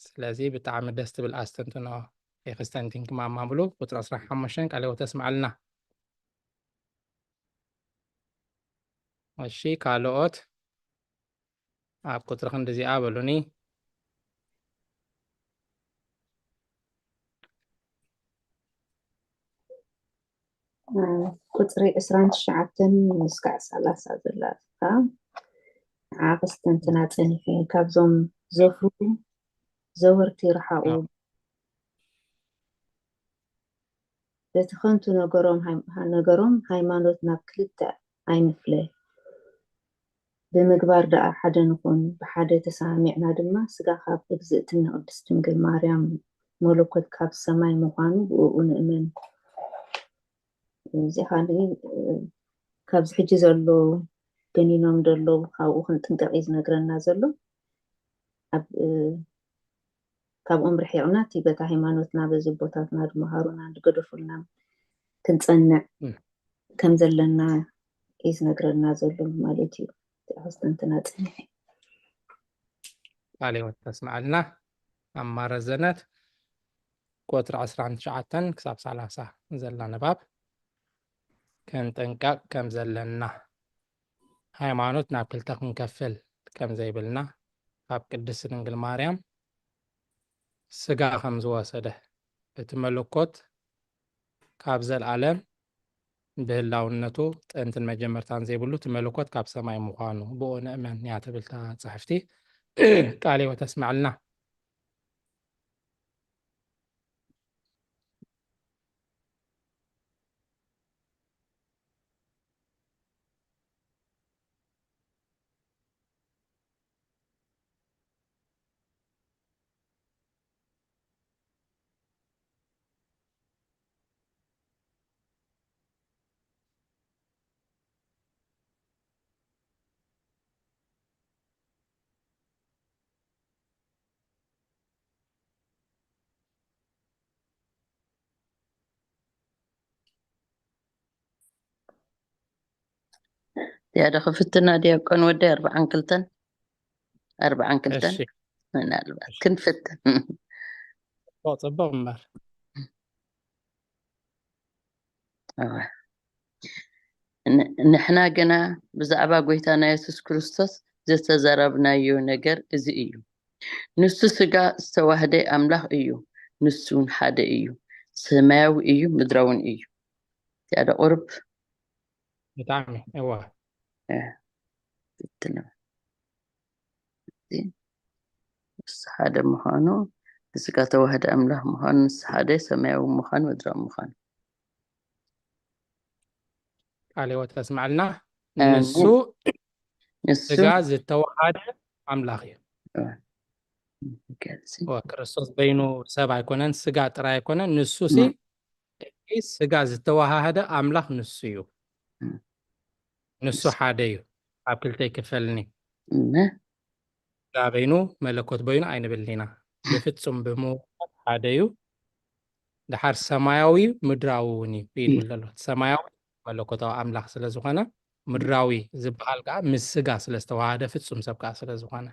ስለዚ ብጣዕሚ ደስ ትብል ኣስተንትኖ። የክስተንቲንክ ማማ ብሉ፣ ቁጽሪ ዓሰርተ ሓሙሽተ ቃለ ሕይወት ተስምዓልና። እሺ፣ ካልኦት ኣብ ቁጽሪ ክንድዚኣ በሉኒ። እ፣ ቁጽሪ ዕስራን ትሽዓተን እስካዕ ሰላሳ ዘላ እያ። ንዓ ከስተንትና ጸኒሐ፣ ካብዞም ዘፍሩ ዘወርቲ ረሓቑ። ኣዎ። በቲ ከንቱ ነገሮም ሃይ-፣ ነገሮም ሃይማኖት ናብ ክልተ ኣይንፍለ። ብምግባር ደኣ ሓደ ንኹን፣ ብሓደ ተሰማሚዕና ድማ፣ ስጋ ካብ እግዝእትነ ቅድስት ድንግል ማርያም፣ መለኮት ካብ ሰማይ ምዃኑ ብእኡ ንእመን። እዚ ካልእ፣ እ፣ ካብዚ ሕጂ ዘሎ ገኒኖም ዘለዉ ካብኡ ክንጥንቀቕ እዩ ዝነግረና ዘሎ። ኣብ፣ እ፣ ካብኦም ርሒቕና፣ እቲ በታ ሃይማኖትና በዚ ኣቦታትና ዝመሃሩና ዝገደፉልና ክንጸንዕ እም። ከም ዘለና እዩ ዝነግረና ዘሎ ማለት እዩ። እቲ ኣስተንትና ጽንሒ። ቃለ ሕይወት ተስምዓልና። ኣማረ ዘነት ቁጽሪ ዓሰርተ ትሽዓተ ክሳብ ሰላሳ ዘላ ንባብ፣ ክንጥንቀቕ ከም ዘለና፣ ሃይማኖት ናብ ክልተ ክንከፍል ከም ዘይብልና፣ ካብ ቅድስት ድንግል ማርያም ስጋ ከም ዝወሰደ፣ እቲ መለኮት ካብ ዘልኣለም ብህላውነቱ ጥንትን መጀመርታን ዘይብሉ፣ እቲ መለኮት ካብ ሰማይ ምዃኑ ብኡ ንእመን እያ ትብል እታ ጽሕፍቲ። ቃለ ሕይወት ተስምዓልና። ያደ ክፍትና ዲያቆን ወዲ ኣርባዓን ክልተን፣ ኣርባዓን ክልተን እሺ። ምናልባት እሺ። ክንፍትን። ጽቡቕ፣ ጽቡቕ እምበር። እወ። ን-፣ ንሕና ግና ብዛዕባ ጐይታና የሱስ ክርስቶስ ዝተዛረብናዮ ነገር እዚ እዩ። ንሱ ሥጋ ዝተዋህደ ኣምላኽ እዩ። ንሱ እውን ሓደ እዩ። ሰማያዊ እዩ፣ ምድራውን እዩ። ያደ ቁርብ። ብጣዕሚ፣ እወ። እ፣ ትትነ። እዚ ንሱ ሓደ ምዃኑ፣ ንስጋ ተዋህደ ኣምላኽ ምዃኑ፣ ንሱ ሓደ ሰማያዊ ምዃኑ፣ ምድራዊ ምዃኑ። ቃለ ሕይወት ተስምዓልና። ኣሜን። ንሱ ንሱ ስጋ ዝተዋሃደ ኣምላኽ እዩ። ገልጺ እወ፣ ክርስቶስ በይኑ ሰብ ኣይኮነን፣ ስጋ ጥራይ ኣይኮነን። ንሱ ሲ ም- እቲ ስጋ ዝተዋሃደ ኣምላኽ ንሱ እዩ። ም- ንሱ ሓደ እዩ፣ ኣብ ክልተ ይክፈልኒ። እመ ስጋ በይኑ መለኮት በይኑ ኣይንብልን ኢና። ብፍጹም ብምውሓድ ሓደ እዩ። ድሓር ሰማያዊ ምድራዊ እውን እዩ ይብል ዘሎ። ሰማያዊ መለኮታዊ ኣምላኽ ስለ ዝኾነ ምድራዊ ዝበሃል ከዓ ምስ ስጋ ስለ ዝተዋሃደ ፍጹም ሰብ ከዓ ስለ ዝኾነ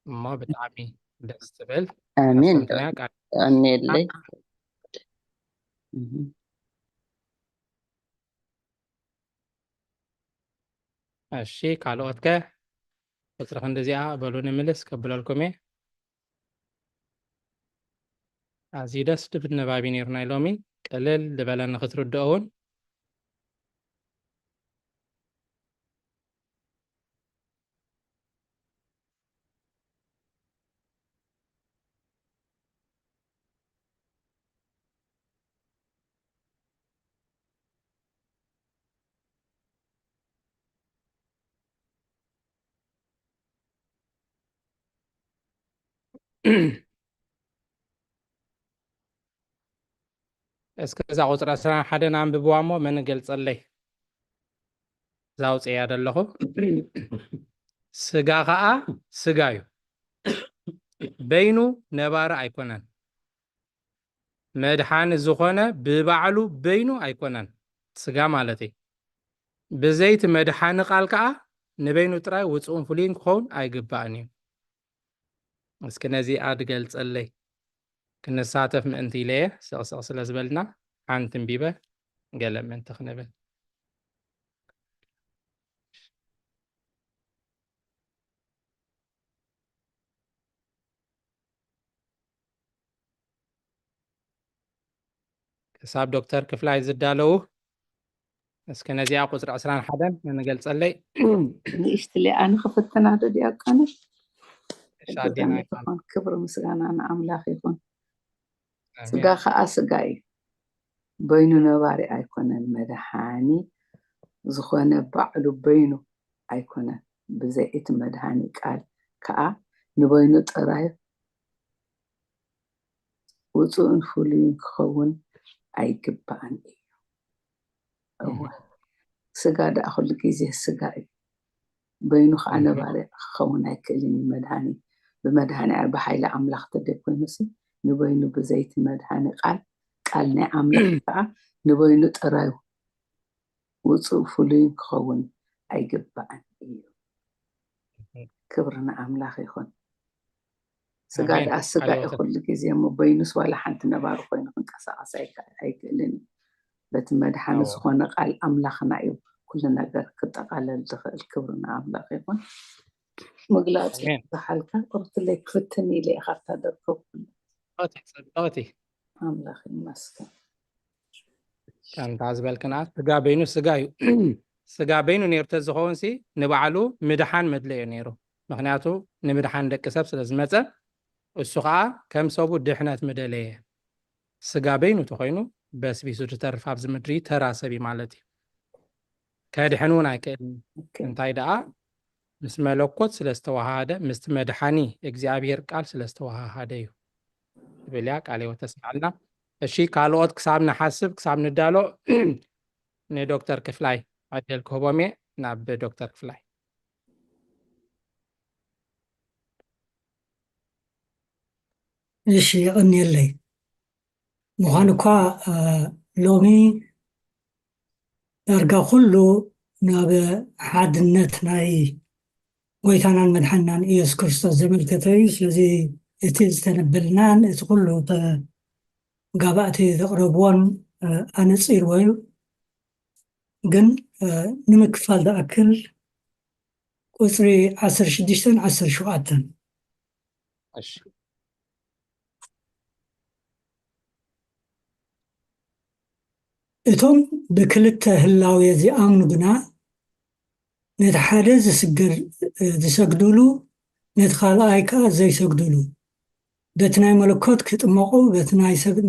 እሞ ብጣዕሚ ደስ ትብል ኣሜን ኣስምክንያ ቃል ኣሜለይ እሺ ካልኦት ከ ቁፅሪ ክንድዚኣ በሉ ንምልስ ከብለልኩም እየ። ኣዝዩ ደስ ድብል ንባብ እዩ ነይሩ ናይ ሎሚ። ቅልል ዝበለ ንክትርድኦ እውን እስከ እዛ ቁፅሪ ዕስራን ሓደን ኣንብብዋ እሞ መን ገልፀለይ? እዛ ኣውፅእያ ዘለኹ። ስጋ ኸዓ ስጋ እዩ፣ በይኑ ነባሪ ኣይኮነን። መድሓኒ ዝኾነ ብባዕሉ በይኑ ኣይኮነን፣ ስጋ ማለት እዩ። ብዘይቲ መድሓኒ ቃል ከዓ ንበይኑ ጥራይ ውፅኡን ፍሉይን ክኸውን ኣይግባእን እዩ። እስኪ ነዚኣ ድገልጸለይ። ክንሳተፍ ምእንቲ ኢለ እየ፣ ስቕስቕ ስለ ዝበልና ሓንቲ እንቢበ ገለ ምእንቲ ክንብል። ክሳብ ዶክተር ክፍላይ ዝዳለዉ እስከ ነዚኣ ቁፅሪ ዕስራን ሓደን ንገልፀለይ። ንእሽትለይ ኣነ ክፍትና ዶ ዲያቆነ? እሺ ኣዴና ይፋን። ትኾን ክብሪ ምስጋና ንኣምላኽ ይኹን። ስጋ ኣሜን። ኸዓ ስጋ እዩ፣ በይኑ ነባሪ ኣይኮነን። መድሓኒ ዝኾነ ባዕሉ በይኑ ኣይኮነን፣ ብዘይ እቲ መድሃኒ ቃል ከኣ ንበይኑ ጥራይ ውጹእን ፍሉይን ክኸውን ኣይግባእን እዩ። እወ፣ ስጋ ደኣ ኩሉ ግዜ ስጋ እዩ። በይኑ ከኣ ነባሪ ክኸውን ኣይክእልን እዩ። መድሃኒ ብመድሃኒ ብሓይሊ ኣምላኽ ተደይኮይኑሲ ንበይኑ ብዘይቲ መድሃኒ ቃል፣ ቃል ናይ ኣምላኽ ከኣ ንበይኑ ጥራዩ ውጹእ ፍሉይን ክኸውን ኣይግባእን እዩ። ክብሪ ንኣምላኽ ይኹን። ስጋ ኣሜን። ደኣ ስጋ እዩ ሃለወተ። ኩሉ ግዜ እሞ፣ በይኑስ ዋላ ሓንቲ ነባሪ ኮይኑ ክንቀሳቐስ ኣይከ-፣ ኣይክእልን እዩ። በቲ መድሓኒ ኣዎ። ዝኾነ ቃል ኣምላኽና እዩ ኩሉ ነገር ክጠቓለል ዝኽእል። ክብሪ ንኣምላኽ ይኹን። ምግላጹ ኣሜን። ዝሓልካ ቁርትለይ ክፍትን ኢለ ኢኻ እተደርከብኩ። ጽብቕቲ፣ ጽብቕቲ። ኣምላኽ ይመስገን። ከምታ ዝበልክና ስጋ በይኑ ስጋ እዩ። ስጋ በይኑ ነይሩ ተዝኸውን ሲ ንባዕሉ ምድሓን መድለዮ ነይሩ። ምኽንያቱ ንምድሓን ደቂ ሰብ ስለ ዝመጸ እሱ ኸዓ ከም ሰቡ ድሕነት ምደለየ። ስጋ በይኑ ተኾይኑ በስቢሱ ዝተርፍ ኣብዚ ምድሪ ተራ ሰብ እዩ ማለት እዩ። ከድሕን እውን ኣይክእልን። ኦኬ። እንታይ ደኣ ምስ መለኮት ስለ ዝተዋሃደ ምስቲ መድሓኒ እግዚኣብሔር ቃል ስለ ዝተዋሃሃደ እዩ። ትብል እያ ቃል ህይወት ተስምዓልና። እሺ ካልኦት ክሳብ ንሓስብ ክሳብ ንዳሎ ንዶክተር ክፍላይ ዕድል ክህቦም እየ። ናብ ዶክተር ክፍላይ። እሺ የቐንየለይ። ምዃን እኳ እ፣ ሎሚ ዳርጋ ኩሉ ናብ ሓድነት ናይ ጎይታናን መድሓንናን ኢየሱስ ክርስቶስ ዘመልከተ እዩ። ስለዚ እቲ ዝተነበልናን እቲ ኩሉ ተጋባእቲ ዘቕረብዎን እ፣ ኣነጺርዎ እዩ። ግን እ፣ ንምክፋል ዝኣክል ቁፅሪ ዓሰርተ ሽዱሽተን ዓሰርተ ሸውዓተን። እሺ እቶም ብክልተ ህላዌ ዝኣምኑ ግና ነቲ ሓደ ዝስገድ ዝሰግድሉ ነቲ ካልኣይ ከኣ ዘይሰግድሉ በቲ ናይ መለኮት ክጥመቑ በቲ ናይ ሰብ-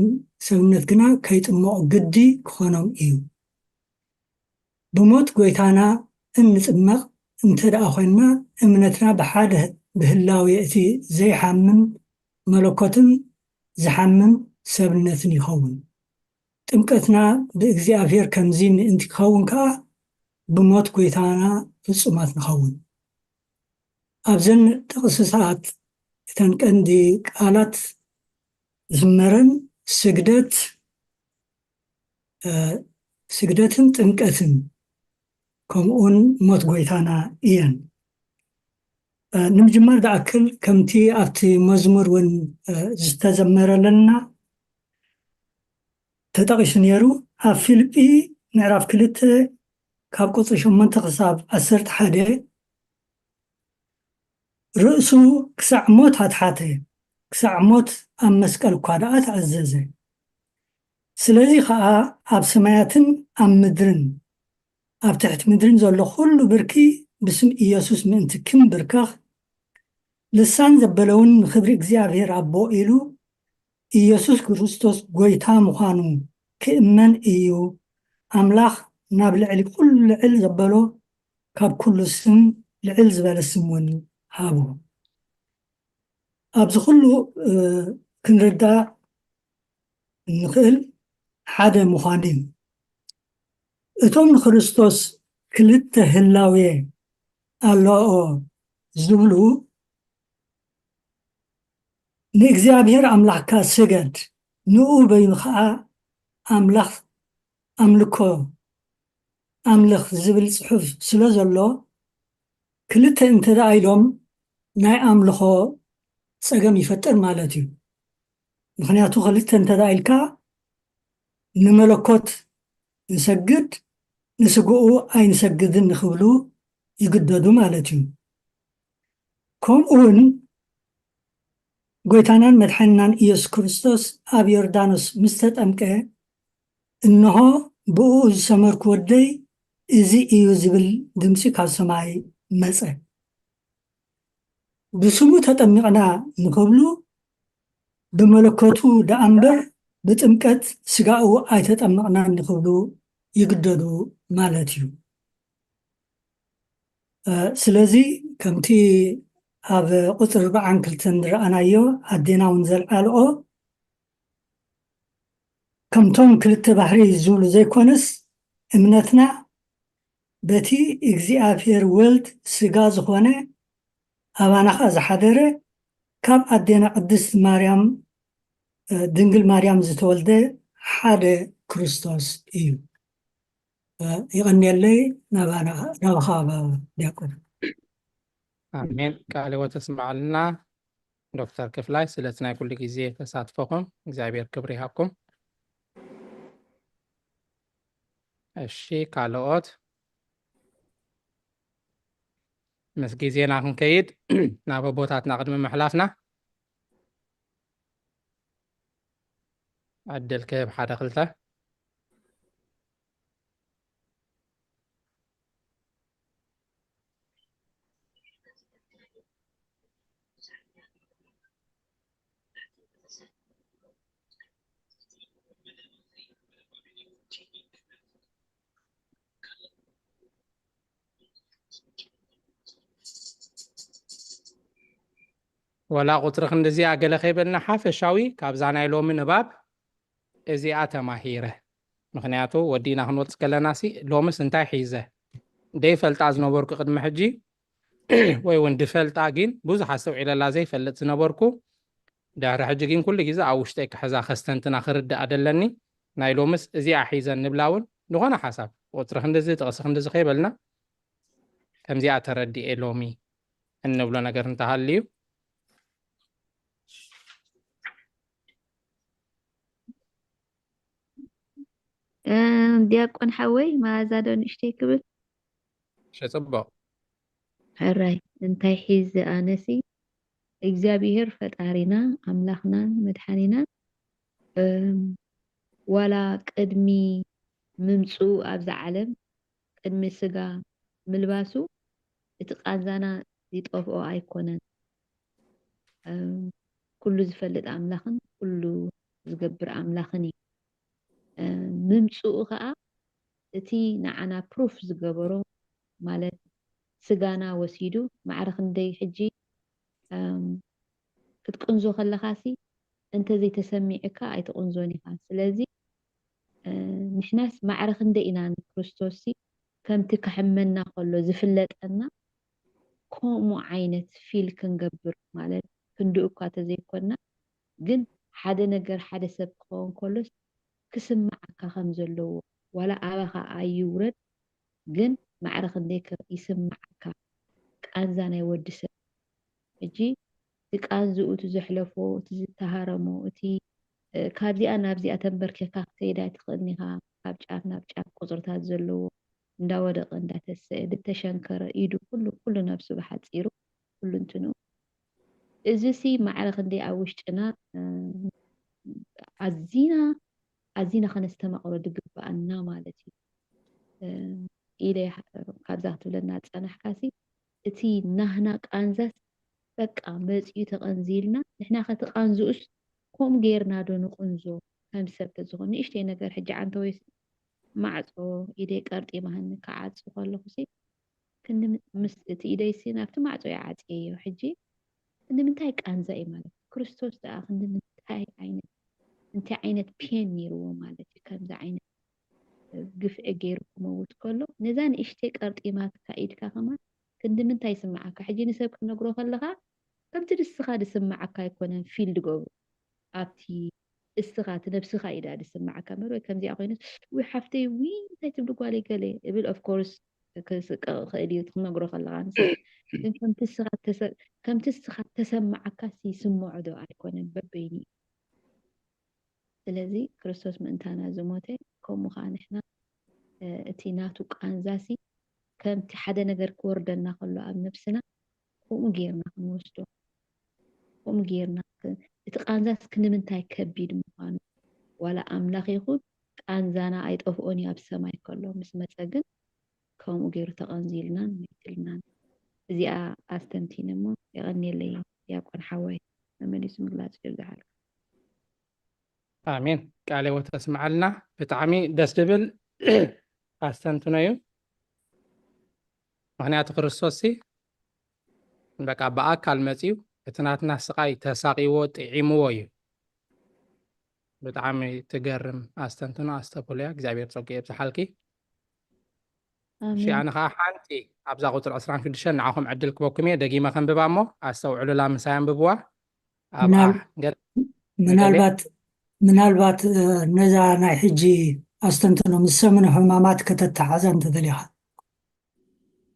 ሰብነት ግና ከይጥመቑ ግዲ ክኾኖም እዩ። ብሞት ጎይታና እንጥመቕ እንተ ደኣ ኮይንና፣ እምነትና ብሓደ ብህላዌ እቲ ዘይሓምም መለኮትን ዝሓምም ሰብነትን ይኸውን። ጥምቀትና ብእግዚኣብሔር ከምዚ ምእንቲ ክኸውን ከኣ፣ ብሞት ጐይታና ፍጹማት ንኸውን። ኣብዘን ጥቕስታት እተን ቀንዲ ቃላት ዝመረን ስግደት፣ እ፣ ስግደትን ጥምቀትን ከምኡውን ሞት ጐይታና እየን። እ፣ ንምጅማር ዝኣክል ከምቲ ኣብቲ መዝሙር እውን፣ እ፣ ዝተዘመረለና ተጠቒሱ ነይሩ። ኣብ ፊልጲ ምዕራፍ ክልተ ካብ ቁጽሪ ሸሞንተ ክሳብ ዓሰርተ ሓደ ርእሱ ክሳዕ ሞት ኣትሓተ፣ ክሳዕ ሞት ኣብ መስቀል እኳ ደኣ ተኣዘዘ። ስለዚ ኸኣ ኣብ ሰማያትን ኣብ ምድርን ኣብ ትሕቲ ምድርን ዘሎ ኹሉ ብርኪ ብስም ኢየሱስ ምእንቲ ኪንብርከኽ፣ ልሳን ዘበለ እውን ንኽብሪ እግዚኣብሔር ኣቦ ኢሉ ኢየሱስ ክርስቶስ ጐይታ ምዃኑ ክእመን እዩ። ኣምላኽ ናብ ልዕሊ ኩሉ ልዕል ዘበሎ ካብ ኩሉ ስም ልዕል ዝበለ ስም እውን ሃቦ። ኣብዚ ኩሉ፣ እ፣ ክንርዳእ እንኽእል ሓደ ምዃኑ እዩ። እቶም ንክርስቶስ ክልተ ህላዌ ኣለኦ ዝብሉ፣ ንእግዚኣብሔር ኣምላኽካ ስገድ፣ ንኡ በይኑ ኸኣ ኣምላኽ ኣምልኮ፣ ኣምልኽ ዝብል ጽሑፍ ስለ ዘሎ፣ ክልተ እንተ ደኣ ኢሎም ናይ ኣምልኾ ጸገም ይፈጥር ማለት እዩ። ምኽንያቱ ክልተ እንተ ደኣ ኢልካ፣ ንመለኮት ንሰግድ፣ ንስግኡ ኣይንሰግድን ንኽብሉ ይግደዱ ማለት እዩ። ከምኡ እውን ጐይታናን መድሓኒናን ኢየሱስ ክርስቶስ ኣብ ዮርዳኖስ ምስ ተጠምቀ፣ "እንሆ ብእኡ ዝሰመርኩ ወደይ እዚ እዩ" ዝብል ድምጺ ካብ ሰማይ መጸ። ብስሙ ተጠሚቕና ንኽብሉ ብመለኮቱ ደኣ እምበር ብጥምቀት ስጋኡ ኣይተጠመቕናን ንኽብሉ ይግደዱ ማለት እዩ። እ፣ ስለዚ ከምቲ ኣብ ቁጽሪ ኣርብዓን ክልተን ዝረኣናዮ ኣዴና እውን ዘልዓልኦ፣ ከምቶም ክልተ ባህሪ ዝብሉ ዘይኮነስ፣ እምነትና በቲ እግዚኣብሔር ወልድ ስጋ ዝኾነ፣ ኣባና ኸኣ ዝሓደረ፣ ካብ ኣዴና ቅድስት ማርያም፣ እ፣ ድንግል ማርያም ዝተወልደ ሓደ ክርስቶስ እዩ። እ፣ ይቐንየለይ። ናባና፣ ናባኻ ዲያቆን። ኣሜን። ቃለ ሕይወት ተስምዓልና ዶክተር ክፍላይ፣ ስለቲ ናይ ኩሉ ግዜ ተሳትፎኹም እግዚኣብሔር ክብሪ ይሃብኩም። እሺ፣ ካልኦት? ምስ ግዜና ክንከይድ ናብ ኣቦታትና ቅድሚ ምሕላፍና ዕድል ክህብ ሓደ ክልተ። ወላ ቁጽሪ ክንድዚኣ ገለ ከይበልና፣ ሓፈሻዊ ካብዛ ናይ ሎሚ ንባብ እዚኣ ተማሂረ። ምኽንያቱ ወዲእና ክንወጽእ ከለናሲ፣ ሎምስ እንታይ ሒዘ? ደይፈልጣ ዝነበርኩ ቅድሚ ሕጂ፣ ወይ እውን ድፈልጣ ግን ብዙሕ ኣስተውዒለላ ዘይፈልጥ ዝነበርኩ፣ ድሕሪ ሕጂ ግን ኩሉ ግዜ ኣብ ውሽጠይ ክሕዛ፣ ከስተንትና፣ ክርድኣ ደለኒ። ናይ ሎምስ እዚኣ ሒዘ እንብላ እውን ዝኾነ ሓሳብ፣ ቁጽሪ ክንድዚ፣ ጥቕሲ ክንድዚ ከይበልና፣ ከምዚኣ ተረዲኤ ሎሚ እንብሎ ነገር እንተሃልዩ። እ፣ ዲያቆን ሓወይ፣ መኣዛ ዶ ንእሽተይ ክብል? እሺ፣ ጽቡቕ። ሕራይ፣ እንታይ ሒዘ ኣነሲ፣ እግዚኣብሄር ፈጣሪና፣ ኣምላኽናን መድሓኒናን፣ እም፣ ዋላ ቅድሚ ምምጽኡ ኣብዛ ዓለም፣ ቅድሚ ስጋ ምልባሱ፣ እቲ ቃንዛና ዝጠፍኦ ኣይኮነን። እም፣ ኩሉ ዝፈልጥ ኣምላኽን ኩሉ ዝገብር ኣምላኽን እዩ። እም፣ ምምጽኡ ኸኣ እቲ ንዓና ፕሩፍ ዝገበሮ፣ ማለት ስጋና ወሲዱ። ማዕረ ክንደይ ሕጂ፣ እም፣ ክትቅንዞ ከለኻሲ እንተዘይተሰሚዕካ ኣይትቕንዞን ኢኻ። ስለዚ፣ እ፣ ንሕናስ ማዕረ ክንደይ ኢና ንክርስቶስሲ ከምቲ ከሕመና ከሎ ዝፍለጠና፣ ከምኡ ዓይነት ፊል ክንገብር፣ ማለት ክንድኡ እኳ ተዘይኮንና፣ ግን ሓደ ነገር ሓደ ሰብ ክኸውን ከሎስ ክስምዓካ ከም ዘለዎ፣ ዋላ ኣባኻ ኣይውረድ፣ ግን ማዕረ ክንደይ ከ-፣ ይስምዓካ ቃንዛ ናይ ወዲ ሰብ። ሕጂ እቲ ቃንዝኡ፣ እቲ ዘሕለፎ፣ እቲ ዝተሃረሞ፣ እቲ፣ እ፣ ካብዚኣ ናብዚኣ ተንበርኪኻ ክትከይድ ኣይትኽእልን ኢኻ። ካብ ጫፍ ናብ ጫፍ ቁጽርታት ዘለዎ፣ እንዳወደቐ እንዳተሰአ፣ ዝተሸንከረ ኢዱ፣ ኩሉ፣ ኩሉ ነብሱ ብሓጺሩ፣ ኩሉ እንትንኡ። እዚሲ ማዕረ ክንደይ ኣብ ውሽጥና፣ እ፣ ኣዚና፣ ኣዚና ከነስተማቕሮ ዝግብኣና ማለት እዩ። እ፣ ኢለ ይሓ-፣ ካብዛ ክትብለና ዝጸናሕካሲ፣ እቲ ናህና ቃንዛስ በቃ መጺኡ ተቐንዚልና፣ ንሕና ከ እቲ ቃንዝኡስ ከምኡ ጌርና ዶ ንቕንዞ? ከም ሰብ ተዝኾን ንእሽተይ ነገር ሕጂ ዓንተወይስ ማዕጾ ኢደይ ቀርጢማህኒ ክዓጹ ከለኹሲ፣ ክንዲ ም-፣ ምስ እቲ ኢደይሲ ናብቲ ማዕጾ እየ ዓጽየዮ። ሕጂ ክንዲ ምንታይ ቃንዛ እዩ ማለት? ክርስቶስ ደኣ ክንዲ ምንታይ ዓይነት፣ እንታይ ዓይነት ፔን ነይርዎ ማለት እዩ? ከምዚ ዓይነት ግፍዒ ገይሩ ክመውት ከሎ፣ ነዛ ንእሽተይ ቀርጢማትካ ኢድካ ከማን ክንዲ ምንታይ ይስምዓካ? ሕጂ ንሰብ ክትነግሮ ከለኻ፣ ከምቲ ንስኻ ዝስምዓካ ኣይኮነን ፊል ዝገብሮ። ኣብቲ እስኻ፣ እቲ ነብስኻ እዩ ደኣ ዝስምዓካ እምበር፣ ወይ ከምዚኣ ኮይነስ፣ "ውይ ሓፍተይ፣ ውይ እንታይ ትብሊ ጓለይ?" ገለ እብል። ኦፍ ኮርስ ክስቀቕ ይኽእል እዩ፣ እቲ ክነግሮ ከለኻ ንሰብ። ግን ከምቲ እስኻ ተሰ-፣ ከምቲ እስኻ ተሰምዓካስ ይስምዖ ዶ ኣይኮነን? በበይኑ እዩ። ስለዚ ክርስቶስ ምእንታና ዝሞተ፣ ከምኡ ኸዓ ንሕና፣ እ፣ እቲ ናቱ ቃንዛሲ ከምቲ ሓደ ነገር ክወርደና ከሎ ኣብ ነብስና፣ ከምኡ ጌርና ክንወስዶ፣ ከምኡ ጌርና ክ-፣ እቲ ቃንዛስ ክንምንታይ ከቢድ ምዃኑ፣ ዋላ ኣምላኽ ይኹን ቃንዛና ኣይጠፍኦን እዩ ኣብ ሰማይ ከሎ፣ ምስ መጸ ግን ከምኡ ጌሩ ተቐንዚልናን መይትልናን። እዚኣ ኣስተንቲነ እሞ የቐንየለይ ዲያቆን ሓወይ መመሊሱ ምግላጽ እዩ ዝሓልካ። ኣሜን። ቃለ ሕይወት ተስምዓልና። ብጣዕሚ ደስ ዝብል ኣስተንትኖ እዩ። ምኽንያቱ ክርስቶስ ሲ በቃ ብኣካል መጺኡ እቲ ናትና ስቓይ ተሳቒዎ ጥዒምዎ እዩ። ብጣዕሚ ትገርም ኣስተንትኖ ኣስተብህሎ እያ። እግዚኣብሔር ጸጉ የብዝሓልኪ። እሺ፣ ኣሜን። ኣነ ኸዓ ሓንቲ ኣብዛ ቁፅሪ ዕስራን ሽዱሽተን ንዓኹም ዕድል ክበኩም እየ፣ ደጊመ ከንብባ እሞ ኣስተውዕሉላ፣ ምሳይ ኣንብብዋ። ኣብኣ ምናል-፣ ገለ ምናልባት፣ ምናልባት፣ እ፣ ነዛ ናይ ሕጂ ኣስተንትኖ ምስ ሰሙነ ሕማማት ከተተሓዛ እንተደሊኻ።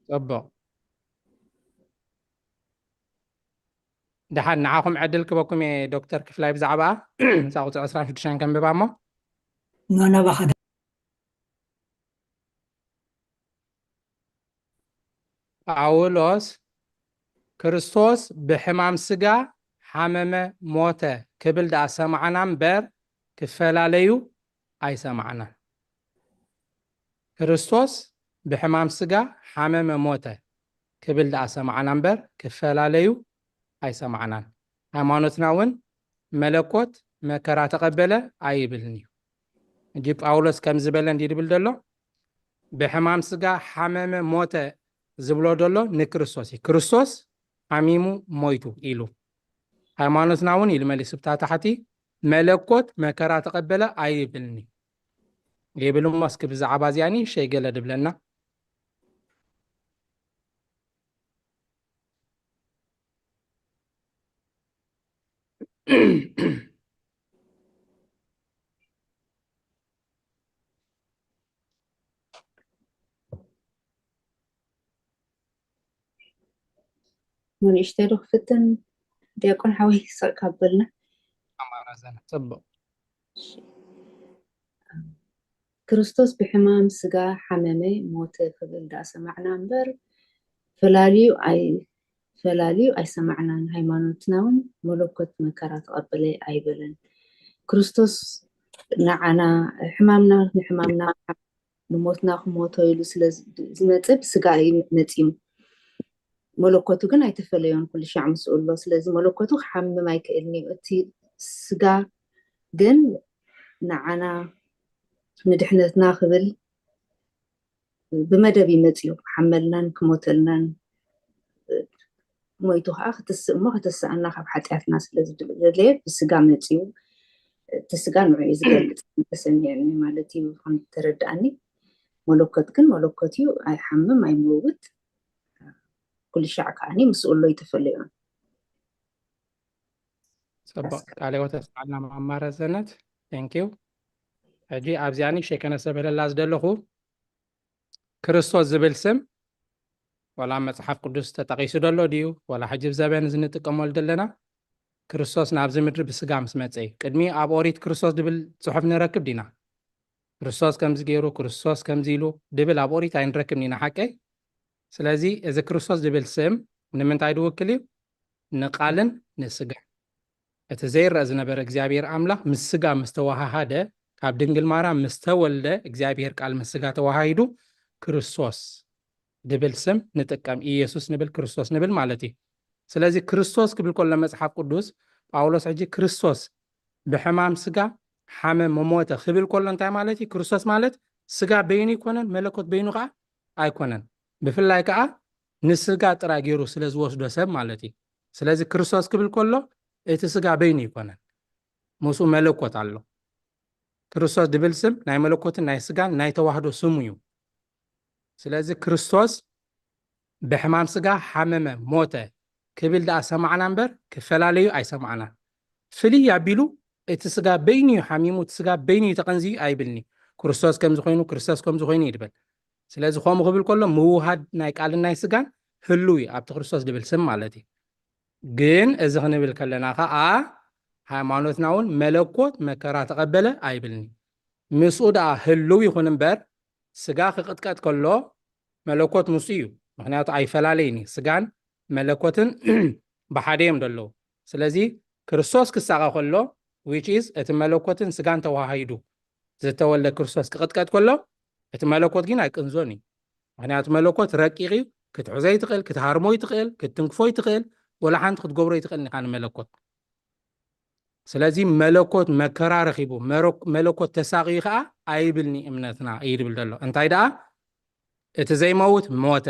ጽቡቕ። ደሓን ንዓኹም ዕድል ክበኩም እየ ዶክተር ክፍላይ፣ ብዛዕባ እዛ ቁፅሪ ዕስራን ሽዱሽተን ከንብባ እሞ። ኖ፣ ናባኻ። ጳውሎስ፣ ክርስቶስ ብሕማም ስጋ ሓመመ፣ ሞተ ክብል ደኣ ሰማዕና እምበር ክፈላለዩ ኣይሰማዕናን። ክርስቶስ ብሕማም ስጋ ሓመመ፣ ሞተ ክብል ደኣ ሰማዕና እምበር ክፈላለዩ ኣይሰማዕናን። ሃይማኖትና እውን መለኮት መከራ ተቐበለ ኣይብልን እዩ። ሕጂ ጳውሎስ ከም ዝበለ እንዲ ድብል ዘሎ፣ ብሕማም ስጋ ሓመመ፣ ሞተ ዝብሎ ዘሎ ንክርስቶስ እዩ። ክርስቶስ ሓሚሙ ሞይቱ ኢሉ። ሃይማኖትና እውን ኢሉ መሊሱ ብታ ታሕቲ፣ መለኮት መከራ ተቐበለ ኣይብልን እዩ። ይብል እሞ እስኪ ብዛዕባ እዚኣ ንእሽተይ ገለ ድብለና። ንእሽተይ ዶ ክፍትን? ዲያቆን ሓወይ ስቕ ካብ በልና። ኣማራዘነ፣ ጽቡቕ። እሺ። ክርስቶስ ብሕማም ስጋ ሓመመ፣ ሞተ ክብል ደኣ ሰማዕና እምበር፣ ፈላልዩ ኣይ-፣ ፈላልዩ ኣይሰማዕናን። ሃይማኖትና እውን መለኮት መከራ ተቐበለ ኣይበለን። ክርስቶስ ንዓና፣ ሕማምና ንሕማምና፣ ንሞትና ክሞቶ ኢሉ ስለ ዝ-፣ ዝመጽእ ብስጋ እዩ መጺኡ። መለኮቱ ግን ኣይተፈለዮን፣ ኩሉ ሻዕ ምስኡ ኣሎ። ስለዚ መለኮቱ ክሓምም ኣይክእልን እዩ። እቲ ስጋ ግን ንዓና ንድሕነትና ክብል ብመደብ ይመጽእ እዩ። ክሓመልናን ክሞተልናን፣ ሞይቱ ከዓ ክትስእ እሞ ከተስኣና ካብ ሓጢኣትና ስለ ዝደለየ ብስጋ መጽኡ። እቲ ስጋ ንዑ እዩ ዝገልጽ ተሰሚዕኒ ማለት እዩ ከም ተረድኣኒ። መለኮት ግን መለኮት እዩ፣ ኣይሓምም ኣይመውት። ኩሉ ሻዕ ከዓኒ ምስኡ ኣሎ ይተፈለዮ። ጽቡቅ ቃለ ሕይወት ተስፋልና ማማረ ዘነት። Thank you። ሕጂ ኣብዚኣ ንእሽተይ ከነሰብህለላ ዝደለኹ ክርስቶስ ዝብል ስም ዋላ መጽሓፍ ቅዱስ ተጠቒሱ ደሎ ድዩ ዋላ ሕጂ ዘበን ዝንጥቀመሉ ዘለና? ክርስቶስ ናብዚ ምድሪ ብስጋ ምስ መጸ እዩ። ቅድሚ ኣብ ኦሪት ክርስቶስ ድብል ጽሑፍ ንረክብ ዲና? ክርስቶስ ከምዚ ገይሩ፣ ክርስቶስ ከምዚ ኢሉ ድብል ኣብ ኦሪት ኣይንረክብን ኢና፣ ሓቀይ? ስለዚ እዚ ክርስቶስ ድብል ስም ንምንታይ ድውክል እዩ? ንቃልን ንስጋ። እቲ ዘይረአ ዝነበረ እግዚኣብሔር ኣምላኽ ምስ ስጋ ምስ ተወሃሃደ፣ ካብ ድንግል ማርያም ምስ ተወልደ፣ እግዚኣብሔር ቃል ምስ ስጋ ተወሃሂዱ፣ ክርስቶስ ድብል ስም ንጥቀም። ኢየሱስ ንብል፣ ክርስቶስ ንብል ማለት እዩ። ስለዚ ክርስቶስ ክብል ከሎ መጽሓፍ ቅዱስ ጳውሎስ ሕጂ ክርስቶስ ብሕማም ስጋ ሓመ መሞተ ክብል ከሎ እንታይ ማለት እዩ? ክርስቶስ ማለት ስጋ በይኑ ኣይኮነን፣ መለኮት በይኑ ከዓ ኣይኮነን። ብፍላይ ከዓ ንስጋ ጥራይ ገይሩ ስለ ዝወስዶ ሰብ ማለት እዩ። ስለዚ ክርስቶስ ክብል ከሎ እቲ ስጋ በይኑ ኣይኮነን፣ ምስኡ መለኮት ኣሎ። ክርስቶስ ድብል ስም ናይ መለኮትን ናይ ስጋን ናይ ተዋህዶ ስሙ እዩ። ስለዚ ክርስቶስ ብሕማም ስጋ ሓመመ፣ ሞተ ክብል ደኣ ሰማዕና እምበር ክፈላለዩ ኣይሰማዕናን። ፍልይ ኣቢሉ እቲ ስጋ በይኑ እዩ ሓሚሙ፣ እቲ ስጋ በይኑ እዩ ተቐንዝዩ ኣይብልኒ። ክርስቶስ ከምዚ ኮይኑ፣ ክርስቶስ ከምዚ ኮይኑ እዩ ድበል። ስለዚ ከምኡ ክብል ከሎ ምውሃድ ናይ ቃልን ናይ ስጋን ህልው እዩ ኣብቲ ክርስቶስ ድብል ስም ማለት እዩ። ግን እዚ ክንብል ከለና ከዓ ሃይማኖትና እውን መለኮት መከራ ተቐበለ ኣይብልኒ። ምስኡ ደኣ ህልው ይኹን እምበር ስጋ ክቕጥቀጥ ከሎ መለኮት ምስኡ እዩ። ምክንያቱ ኣይፈላለይን እዩ። ስጋን መለኮትን ብሓደ እዮም ዘለዉ። ስለዚ ክርስቶስ ክሳቐ ከሎ which is እቲ መለኮትን ስጋን ተዋሃሂዱ ዝተወልደ ክርስቶስ ክቕጥቀጥ ከሎ እቲ መለኮት ግን ኣይቅንዞን እዩ። ምክንያቱ መለኮት ረቂቕ እዩ። ክትሕዞ ይትኽእል፣ ክትሃርሞ ይትኽእል፣ ክትትንክፎ ይትኽእል፣ ወላ ሓንቲ ክትገብሮ ይትኽእል ኢኻ ንመለኮት። ስለዚ መለኮት መከራ ረኺቡ፣ መረ- መለኮት ተሳቕዩ ከዓ ኣይብልኒ እምነትና እዩ ድብል ዘሎ። እንታይ ደኣ እቲ ዘይመውት ሞተ፣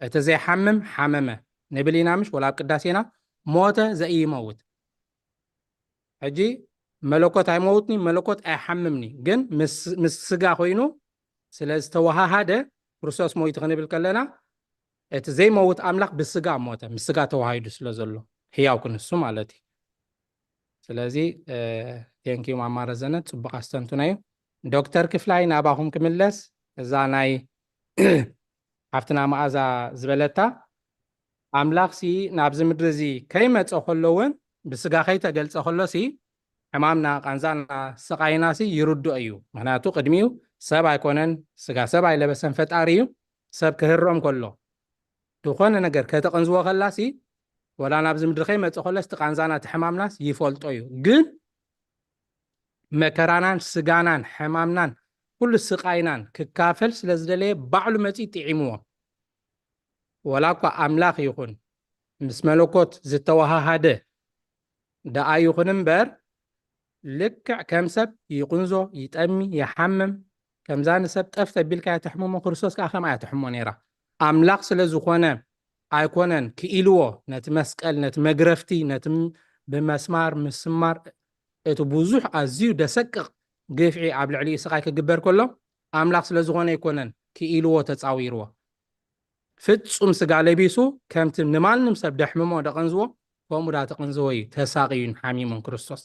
እቲ ዘይሓምም ሓመመ ንብል ኢና ምሽ? ወላ ኣብ ቅዳሴና ሞተ ዘይመውት። ሕጂ መለኮት ኣይመውትኒ፣ መለኮት ኣይሓምምኒ፣ ግን ምስ ምስ ስጋ ኮይኑ ስለ ዝተወሃሃደ ክርስቶስ ሞይቱ ክንብል ከለና እቲ ዘይመውት ኣምላኽ ብስጋ ሞተ፣ ምስ ስጋ ተዋሂዱ ስለ ዘሎ ህያው ክንሱ ማለት እዩ። ስለዚ ቴንኪዩ ማማ ረዘነ፣ ጽቡቕ ኣስተንትኖ እዩ። ዶክተር ክፍላይ ናባኹም ክምለስ፣ እዛ ናይ ሓፍትና መኣዛ ዝበለታ ኣምላኽ ሲ ናብዚ ምድሪ እዚ ከይመጸ ከሎ እውን ብስጋ ከይተገልጸ ከሎ ሲ ሕማምና ቃንዛና ስቓይና ሲ ይርድኦ እዩ። ምክንያቱ ቅድሚኡ ሰብ ኣይኮነን፣ ስጋ ሰብ ኣይለበሰን፣ ፈጣሪ እዩ። ሰብ ክህረም ከሎ ዝኾነ ነገር ከተቐንዝዎ ከላ ሲ ወላ ናብዚ ምድሪ ከይመጸ ከሎ እቲ ቃንዛና እቲ ሕማምናስ ይፈልጦ እዩ። ግን መከራናን ስጋናን ሕማምናን ኩሉ ስቓይናን ክካፈል ስለ ዝደለየ ባዕሉ መጺኡ ጥዒምዎ። ወላ እኳ ኣምላኽ ይኹን ምስ መለኮት ዝተወሃሃደ ደኣ ይኹን እምበር ልክዕ ከም ሰብ ይቕንዞ፣ ይጠሚ፣ ይሓምም። ከምዛ ንሰብ ጠፍ ተቢልካ እያ ተሕምሞ፣ ክርስቶስ ከዓ ከምኣ እያ ተሕሞ ነይራ። ኣምላኽ ስለ ዝኾነ ኣይኮነን ክኢልዎ ነቲ መስቀል፣ ነቲ መግረፍቲ፣ ነቲ ም- ብመስማር ምስማር፣ እቲ ብዙሕ ኣዝዩ ደሰቅቕ ግፍዒ ኣብ ልዕሊኡ ስቓይ ክግበር ከሎ ኣምላኽ ስለ ዝኾነ ኣይኮነን ክኢልዎ ተጻዊርዎ። ፍጹም ስጋ ለቢሱ ከምቲ ንማንም ሰብ ደሕምሞ ደቐንዝዎ ከምኡ ዳ ተቐንዝዎ እዩ ተሳቕዩን ሓሚሙን ክርስቶስ።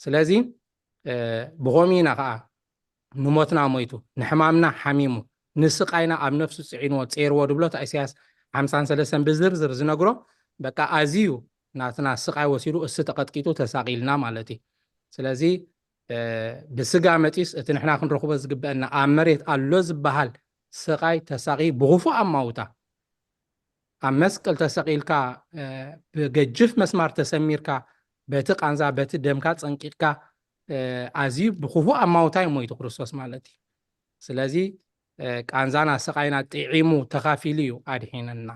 ስለዚ ብኸምኡ ኢና ከዓ ንሞትና ሞይቱ፣ ንሕማምና ሓሚሙ፣ ንስቓይና ኣብ ነፍሱ ጽዒንዎ ጼርዎ ድብሎ እታ ኢሳያስ ሓምሳን ሰለስተን ብዝርዝር ዝነግሮ። በቃ ኣዝዩ ናትና ስቓይ ወሲዱ እሱ ተቐጥቂጡ ተሳቒልና ማለት እዩ። ስለዚ ብስጋ መጺስ እቲ ንሕና ክንረኽቦ ዝግበአና ኣብ መሬት ኣሎ ዝበሃል ስቓይ ተሳቒ ብኽፉእ ኣማውታ ኣብ መስቀል ተሰቒልካ ብገጅፍ መስማር ተሰሚርካ በቲ ቃንዛ በቲ ደምካ ጸንቂቕካ ኣዝዩ ብኽፉእ ኣማውታ እዩ ሞይቱ ክርስቶስ ማለት እዩ። ስለዚ ቃንዛና ስቓይና ጥዒሙ ተኻፊሉ እዩ ኣድሒነና።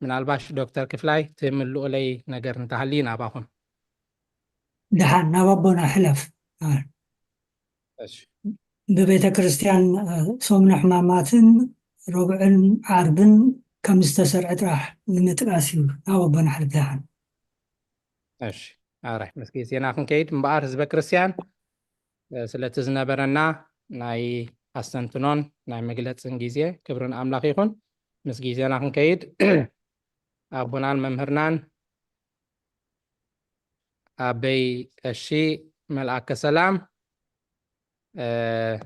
ምናልባሽ ዶክተር ክፍላይ ትምልኡለይ ነገር እንተሃልዩ ናባኹም። ደሓን ናብ ኣቦና ሕለፍ። እሺ። ብቤተ ክርስቲያን ሰሙነ ሕማማትን ረቡዕን ዓርብን ከም ዝተሰርዐ ጥራሕ ንምጥቃስ እዩ። ናብ ኣቦና ሓለፍ ደሓን። እሺ ኣረ ምስ ግዜና ክንከይድ እምበኣር ህዝበ ክርስቲያን ስለቲ ዝነበረና ናይ ኣስተንትኖን ናይ መግለፅን ግዜ ክብርን ኣምላኽ ይኹን። ምስ ግዜና ክንከይድ ኣቦናን መምህርናን ኣበይ ቀሺ መልኣከ ሰላም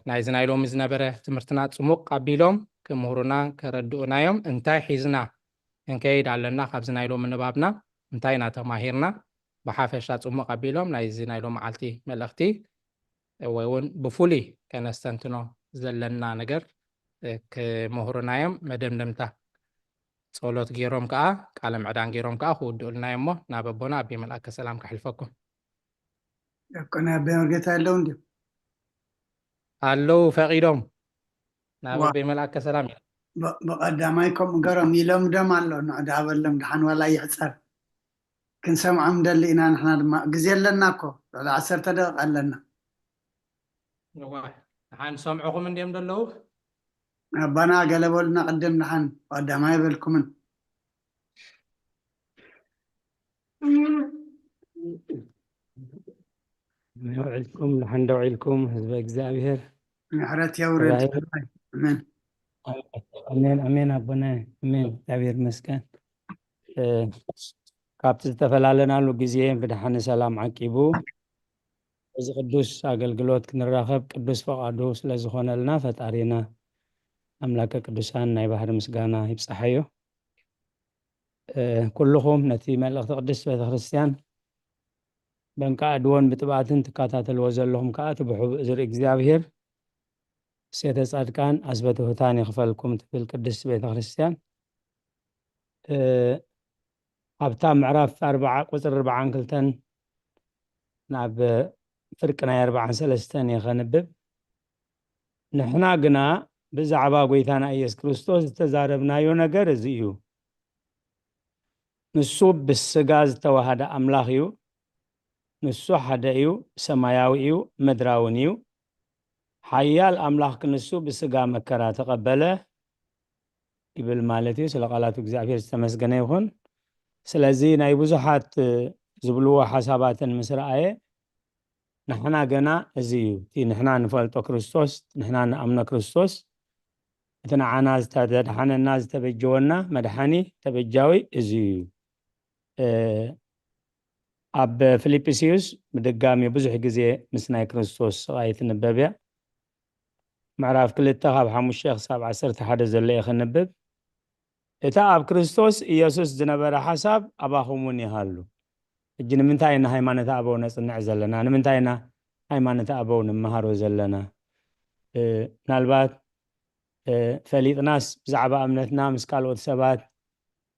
ናይዚ ናይ ሎሚ ዝነበረ ትምህርትና ፅሙቕ ኣቢሎም ክምህሩና ከረድኡና እዮም። እንታይ ሒዝና ክንከይድ ኣለና? ካብዚ ናይ ሎሚ ንባብና እንታይ ኢና ተማሂርና? ብሓፈሻ ፅሙቕ ኣቢሎም ናይዚ ናይ ሎሚ ዓልቲ መልእኽቲ ወይ እውን ብፍሉይ ከነስተንትኖ ዘለና ነገር ክምህሩና እዮም። መደምደምታ ጸሎት ገይሮም ከዓ ቃለ ምዕዳን ገይሮም ከዓ ክውድኡልና እዮም። እሞ ናብ ኣቦና ኣቤ መልኣከ ሰላም ከሕልፈኩም። ዲያቆን ኣቤ መርጌታ ኣለዉ እንዲ ኣለዉ ፈቒዶም ናብ ኣቤ መልኣከ ሰላም። ብቐዳማይ ከምኡ ገሮም ይለምዶም ኣሎ። ንዕዳበሎም ድሓን ዋላ ይሕፀር ክንሰምዖም ደሊ ኢና። ንሕና ድማ ግዜ ኣለና እኮ ልዕሊ ዓሰርተ ደቂቕ ኣለና። ሓን ሰምዑኹም እንዲም ዘለዉ ኣባና ገለ በሉና ቅድም ንሓን ቀዳማይ በልኩምን ውዒልኩም ንሓን ደውዒልኩም ህዝበ እግዚኣብሔር ምሕረት የውርድ። ኣሜን ኣሜን ኣቦና ኣሜን። እግዚኣብሔር ይመስገን። ካብቲ ዝተፈላለናሉ ግዜ ብድሓን ሰላም ዓቂቡ እዚ ቅዱስ ኣገልግሎት ክንራኸብ ቅዱስ ፈቓዱ ስለዝኾነልና ፈጣሪና ኣምላከ ቅዱሳን ናይ ባህሪ ምስጋና ይብፃሓዮ። ኩልኹም ነቲ መልእኽቲ ቅድስት ቤተክርስትያን በንቃ ኣድወን ብጥብኣትን ትከታተልዎ ዘለኹም ከዓ እቲ ብሕቡእ ዝርኢ እግዚኣብሔር ሴተ ጻድቃን ኣስበ ትሑታን ይኽፈልኩም ትብል ቅድስት ቤተክርስትያን። ኣብታ ምዕራፍ ኣርባዓ ቁፅሪ ኣርባዓን ክልተን ናብ ፍርቂ ናይ ኣርባዓን ሰለስተን እየ ከንብብ። ንሕና ግና ብዛዕባ ጎይታና ኢየሱስ ክርስቶስ ዝተዛረብናዮ ነገር እዚ እዩ። ንሱ ብስጋ ዝተዋሃደ ኣምላኽ እዩ። ንሱ ሓደ እዩ፣ ሰማያዊ እዩ፣ ምድራውን እዩ። ሓያል ኣምላኽ ክንሱ ብስጋ መከራ ተቐበለ ይብል ማለት እዩ። ስለ ቃላቱ እግዚኣብሔር ዝተመስገነ ይኹን። ስለዚ ናይ ብዙሓት ዝብልዎ ሓሳባትን ምስ ረኣየ ንሕና ገና እዚ እዩ እቲ ንሕና ንፈልጦ ክርስቶስ፣ ንሕና ንኣምኖ ክርስቶስ፣ እቲ ንዓና ዝተደድሓነና ዝተበጀወና መድሓኒ ተበጃዊ እዚ እዩ። ኣብ ፊልጵስዩስ ብድጋሚ ብዙሕ ግዜ ምስ ናይ ክርስቶስ ስቓይ ትንበብ እያ። ምዕራፍ ክልተ ካብ ሓሙሽተ ክሳብ ዓሰርተ ሓደ ዘሎ እየ ክንብብ። እታ ኣብ ክርስቶስ ኢየሱስ ዝነበረ ሓሳብ ኣባኹም እውን ይሃሉ። ሕጂ ንምንታይ ኢና ሃይማኖት ኣበው ነጽንዕ ዘለና? ንምንታይ ኢና ሃይማኖት ኣበው ንመሃሮ ዘለና? ምናልባት ፈሊጥናስ ብዛዕባ እምነትና ምስ ካልኦት ሰባት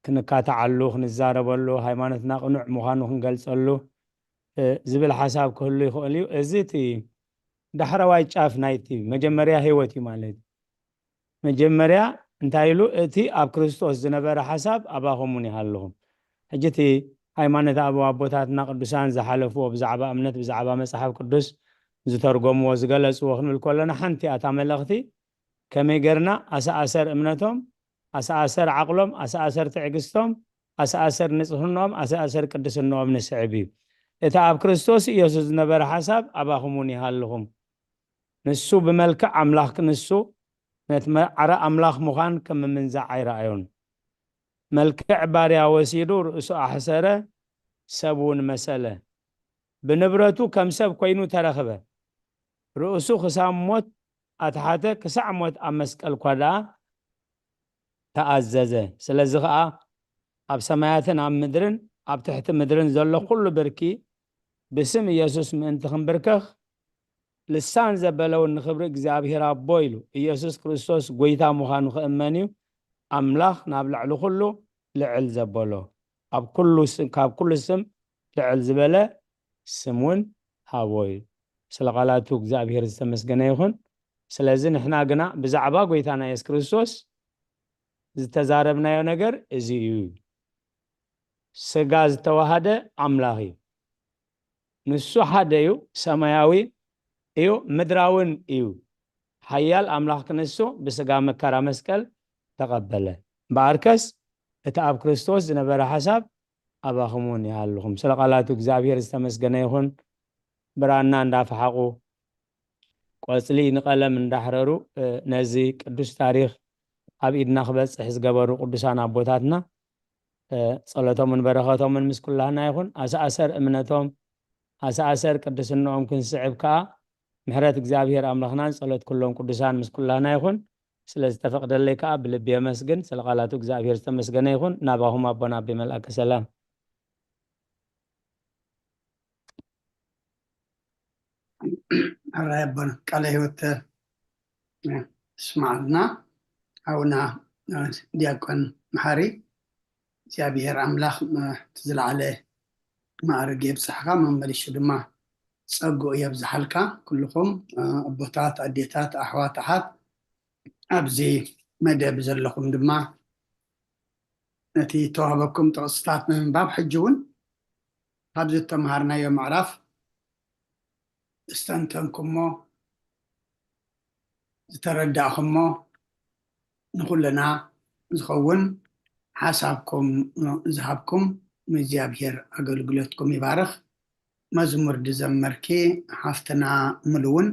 ክንካታዓሉ፣ ክንዛረበሉ፣ ሃይማኖትና ቅኑዕ ምዃኑ ክንገልጸሉ ዝብል ሓሳብ ክህሉ ይኽእል እዩ። እዚ እቲ ዳሕረዋይ ጫፍ ናይቲ መጀመርያ ህይወት እዩ ማለት እዩ። መጀመርያ እንታይ ኢሉ? እቲ ኣብ ክርስቶስ ዝነበረ ሓሳብ ኣባኹም እውን ይሃልኹም። ሕጂ እቲ ሃይማኖት ኣበው ኣቦታትና ቅዱሳን ዝሓለፍዎ ብዛዕባ እምነት ብዛዕባ መጽሓፍ ቅዱስ ዝተርጎምዎ ዝገለጽዎ ክንብል ከለና ሓንቲ እያ እታ መልእኽቲ። ከመይ ገርና ኣሰኣሰር እምነቶም ኣሰኣሰር ዓቕሎም ኣሰኣሰር ትዕግስቶም ኣሰኣሰር ንጽህንኦም ኣሰኣሰር ቅድስንኦም ንስዕብ እዩ። እቲ ኣብ ክርስቶስ ኢየሱስ ዝነበረ ሓሳብ ኣባኹም እውን ይሃልኹም። ንሱ ብመልክዕ ኣምላኽ ክንሱ ነቲ ማዕረ ኣምላኽ ምዃን ከም ምምንዛዕ ኣይረኣዮን። መልክዕ ባርያ ወሲዱ ርእሱ ኣሕሰረ፣ ሰብ እውን መሰለ። ብንብረቱ ከም ሰብ ኮይኑ ተረኽበ። ርእሱ ክሳብ ሞት ኣትሓተ፣ ክሳዕ ሞት ኣብ መስቀል እኳ ደኣ ተኣዘዘ። ስለዚ ኸኣ ኣብ ሰማያትን ኣብ ምድርን ኣብ ትሕቲ ምድርን ዘሎ ኩሉ ብርኪ ብስም ኢየሱስ ምእንቲ ክንብርከኽ ልሳን ዘበለ እውን ንኽብሪ እግዚኣብሔር ኣቦ ኢሉ ኢየሱስ ክርስቶስ ጐይታ ምዃኑ ክእመን እዩ። ኣምላኽ ናብ ልዕሊ ኩሉ ልዕል ዘበሎ ኣብ ኩሉ ስም ካብ ኩሉ ስም ልዕል ዝበለ ስም እውን ሃቦ እዩ። ስለ ቃላቱ እግዚኣብሔር ዝተመስገነ ይኹን። ስለዚ ንሕና ግና ብዛዕባ ጐይታና የሱስ ክርስቶስ ዝተዛረብናዮ ነገር እዚ እዩ። ስጋ ዝተዋሃደ ኣምላኽ እዩ። ንሱ ሓደ እዩ፣ ሰማያዊ እዩ፣ ምድራውን እዩ። ሓያል ኣምላኽ ክንሱ ብስጋ መከራ መስቀል ተቐበለ። እምበኣርከስ እቲ ኣብ ክርስቶስ ዝነበረ ሓሳብ ኣባኹም እውን ይሃልኹም። ስለ ቃላቱ እግዚኣብሔር ዝተመስገነ ይኹን። ብራና እንዳፈሓቑ፣ ቆጽሊ ንቐለም እንዳሕረሩ፣ እ፣ ነዚ ቅዱስ ታሪኽ ኣብ ኢድና ክበጽሕ ዝገበሩ ቅዱሳን ኣቦታትና፣ እ፣ ጸሎቶምን በረኸቶምን ምስ ኩላህና ይኹን። ኣሰኣሰር እምነቶም፣ ኣሰኣሰር ቅድስንኦም ክንስዕብ ከኣ ምሕረት እግዚኣብሔር ኣምላኽናን ጸሎት ኩሎም ቅዱሳን ምስ ኩላህና ይኹን። ስለ ዝተፈቕደለይ ከኣ ብልቢ የመስግን። ስለ ቃላቱ እግዚኣብሔር ዝተመስገነ ይኹን። ናባኹም ኣቦና ኣቤ መልኣከ ሰላም። ሕራይ ኣቦና ቃለ ህይወት፣ እ፣ ስማዕልና። ኣቡና፣ እ፣ ዲያቆን መሓሪ፣ እግዚኣብሔር ኣምላኽ፣ እ፣ እቲ ዝለዓለ ማዕርግ የብጽሕካ፣ መመሊሹ ድማ ጸግኡ የብዝሓልካ። ኩልኹም፣ እ፣ ኣቦታት፣ ኣዴታት፣ ኣሕዋት፣ ኣሓት፣ ኣብዚ መደብ ዘለኹም ድማ ነቲ ተዋህበኩም ጥቕስታት ንምንባብ፣ ሕጂ እውን ካብዚ እተምሃርናዮ ምዕራፍ ዝተንተንኩሞ፣ ዝተረዳእኩሞ፣ ንኹልና ዝኸውን ሓሳብኩም ዝሃብኩም፣ ንእግዚኣብሔር ኣገልግሎትኩም ይባርኽ። መዝሙር ዝዘመርኪ ሓፍትና ምሉ እውን፣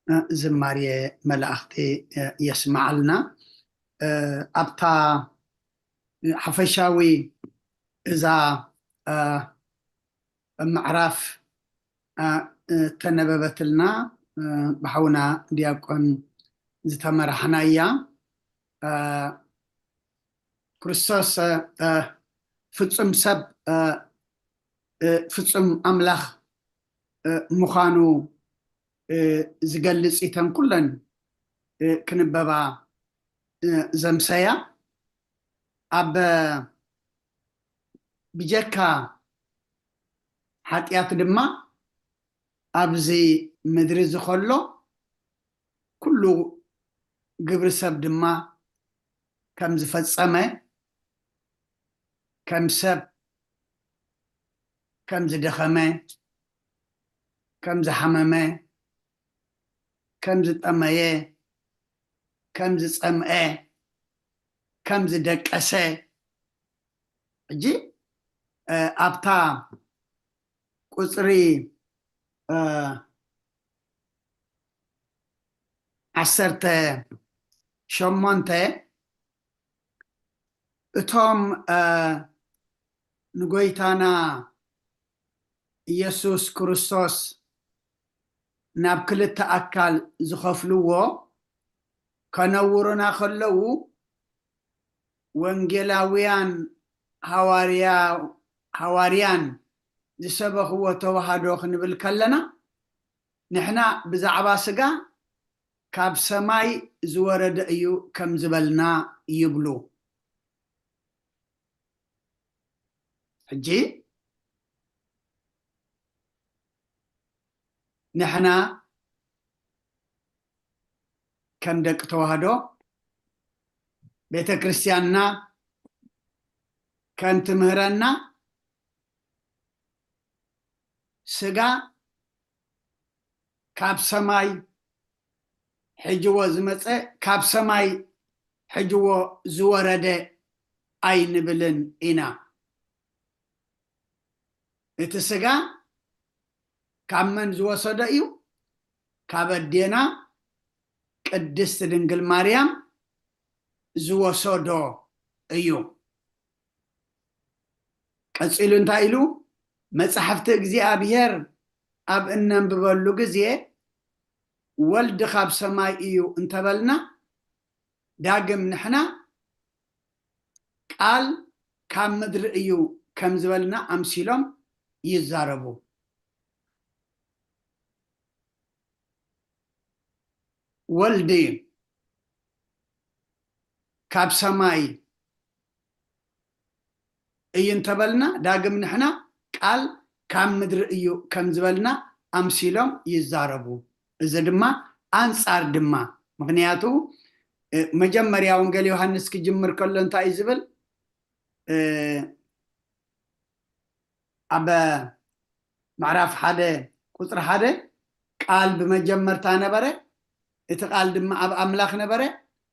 እ፣ ዝማሬ መላእኽቲ፣ እ፣ የስምዓልና። እ፣ ኣብታ ሓፈሻዊ እዛ፣ እ፣ ምዕራፍ፣ እ፣ እተነበበትልና፣ እ፣ ብሓውና ዲያቆን ዝተመራሕና እያ። እ፣ ክርስቶስ፣ እ፣ እ፣ ፍጹም ሰብ፣ እ፣ እ፣ ፍጹም ኣምላኽ፣ እ፣ ምዃኑ፣ እ፣ ዝገልጽ እተን ኩለን፣ እ፣ ክንበባ፣ እ፣ ዘምሰያ። ኣብ ብጀካ ሓጢኣት ድማ ኣብዚ ምድሪ ዝኸሎ ኩሉ ግብሪ ሰብ ድማ ከም ዝፈጸመ፣ ከም ሰብ ከም ዝደኸመ፣ ከም ዝሓመመ፣ ከም ዝጠመየ፣ ከም ዝጸምአ፣ ከም ዝደቀሰ። ሕጂ፣ እ፣ ኣብታ ቁጽሪ፣ እ፣ ዓሰርተ ሸሞንተ፣ እቶም፣ እ፣ ንጎይታና ኢየሱስ ክርስቶስ ናብ ክልተ ኣካል ዝኸፍልዎ፣ ከነውሩና ከለዉ፣ ወንጌላውያን፣ ሃዋርያ-፣ ሃዋርያን ዝሰበኽዎ ተዋህዶ ክንብል ከለና፣ ንሕና ብዛዕባ ስጋ ካብ ሰማይ ዝወረደ እዩ ከም ዝበልና ይብሉ። ሕጂ ንሕና ከም ደቂ ተዋህዶ፣ ቤተ ክርስቲያንና ከም ትምህረና፣ ስጋ ካብ ሰማይ ሕጅዎ ዝመጸ፣ ካብ ሰማይ ሕጅዎ ዝወረደ ኣይንብልን ኢና። እቲ ስጋ ካብ መን ዝወሰዶ እዩ? ካብ ኣዴና ቅድስት ድንግል ማርያም ዝወሰዶ እዩ። ቀጺሉ እንታይ ኢሉ? መጻሕፍቲ እግዚኣብሔር ኣብ እነንብበሉ ግዜ፣ ወልድ ካብ ሰማይ እዩ እንተበልና፣ ዳግም ንሕና ቃል ካብ ምድሪ እዩ ከም ዝበልና ኣምሲሎም ይዛረቡ። ወልድ ካብ ሰማይ እዩ እንተበልና፣ ዳግም ንሕና ቃል ካብ ምድሪ እዩ ከም ዝበልና ኣምሲሎም ይዛረቡ። እዚ ድማ ኣንጻር ድማ፣ ምኽንያቱ፣ እ፣ መጀመርያ ወንጌል ዮሃንስ ክጅምር ከሎ እንታይ እዩ ዝብል? እ፣ ኣብ ምዕራፍ ሓደ ቁጽሪ ሓደ፣ ቃል ብመጀመርታ ነበረ፣ እቲ ቃል ድማ ኣብ ኣምላኽ ነበረ፣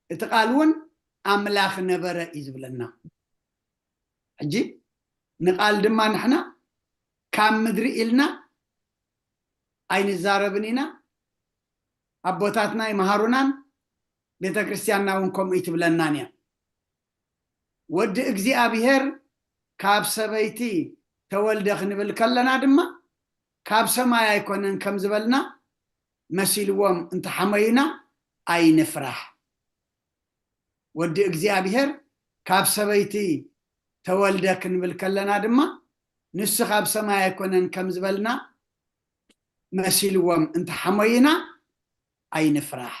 እቲ ቃል እውን ኣምላኽ ነበረ እዩ ዝብለና። ሕጂ ንቃል ድማ ንሕና ካብ ምድሪ ኢልና ኣይንዛረብን ኢና። ኣቦታትና ይመሃሩናን ቤተ ክርስቲያንና እውን ከምኡ ይትብለናን እያ። ወዲ እግዚኣብሔር ካብ ሰበይቲ ተወልደ ክንብል ከለና ድማ ካብ ሰማይ ኣይኮነን ከም ዝበልና መሲልዎም እንተሓመዩና ኣይንፍራሕ። ወዲ እግዚኣብሔር ካብ ሰበይቲ ተወልደ ክንብል ከለና ድማ ንሱ ካብ ሰማይ ኣይኮነን ከም ዝበልና መሲልዎም እንተሓመዩና ኣይንፍራሕ።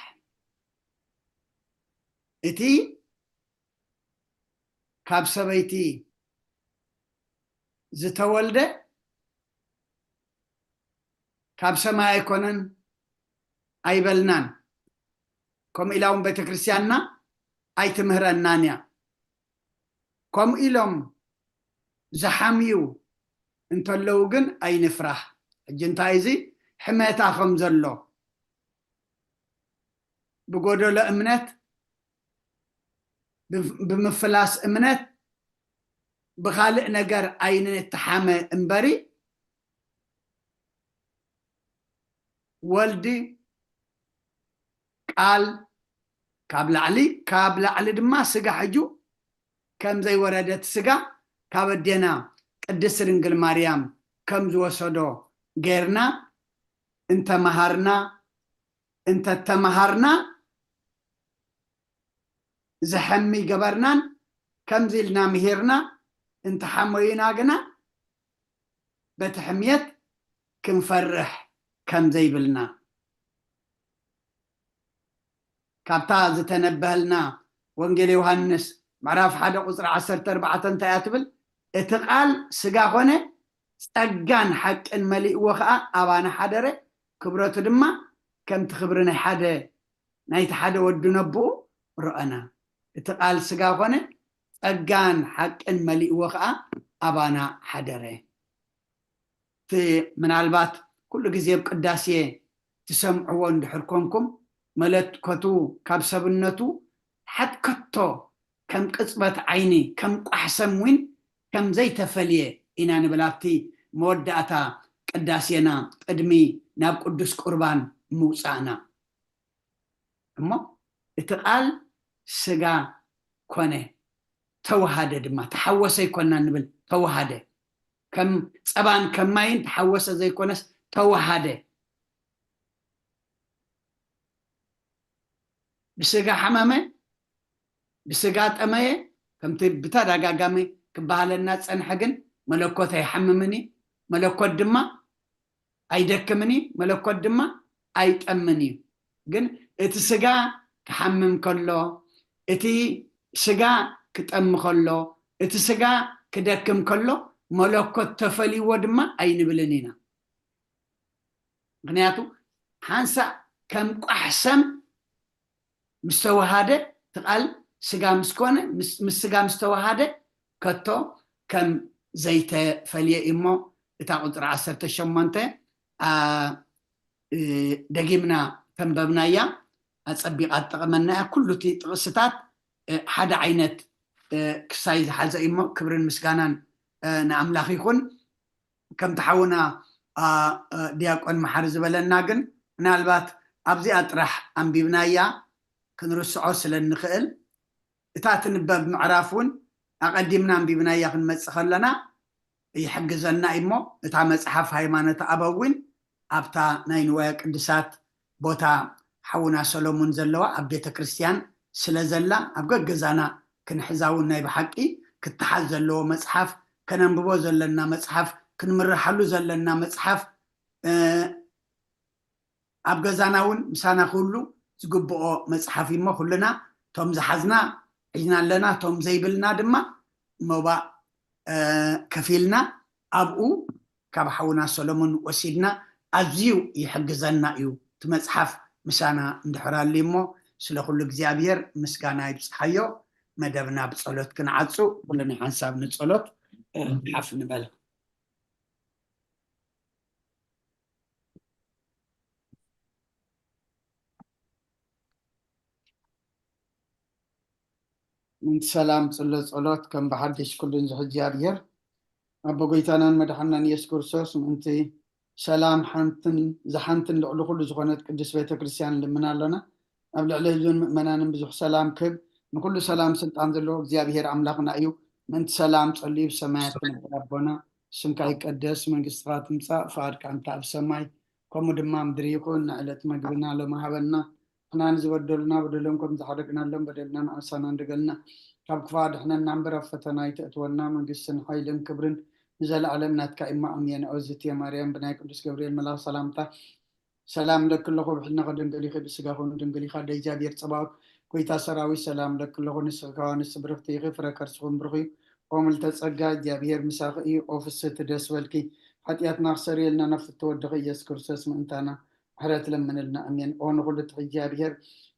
እቲ ካብ ሰበይቲ ዝተወልደ ካብ ሰማይ ኣይኮነን ኣይበልናን። ከምኡ ኢላ እውን ቤተክርስትያንና ኣይትምህረናን እያ። ከምኡ ኢሎም ዝሓምዩ እንተለዉ ግን ኣይንፍራሕ። ሕጂ እንታይ እዚ ሕመታ ከም ዘሎ ብጎደሎ እምነት፣ ብ- ብምፍላስ እምነት፣ ብኻልእ ነገር ኣይንተሓመ እምበሪ ወልዲ ቃል ካብ ላዕሊ፣ ካብ ላዕሊ ድማ ስጋ ሕጁ ከም ዘይወረደት ስጋ ካብ ኣዴና ቅድስት ድንግል ማርያም ከም ዝወሰዶ ጌርና እንተመሃርና፣ እንተተመሃርና፣ ዝሐሚ ገበርናን ከምዚ ኢልና ምሂርና እንተሓመዩና ግና በቲ ሕምየት ክንፈርሕ ከም ዘይብልና ካብታ ዝተነበሀልና ወንጌል ዮሃንስ ምዕራፍ ሓደ ቁፅሪ ዓሰርተ ኣርባዕተ እንታይ እያ ትብል? እቲ ቃል ስጋ ኮነ፣ ጸጋን ሓቅን መሊእዎ ኸዓ ኣባና ሓደረ፣ ክብረቱ ድማ ከምቲ ክብሪ ናይ ሓደ ናይቲ ሓደ ወዱ ነቦኡ ረኣና። እቲ ቃል ስጋ ኮነ፣ ጸጋን ሓቅን መሊእዎ ኸዓ ኣባና ሓደረ። እቲ ምናልባት ኩሉ ግዜ ኣብ ቅዳሴ ትሰምዕዎ እንድሕር ኮንኩም፣ መለኮቱ ካብ ሰብነቱ ሓድከቶ ከም ቅጽበት ዓይኒ፣ ከም ቋሕሰም እውን ከም ዘይተፈልየ ኢና ንብል። ኣብቲ መወዳእታ ቅዳሴና ቅድሚ ናብ ቅዱስ ቁርባን ምውጻእና። እሞ እቲ ቃል ስጋ ኮነ፣ ተወሃደ ድማ፣ ተሓወሰ ኣይኮና ንብል፣ ተወሃደ። ከም ጸባን ከም ማይን ተሓወሰ ዘይኮነስ ተወሃደ። ብስጋ ሓመመ፣ ብስጋ ጠመየ፣ ከምቲ ብተደጋጋሚ ክበሃለና ዝጸንሐ ግን መለኮት ኣይሓምምን እዩ። መለኮት ድማ ኣይደክምን እዩ፣ መለኮት ድማ ኣይጠምን እዩ። ግን እቲ ስጋ ክሓምም ከሎ፣ እቲ ስጋ ክጠሚ ከሎ፣ እቲ ስጋ ክደክም ከሎ መለኮት ተፈልይዎ ድማ ኣይንብልን ኢና። ምክንያቱ ሓንሳእ ከም ቋሕሰም ምስ ተወሃደ፣ እቲ ቃል ስጋ ምስ ኮነ፣ ምስ ምስ ስጋ ምስ ተወሃደ ከቶ ከም ዘይተፈልየ እዩ። እሞ እታ ቁፅሪ ዓሰርተ ሸሞንተ ኣ፣ እ፣ ደጊምና ተንበብናያ፣ ኣጸቢቓ ትጠቕመና እያ። ኩሉ እቲ ጥቕስታት እ፣ ሓደ ዓይነት እ፣ ክሳይ ዝሓዘ እዩ። እሞ ክብርን ምስጋናን እ፣ ንኣምላኽ ይኹን። ከምቲ ሓውና ኣ፣ እ፣ ዲያቆን መሓሪ ዝበለና ግን ምናልባት ኣብዚኣ ጥራሕ ኣንቢብናያ ክንርስዖ ስለ እንኽእል፣ እታ ትንበብ ምዕራፍ እውን ኣቐዲምና ኣንቢብናያ ክንመጽእ ከለና ይሕግዘና እዩ። እሞ እታ መጽሓፍ ሃይማኖት ኣበው እውን ኣብታ ናይ ንዋየ ቅድሳት ቦታ ሓውና ሰሎሞን ዘለዋ ኣብ ቤተ ክርስቲያን ስለ ዘላ ኣብ ገገዛና ክንሕዛ እውን ናይ ብሓቂ ክትሓዝ ዘለዎ መጽሓፍ፣ ከነንብቦ ዘለና መጽሓፍ፣ ክንምርሓሉ ዘለና መጽሓፍ እ፣ ኣብ ገዛና እውን ምሳና ክህሉ ዝግብኦ መፅሓፍ እዩ። እሞ ኩልና እቶም ዝሓዝና ሒዝና ኣለና፣ እቶም ዘይብልና ድማ ሞባእ እ፣ ከፊልና ኣብኡ ካብ ሓውና ሰሎሞን ወሲድና ኣዝዩ ይሕግዘና እዩ። እቲ መፅሓፍ ምሳና እንድሕር ኣልዩ እሞ ስለ ኩሉ እግዚኣብሔር ምስጋና ይብፅሓዮ። መደብና ብፀሎት ክንዓፁ ኩልና ሓንሳብ ንፀሎት እ፣ ሓፍ ንበል። ምንቲ ሰላም ጽሎ ጸሎት ከም ብሓድሽ ኩሉን ዝሕዚ ኣብሔር ኣቦ ጎይታናን መድሓናን ኢየሱስ ክርስቶስ ምንቲ ሰላም ሓንትን ዝሓንትን ልዕሊ ኩሉ ዝኾነት ቅድስት ቤተ ክርስቲያን ልምና ኣሎና። ኣብ ልዕሊ ህዝብን ምእመናንን ብዙሕ ሰላም ክብ ንኩሉ ሰላም ስልጣን ዘለዎ እግዚኣብሔር ኣምላኽና እዩ። ምንቲ ሰላም ጸልዩ ብሰማያት ትነብር ኣቦና ስምካ ይቀደስ፣ መንግስትኻ ትምጻእ፣ ፍቓድካ እንተ ኣብ ሰማይ ከምኡ ድማ ምድሪ ይኹን። ንዕለት መግብና ሎሚ ሃበና። ንሕና ንዝበደሉና በደሎም ከም ዝሓደግናሎም በደልና ንኣሳና እንደገልና ካብ ክፋ ድሕነና እምበር ኣብ ፈተና ይተእትወና። መንግስትን ሓይልን ክብርን ንዘለኣለም ናትካ እማ ኣሜን። ኦዝትየ ማርያም ብናይ ቅዱስ ገብርኤል መልኣኽ ሰላምታ ሰላም ለኪ ኣለኹ፣ ብሕልናኺ ድንግል ኢኺ፣ ብስጋኺ እውን ድንግል ኢኻ። ኣደ እግዚኣብሔር ጸባኦት፣ ጎይታ ሰራዊት፣ ሰላም ለኪ ኣለኹ፣ ንስኺ ከዋ ንስ ብርኽቲ ኢኺ፣ ፍረ ከርስኺ እውን ብሩኽ እዩ። ኦ ምልዕተ ጸጋ፣ እግዚኣብሔር ምሳኺ እዩ። ኦ ፍስህቲ፣ ደስ በልኪ፣ ሓጢኣትና ክሰርየልና ናብ ፍትወ ወድኺ ኢየሱስ ክርስቶስ ምእንታና ምሕረት ለምንልና፣ ኣሜን። ኦ ንኹሉ ትኽእል እግዚኣብሔር፣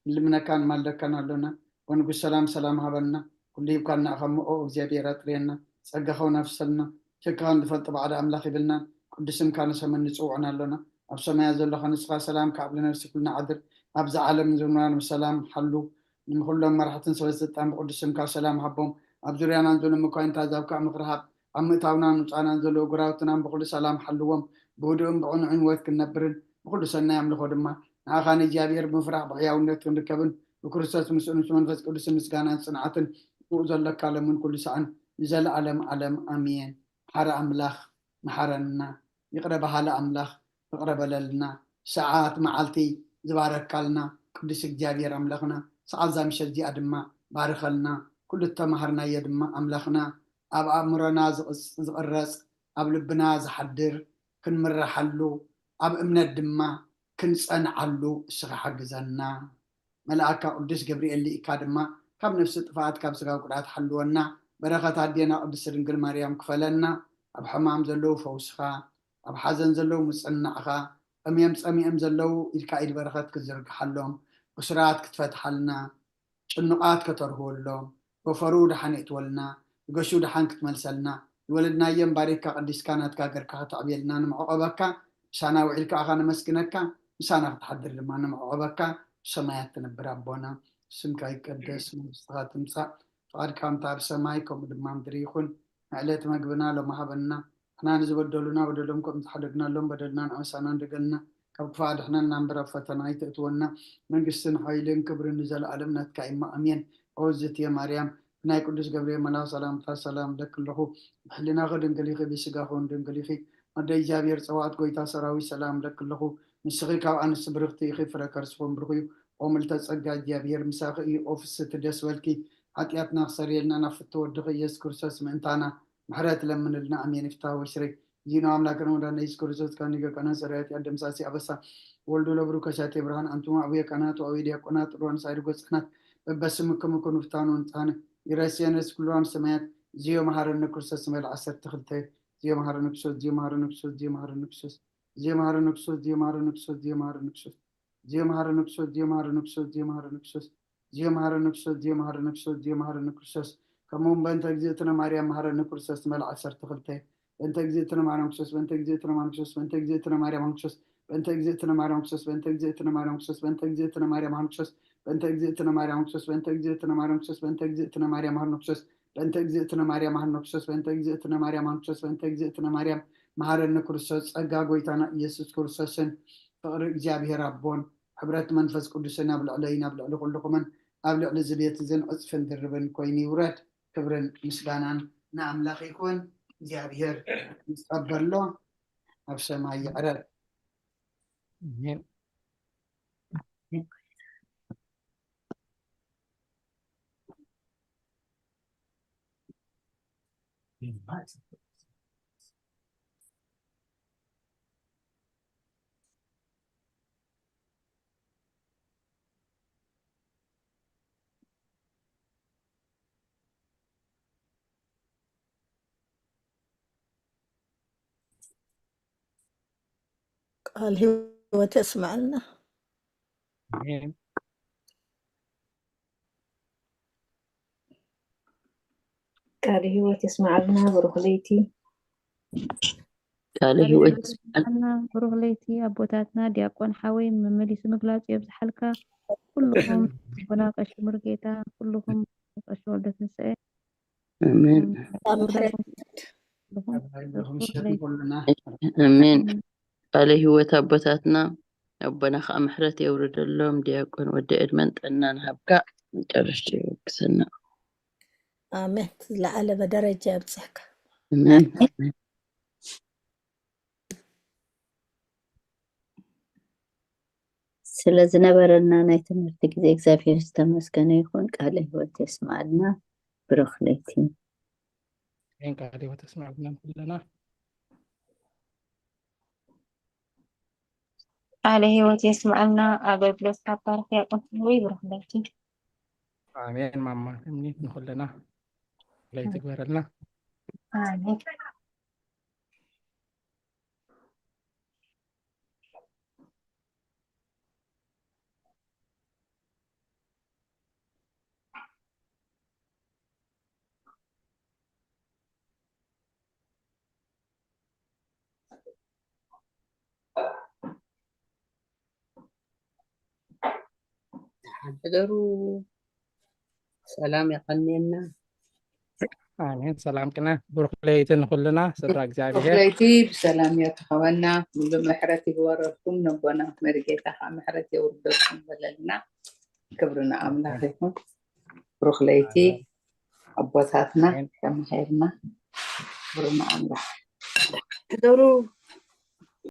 ንልምነካን ንማልደካን ኣሎና። ኦ ንጉስ ሰላም፣ ሰላም ሃበና። ኩሉ ሂብካና ኢኻ እሞ፣ ኦ እግዚኣብሔር፣ ኣጥርየና፣ ጸጋኻ እውን ኣፍሰልና። ሸክኻ ንፈልጦ ባዕዳ ኣምላኽ ይብልናን፣ ቅዱስ ስምካ ንሰምን ንጽውዖን ኣሎና። ኣብ ሰማያት ዘለኻ ንስኻ ሰላም ከዓብ ንነፍሲ ኩልና ዓድር። ኣብዚ ዓለም ንዝብና ብሰላም ሓሉ። ንኹሎም መራሕትን ሰበ ስልጣን ብቅዱስ ስምካ ሰላም ሃቦም። ኣብ ዙርያናን ዘሎ መኳንንት ኣዛብካ ምኽሪ ሃብ። ኣብ ምእታውናን ምውጻእናን ዘለዉ ግራውትናን ብኹሉ ሰላም ሓልዎም። ብህዱእን ብቕኑዕን ህይወት ክንነብርን ብኹሉ ሰናይ ኣምልኾ ድማ ንኣኻ ንእግዚኣብሔር ብምፍራሕ ብሕያውነት ክንርከብን ብክርስቶስ ምስኡ ምስ መንፈስ ቅዱስን ምስጋናን ጽንዓትን ብኡ ዘለካ ለምን ኩሉ ሰዓን ንዘለኣለም ዓለም ኣሜን። ሓረ ኣምላኽ መሓረና፣ ይቕረ በሃሊ ኣምላኽ ይቕረ በለልና። ሰዓት መዓልቲ ዝባረካልና ቅዱስ እግዚኣብሔር ኣምላኽና፣ ሰዓት እዛ ምሸት እዚኣ ድማ ባርኸልና። ኩሉ እተማሃርናዮ ድማ ኣምላኽና ኣብ ኣእምሮና ዝቕጽ-፣ ዝቕረጽ፣ ኣብ ልብና ዝሓድር፣ ክንምረሓሉ፣ ኣብ እምነት ድማ ክንጸንዓሉ እስኻ ሓግዘና። መልኣካ ቅዱስ ገብርኤል ልኢካ ድማ ካብ ነፍሲ ጥፍኣት ካብ ስጋ ጉድኣት ሓልወና። በረኸት ኣዴና ቅድስት ድንግል ማርያም ክፈለና። ኣብ ሕማም ዘለዉ ፈውስኻ፣ ኣብ ሓዘን ዘለዉ ምጽንናዕኻ፣ ጠምዮም ጸሚኦም ዘለዉ ኢልካ ኢድ በረኸት ክትዝርግሓሎም፣ እሱራት ክትፈትሓልና፣ ጭኑቓት ከተርህወሎም፣ ጎፈሩ ደሓን የእትወልና፣ ንገሹ ደሓን ክትመልሰልና፣ ዝወለድናዮም ባሪካ ቀዲስካ ናትካ ገርካ ከተዕብየልና ንምዕቆበካ፣ ምሳና ውዒልካ ኣኻ ነመስግነካ፣ ምሳና ክትሓድር ድማ ንምዕቆበካ፣ ብሰማያት ትነብር ኣቦና፣ ስምካ ይቀደስ፣ መንግስትኻ ትምጻእ፣ ፍቓድካ ከምታ ኣብ ሰማይ ከምኡ ድማ ምድሪ ይኹን። ንዕለት መግብና ሎሚ ሃበና፣ ንሕና ንዝበደሉና በደሎም ከም ዝሓደግናሎም በደልና ንኣሳና እንደገልና፣ ካብ ክፋ ኣድሕነና እምበር ኣብ ፈተና ኣይተእትወና። መንግስትን ሓይልን ክብርን ንዘለኣለም ናትካ እማ ኣሜን። ኦ ዝትየ ማርያም፣ ብናይ ቅዱስ ገብርኤል መልኣኽ ሰላምታ ሰላም እብለኪ ኣለኹ። ብሕሊናኺ ድንግል ኢኺ፣ ብስጋኺ እውን ድንግል ኢኺ። ኣደ እግዚኣብሔር ጸባኦት፣ ጎይታ ሰራዊት፣ ሰላም እብለኪ ኣለኹ። ንስኺ ካብ ኣንስቲ ብርኽቲ ኢኺ፣ ፍረ ከርስኺ እውን ብሩኽ እዩ። ኦ ምልዕተ ጸጋ፣ እግዚኣብሔር ምሳኺ እዩ። ኦ ፍስሕቲ፣ ደስ በልኪ። ሓጢኣትና ክሰርየልና ናብ ፍትወ ወድኺ ኢየሱስ ክርስቶስ ምእንታና ምሕረት ለምንልና። ኣሜን። ይፍታህ ወሽረይ ዚኖ ኣምላክን ወዳነ ኢየሱስ ክርስቶስ ካብ ኒገ ቀና ሰራያት ኣደምሳሲ ኣበሳ ወልዱ ለብሩ ከሻቴ ብርሃን ኣንቱም ኣቡየ ካህናት ወኣቡየ ዲያቆናት ጥሩዋን ሳይድ ጎጻናት በበስምክም ኩኑ ፍታኑ ንጻነ ይረስየነስ ኩሉዋን ሰማያት ዚዮ መሃረነ ክርስቶስ መል ዓሰርተ ክልተ ዚዮ መሃረነ ክርስቶስ ዚዮ መሃረነ ክርስቶስ ዚዮ መሃረነ ክርስቶስ ዚዮ መሃረነ ክርስቶስ ዚዮ መሃረነ ክርስቶስ ዚዮ መሃረነ ክርስቶስ ዚዮ መሃረነ ክርስቶስ ዚዮ መሃረነ ክርስቶስ ዚዮ መሃረነ ክርስቶስ ዚዮ መሃረነ ክርስቶስ ዚዮ መሃረነ ክርስቶስ ከምኡ እውን በእንተ እግዝእትነ ማርያም መሃረነ ክርስቶስ መል ዓሰርተ ክልተ በእንተ እግዝእትነ ማርያም ክርስቶስ በእንተ እግዝእትነ ማርያም ክርስቶስ በእንተ እግዝእትነ ማርያም ክርስቶስ በእንተ እግዝእትነ ማርያም ክርስቶስ በእንተ እግዝእትነ ማርያም ክርስቶስ በእንተ እግዝእትነ ማርያም ክርስቶስ በእንተ እግዝእትነ ማርያም ክርስቶስ በእንተ እግዝእትነ ማርያም ክርስቶስ በእንተ እግዝእትነ ማርያም ሃኖክሶስ በእንተ እግዝእትነ ማርያም ሃኖክሶስ በእንተ እግዝእትነ ማርያም ሃኖክሶስ በእንተ እግዝእትነ ማርያም መሃረኒ ክርስቶስ ጸጋ ጎይታና ኢየሱስ ክርስቶስን ፍቕሪ እግዚኣብሔር ኣቦን ሕብረት መንፈስ ቅዱስን ኣብ ልዕለይን ኣብ ልዕሊ ኩልኹምን ኣብ ልዕሊ እዚ ቤት እዝን ዕጽፍን ድርብን ኮይኑ ይውረድ። ክብርን ምስጋናን ንኣምላኽ ይኹን። እግዚኣብሔር ይጸበሎ ኣብ ሰማይ ይዕረብ። ቃል ህይወት የስማዕልና። ቃል ህይወት የስማዕልና። ብሩኽ ለይቲ። ቃል ህይወት የስማዕልና። ብሩኽ ለይቲ ኣቦታትና። ዲያቆን ሓወይ መመሊሱ ምግላጹ የብዝሓልካ። ኩልኹም ኣቦና ቀሺ ሙሉጌታ፣ ኩልኹም ቀሺ ወልደ ትንሳኤ ኣሜን። ኣብ ምሕረት ኣሜን። ቃለ ህይወት ኣቦታትና፣ ኣቦና ከዓ ምሕረት የውርደሎም። ዲያቆን ወዲ ዕድመን ጥዕናን ሃብካ። መጨረሽታ ይወቅሰና። ኣሜን። ዝለዓለ ደረጃ የብፅሕካ። ኣሜን። ስለ ዝነበረና ናይ ትምህርቲ ግዜ እግዚኣብሔር ዝተመስገነ ይኹን። ቃለ ህይወት የስምዓልና። ብሩኽ ለይቲ። ይህን ቃለ ህይወት የስምዓልና ኩልና። ቃለ ህይወት የስምዓልና። ኣገልግሎት ካብ ባርኽ ያቆንትንወይ ብሩኽ ለይቲ። ኣሜን። ማማ እምኒ ንኩልና ለይቲ ግበረልና። ኣሜን። ሓደሩ ሰላም የቐንየና። ኣሜን። ሰላም ቅነ ብሩኽ ለይቲ ንኩልና ስድራ እግዚኣብሔር። ለይቲ ብሰላም የርክበና፣ ሙሉ ምሕረት ይግበረልኩም። ነቦና መሪጌታ ከዓ ምሕረት የውርደልኩም በለልና። ክብሪ ንኣምላኽ ይኹን። ብሩኽ ለይቲ ኣቦታትና ተማሂርና። ክብሪ ንኣምላኽ። ሕደሩ